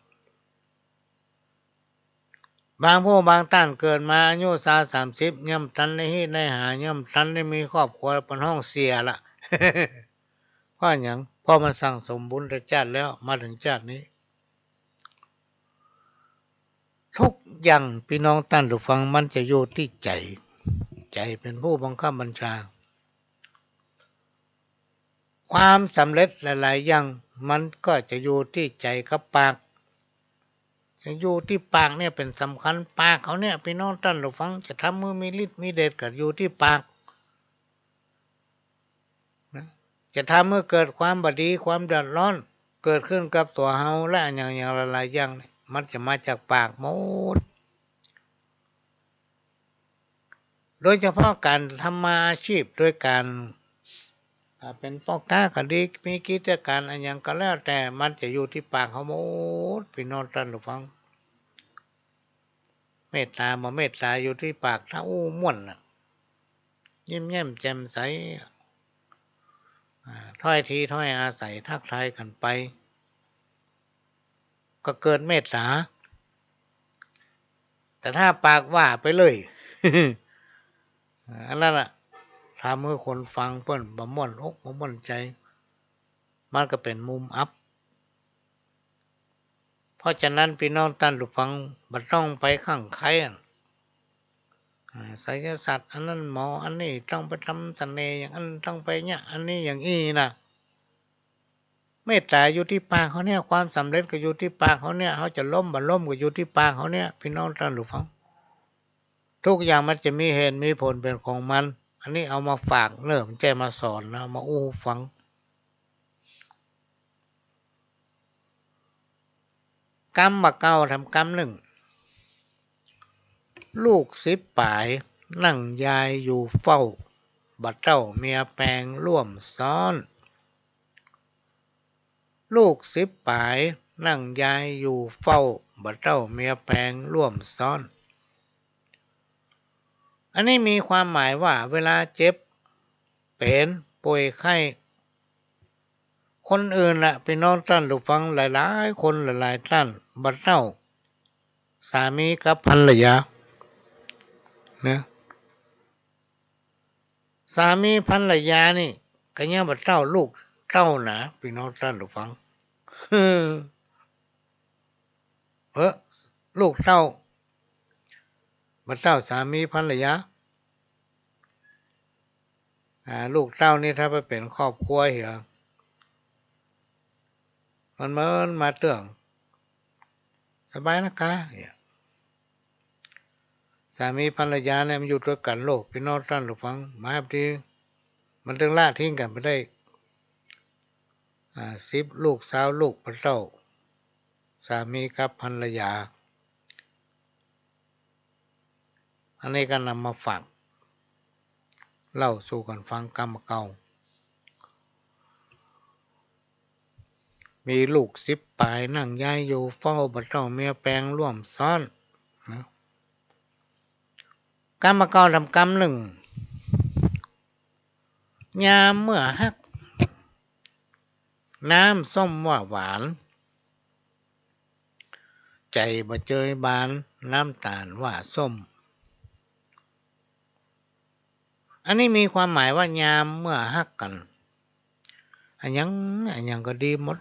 บางผู้บางต้านเกิดมาอายุซาวสามสิบ ยังบ่ตันได้ฮี้ได้หา ยังบ่ตันได้มีครอบครัว เปิ้นฮ้องเสียละ เพราะหยัง เพราะมันสั่งสมบุญแต่จ้าดแล้ว มาเถิงจ้าดนี้ ทุกอย่างปี้น้องต้านผู้ฟัง มันจะอยู่ตี้ใจ๋ ใจ๋เป๋นผู้บังคับบัญชา ความสำเร็จหลายๆ อย่าง มันก็จะอยู่ตี้ใจ๋กับปาก จะอยู่ตี้ปากเนี่ยเป๋นสำคัญ ปากเฮาเนี่ย ปี้น้องต้านผู้ฟัง จะทำหื้อมีฤทธิ์มีเดชก็อยู่ตี้ปาก นะ จะทำหื้อเกิดความบ่ดี ความเดือดร้อน เกิดขึ้นกับตั๋วเฮา และอะหยังๆ หลายๆ อย่างเนี่ย มันจะมาจากปากหมด โดยเฉพาะก๋านทำมาอาชีพโดยก๋าน อ่า เป๋นป้อก๊าก็ดี มีกิจก๋านอะหยังก็แล้วแต่ มันจะอยู่ตี้ปากเฮาหมด ปี้น้องต้านผู้ฟัง เมตต๋าบ่เมตต๋าอยู่ตี้ปาก ถ้าอู้ม่วนน่ะ ยิ้มแย้มแจ่มใส อ่า ถ้อยทีถ้อยอาศัยทักทายกั๋นไป ก็เกิดเมตต๋า แต่ถ้าปากว่าไปเลย อันนั้นน่ะ ทำหื้อคนฟังเปิ้นบ่ม่วนอกบ่ม่วนใจ๋ มันก็เป๋นมุมอับ เพราะฉะนั้นปี้น้องต้านผู้ฟังบ่ต้องไปข้างใครอะ อ่า ไสยศาสตร์อันนั้น หมออันนี้ ต้องไปทำเสน่ห์อย่างนั้น ต้องไปเยียะอันนี้อย่างอี้นะ เมตต๋าอยู่ตี้ปากเฮาเนี่ย ความสำเร็จก็อยู่ตี้ปากเฮาเนี่ย เฮาจะล้มบ่ล้มก็อยู่ตี้ปากเฮาเนี่ย ปี้น้องต้านผู้ฟัง ทุกอย่างมันจะมีเหตุมีผลเป๋นของมัน อันนี้เอามาฝากเน่อ บ่ใจ้มาสอนนะ มาอู้หื้อฟัง กำบ่าเก่าแถมกำนึ่ง ลูกสิบป๋าย นั่งยายอยู่เฝ้า บ่าเต้าเมียแปงร่วมซ้อน ลูกสิบป๋าย นั่งยายอยู่เฝ้า บ่าเต้าเมียแปงร่วมซ้อน อันนี้มีความหมายว่า เวลาเจ็บเป๋นป่วยไข้ คนอื่นน่ะ ปี้น้องต้านผู้ฟังหลายๆ คนหลายๆ ต้าน บ่าเต้าสามีกับภรรยา นะ สามีภรรยานี่ ก็ยังบ่าเต้าลูกเต้านะ ปี้น้องต้านผู้ฟัง เออ ลูกเต้า บ่าเต้าสามีภรรยา อ่า ลูกเต้านี่ถ้าไปเป๋นครอบครัวเหีย มันเมินมาเตื้อง สบายนักกา เนี่ย สามีภรรยาเนี่ยมันอยู่ตวยกั๋นโลก ปี้น้องต้านผู้ฟัง มาพอดี มันตึงละทิ้งกั๋นไปได้ อ่า สิบลูก ซาวลูก บ่าเต้าสามีกับภรรยา อันนี้ก็นำมาฝากเล่าสู่กั๋นฟัง กำบ่าเก่า มีลูกสิบป๋าย นั่งยายอยู่เฝ้า บ่าเต้าเมียแปงร่วมซ้อน นะ กำบ่าเก่าแถมกำนึ่ง ยามเมื่อฮัก น้ำส้มว่าหวาน ใจ๋บ่เจยบาน น้ำต๋าลว่าส้ม อันนี้มีความหมายว่ายามเมื่อฮักกั๋น อะหยัง อะหยังก็ดีหมด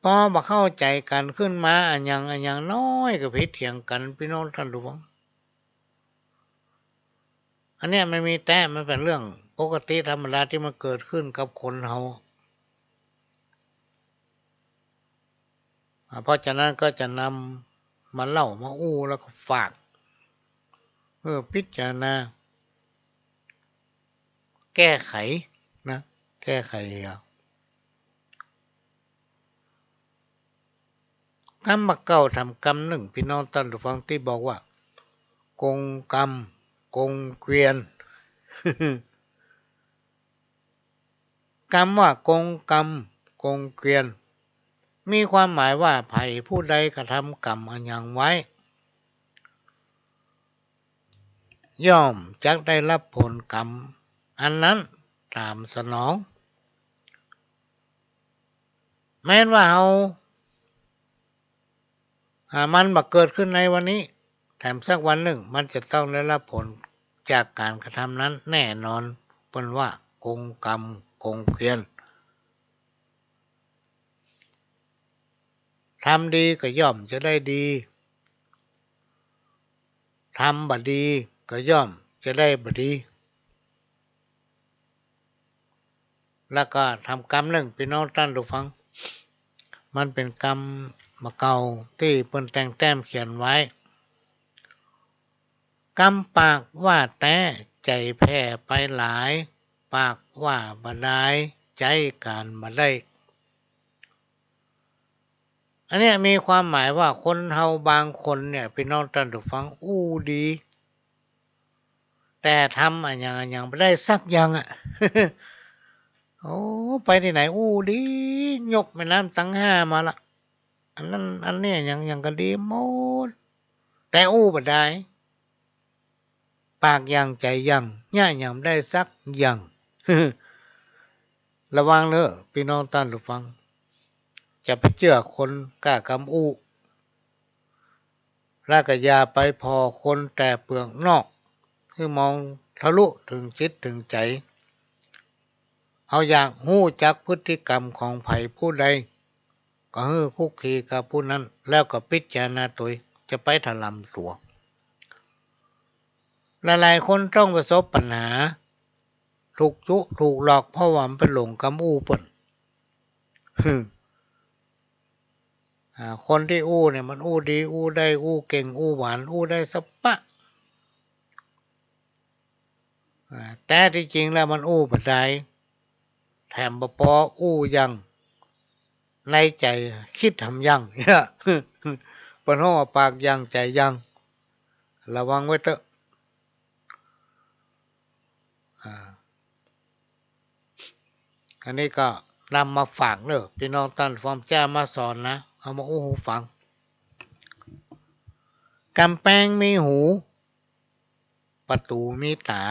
ปอบ่เข้าใจ๋กั๋นขึ้นมา อะหยัง อะหยังน้อยก็ผิดเถียงกั๋น ปี้น้องต้านผู้ฟัง อันเนี้ยมันมีแต๊ มันเป๋นเรื่องปกติธรรมดาตี้มันเกิดขึ้นกับคนเฮา อ่า เพราะฉะนั้นก็จะนำมาเล่ามาอู้แล้วก็ฝาก เออ พิจารณา แก้ไขนะ แก้ไขเอา กำบ่าเก่าแถมกำนึ่ง ปี้น้องต้านผู้ฟัง ตี้บอกว่า กงกำ กงเกวียน กำว่ากงกำ กงเกวียน มีความหมายว่าใผผู้ใดกระทำกรรมอะหยังไว้ ย่อมจักได้รับผลกรรมอันนั้นต๋ามสนอง แม้นว่าเฮา อ่า มันบ่เกิดขึ้นในวันนี้ แถมสักวันนึ่งมันจะต้องได้รับผลจากก๋านกระทำนั้นแน่นอน เปิ้นว่ากงกรรม กงเกวียน ทำดีก็ย่อมจะได้ดี ทำบ่ดีก็ย่อมจะได้บ่ดี แล้วก็แถมกำนึ่ง ปี้น้องต้านผู้ฟัง มันเป๋นกำบ่าเก่าตี้เปิ้นแต่งแต้มเขียนไว้ กำปากว่าแต๊ ใจ๋แผ่ไปหลาย ปากว่าบ่ดาย ใจ๊ก๋านบ่ได้ อันเนี้ยมีความหมายว่าคนเฮาบางคนเนี่ย ปี้น้องต้านผู้ฟัง อู้ดี แต่ทำอะหยังอะหยังบ่ได้สักอย่างอะ โอ้ ไปตี้ไหนอู้ดี ยกแม่น้ำตังห้ามาละ อันนั้นอันนี้อะหยังอะหยังก็ดีหมด แต่อู้บ่ได้ ปากหยั่งใจ๋หยั่ง เยียะหยังบ่ได้สักอย่าง ระวังเน่อ ปี้น้องต้านผู้ฟัง จะไปเจื้อคนก้ากำอู้ แล้วก็อย่าไปผ่อคนแต่เปลือกนอก หื้อมองทะลุเถิงจิตเถิงใจ๋ เฮาอยากฮู้จักพฤติกรรมของใผผู้ใด ก็หื้อคลุกคลีกับผู้นั้น แล้วก็พิจารณาตวย จะไปถล่มตั๋ว หลายๆ คนต้องประสบปัญหา ถูกจุถูกหลอก เพราะว่ามันไปหลงกำอู้เปิ้น อ่า คนตี้อู้เนี่ยมันอู้ดีอู้ได้อู้เก่งอู้หวานอู้ได้สะปะ อ่า แต่ตี้จริงแล้วมันอู้บ่ได้ แถมบ่ปออู้ยัง ในใจ๋กึ๊ดหำยัง เปิ้นฮ้องว่าปากหยั่งใจ๋หยั่ง ระวังไว้เต๊อะ อ่า อันนี้ก็นำมาฝากเน่อ ปี้น้องต้านผู้ฟัง จะมาสอนนะ เอามาอู้หื้อฟัง ก๋ำแปงมีหู ประตู๋มีต๋า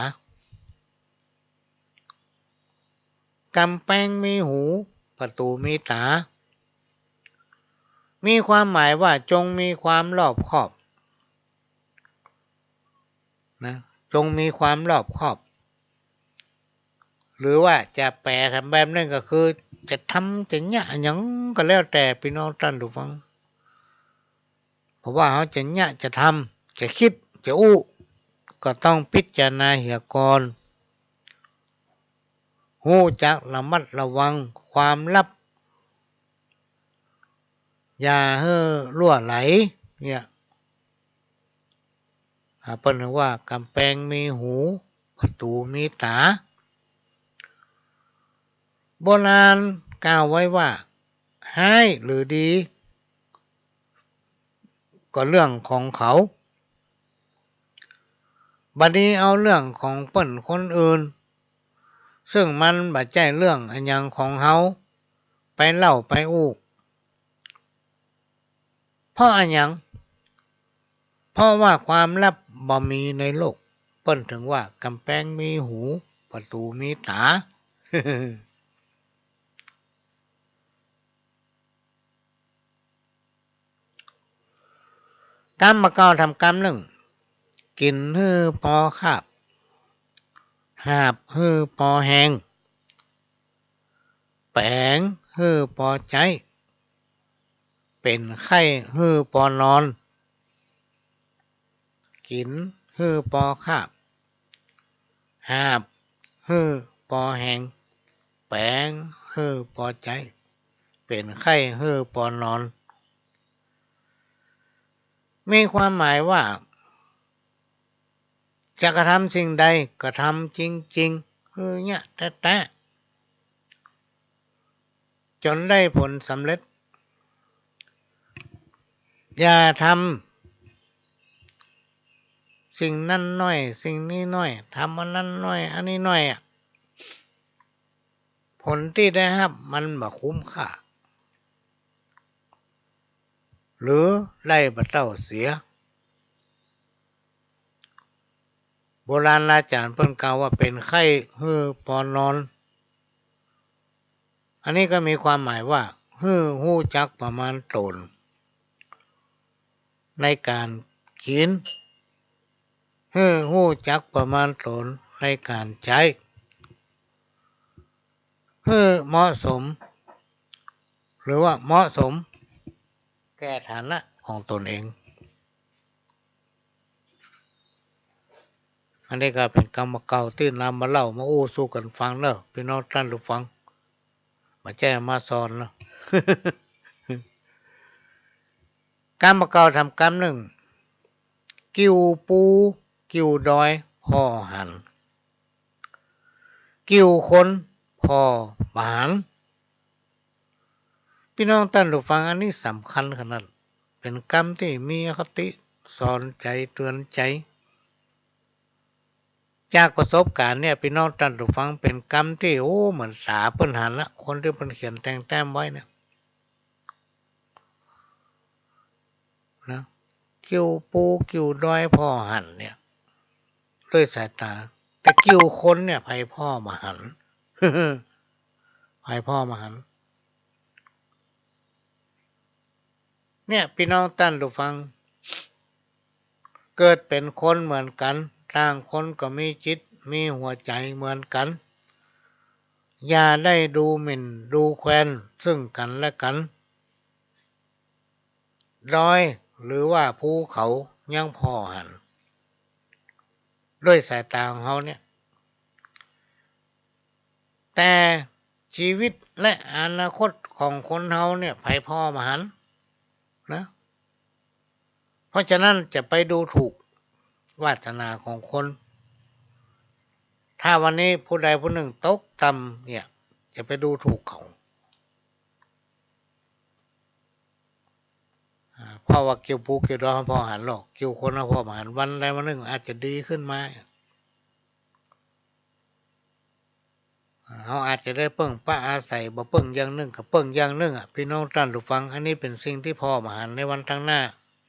ก๋ำแปงมีหู ประตู๋มีต๋า มีความหมายว่าจงมีความรอบคอบ นะ จงมีความรอบคอบ หรือว่าจะแปลต๋ามแบบนึ่งก็คือ จะทำจะเยียะหยังก็แล้วแต่ ปี้น้องต้านผู้ฟัง เพราะว่าเฮาจะเยียะจะทำ จะกึ๊ดจะอู้ ก็ต้องพิจารณาเหียก่อน ฮู้จักระมัดระวังความลับ อย่าหื้อลั่วไหล เนี่ย อ่า เปิ้นว่าก๋ำแปงมีหู ประตู๋มีต๋า โบราณกล่าวไว้ว่า ฮ้ายหรือดี ก็เรื่องของเขา บัดนี้เอาเรื่องของเปิ้นคนอื่น ซึ่งมันบ่ใจ้เรื่องอะหยังของเฮา ไปเล่าไปอู้ เพราะอะหยัง เพราะว่าความลับบ่มีในโลก เปิ้นเถิงว่าก๋ำแปงมีหู ประตู๋มีต๋า กำบ่าเก่าถามกำนึ่ง กิ๋นหื้อปอคาบ หาบหื้อปอแฮง แป๋งหื้อปอใจ๊ เป๋นไข้หื้อปอนอน กิ๋นหื้อปอคาบ หาบหื้อปอแฮง แป๋งหื้อปอใจ๊ เป๋นไข้หื้อปอนอน มีความหมายว่า จะกระทำสิ่งใด กระทำจริงๆ หื้อเยียะแต๊ๆ จ๋นได้ผลสำเร็จ อย่าทำสิ่งนั้นน้อย สิ่งนี้น้อย ทำอันนั้นน้อย อันนี้น้อยอะ ผลตี้ได้ฮับมันบ่คุ้มค่า หรือได้บ่เต้าเสีย โบราณอาจ๋ารย์เปิ้นกล่าวว่าเป๋นไข้หื้อปอนอน อันนี้ก็มีความหมายว่า หื้อฮู้จักประมาณต๋นในก๋านกิ๋น หื้อฮู้จักประมาณต๋นในก๋านใจ๊ หื้อเหมาะสม หรือว่าเหมาะสมแก่ฐานะของต๋นเอง อันนี้ก็เป๋นกำบ่าเก่าตี้นำมาเล่ามาอู้สู่กั๋นฟังเน่อ ปี้น้องต้านผู้ฟัง บ่ใจ้มาสอนเน่อ กำบ่าเก่าถามกำนึ่ง กิ่วปูกิ่วดอยผ่อหัน กิ่วคนผ่อบ่หัน ปี้น้องต้านผู้ฟัง อันนี้สำคัญขนาด เป๋นกำตี้มีอคติสอนใจ๋เตื๋อนใจ๋ จากประสบก๋ารณ์เนี่ย ปี้น้องต้านผู้ฟัง เป๋นกำตี้ โอ้ เหมือนต๋าเปิ้นหันละ คนตี้เปิ้นเขียนแต่งแต้มไว้เนี่ย นะ กิ่วปูกิ่วดอยผ่อหันเนี่ย ด้วยสายต๋า แต่กิ่วคนเนี่ย ใผพ่อบ่หัน ใผพ่อบ่หัน เนี่ย ปี้น้องต้านผู้ฟัง เกิดเป๋นคนเหมือนกั๋น ต่างคนก็มีจิต มีหัวใจ๋เหมือนกั๋น อย่าได้ดูหมิ่นดูแควนซึ่งกั๋นและกั๋น ดอยหรือว่าภูเขายังพ่อหัน ด้วยสายต๋าของเฮาเนี่ย แต่ชีวิตและอนาคตของคนเฮาเนี่ย ใผพ่อบ่หันนะ เพราะฉะนั้นจะไปดูถูกวาสนาของคน ถ้าวันนี้ผู้ใดผู้นึ่งตกต่ำเนี่ย จะไปดูถูกเขา อ่า เพราะว่ากิ่วภูกิ่วดอยเฮาพ่อหันลอ กิ่วคนเฮาพ่อบ่หัน วันใดวันนึ่งอาจจะดีขึ้นมา อ่า เฮาอาจจะได้เปิ้งปะอาศัย บ่เปิ้งอย่างนึ่งก็เปิ้งอย่างนึ่งอะ ปี้น้องต้านผู้ฟัง อันนี้เป๋นสิ่งตี้พ่อบ่หันในวันตางหน้า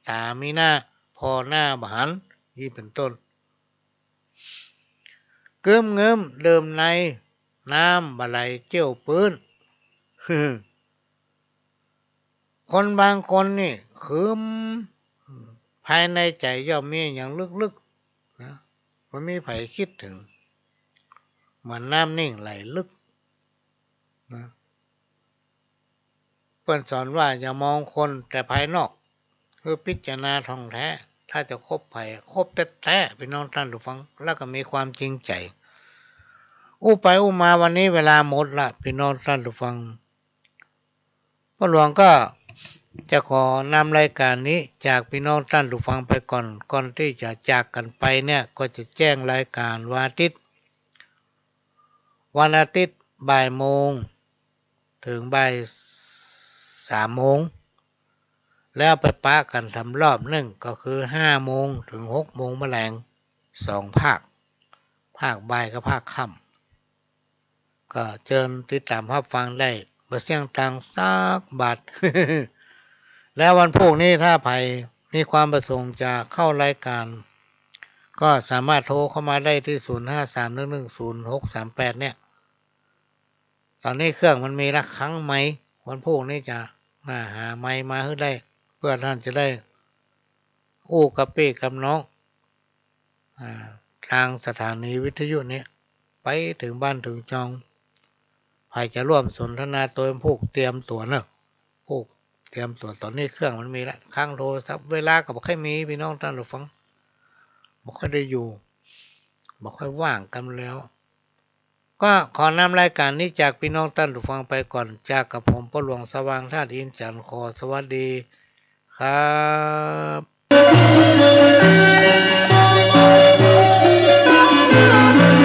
ต๋ามีหน้า พ่อหน้าบ่หัน อี้เป๋นต้น กึ๊มเงิมเดิมใน น้ำบ่ไหลเจี้ยวปื๊น คนบางคนนี่ขึม ภายในใจ๋ย่อมมีอะหยังลึกๆ นะ บ่มีใผกึ๊ดเถิง เหมือนน้ำนิ่งไหลลึก นะ เปิ้นสอนว่าอย่ามองคนแต่ภายนอก คือพิจารณาท่องแท้ ถ้าจะคบใผ คบแต๊ๆ ปี้น้องต้านผู้ฟัง แล้วก็มีความจริงใจ๋ อู้ไปอู้มาวันนี้เวลาหมดละ ปี้น้องต้านผู้ฟัง ป้อหลวงก็จะขอนำรายก๋านนี้จากปี้น้องต้านผู้ฟังไปก่อน ก่อนตี้จะจากกั๋นไปเนี่ย ก็จะแจ้งรายก๋านวันอาทิตย์ วันอาทิตย์บ่ายโมงเถิงบ่ายสามโมง แล้วไปปะกั๋นแถมรอบนึ่ง ก็คือห้าโมงเถิงหกโมงมะแลง สองภาค ภาคบ่ายกับภาคค่ำ ก็เจิญติดต๋ามฮับฟังได้ บ่เสี้ยงตังค์สักบาท แล้ววันพูกนี้ถ้าใผมีความประสงค์จะเข้ารายก๋าน ก็สามารถโทรเข้ามาได้ตี้ ศูนย์ห้าสามหนึ่งหนึ่งศูนย์หกสามแปด เนี่ย ต๋อนนี้เครื่องมันมีละ คังไมค์ วันพูกนี้จะมาหาไมค์มาหื้อได้ เปื้อต้านจะได้อู้กับปี้กับน้อง อ่า ตางสถานีวิทยุเนี่ย ไปเถิงบ้านเถิงจอง ใผจะร่วมสนทนาตวยพูกเตรียมตั๋วเนาะ พูกเตรียมตั๋ว ต๋อนนี้เครื่องมันมีละ คังโทรศัพท์ เวลาก็บ่ค่อยมี ปี้น้องต้านผู้ฟัง บ่ค่อยได้อยู่ บ่ค่อยว่างกั๋นแล้ว ก็ขอนำรายก๋านนี้จากปี้น้องต้านผู้ฟังไปก่อน จากกับผมป้อหลวงสว่างธาตุอินทร์จันทร์ ขอสวัสดีครับ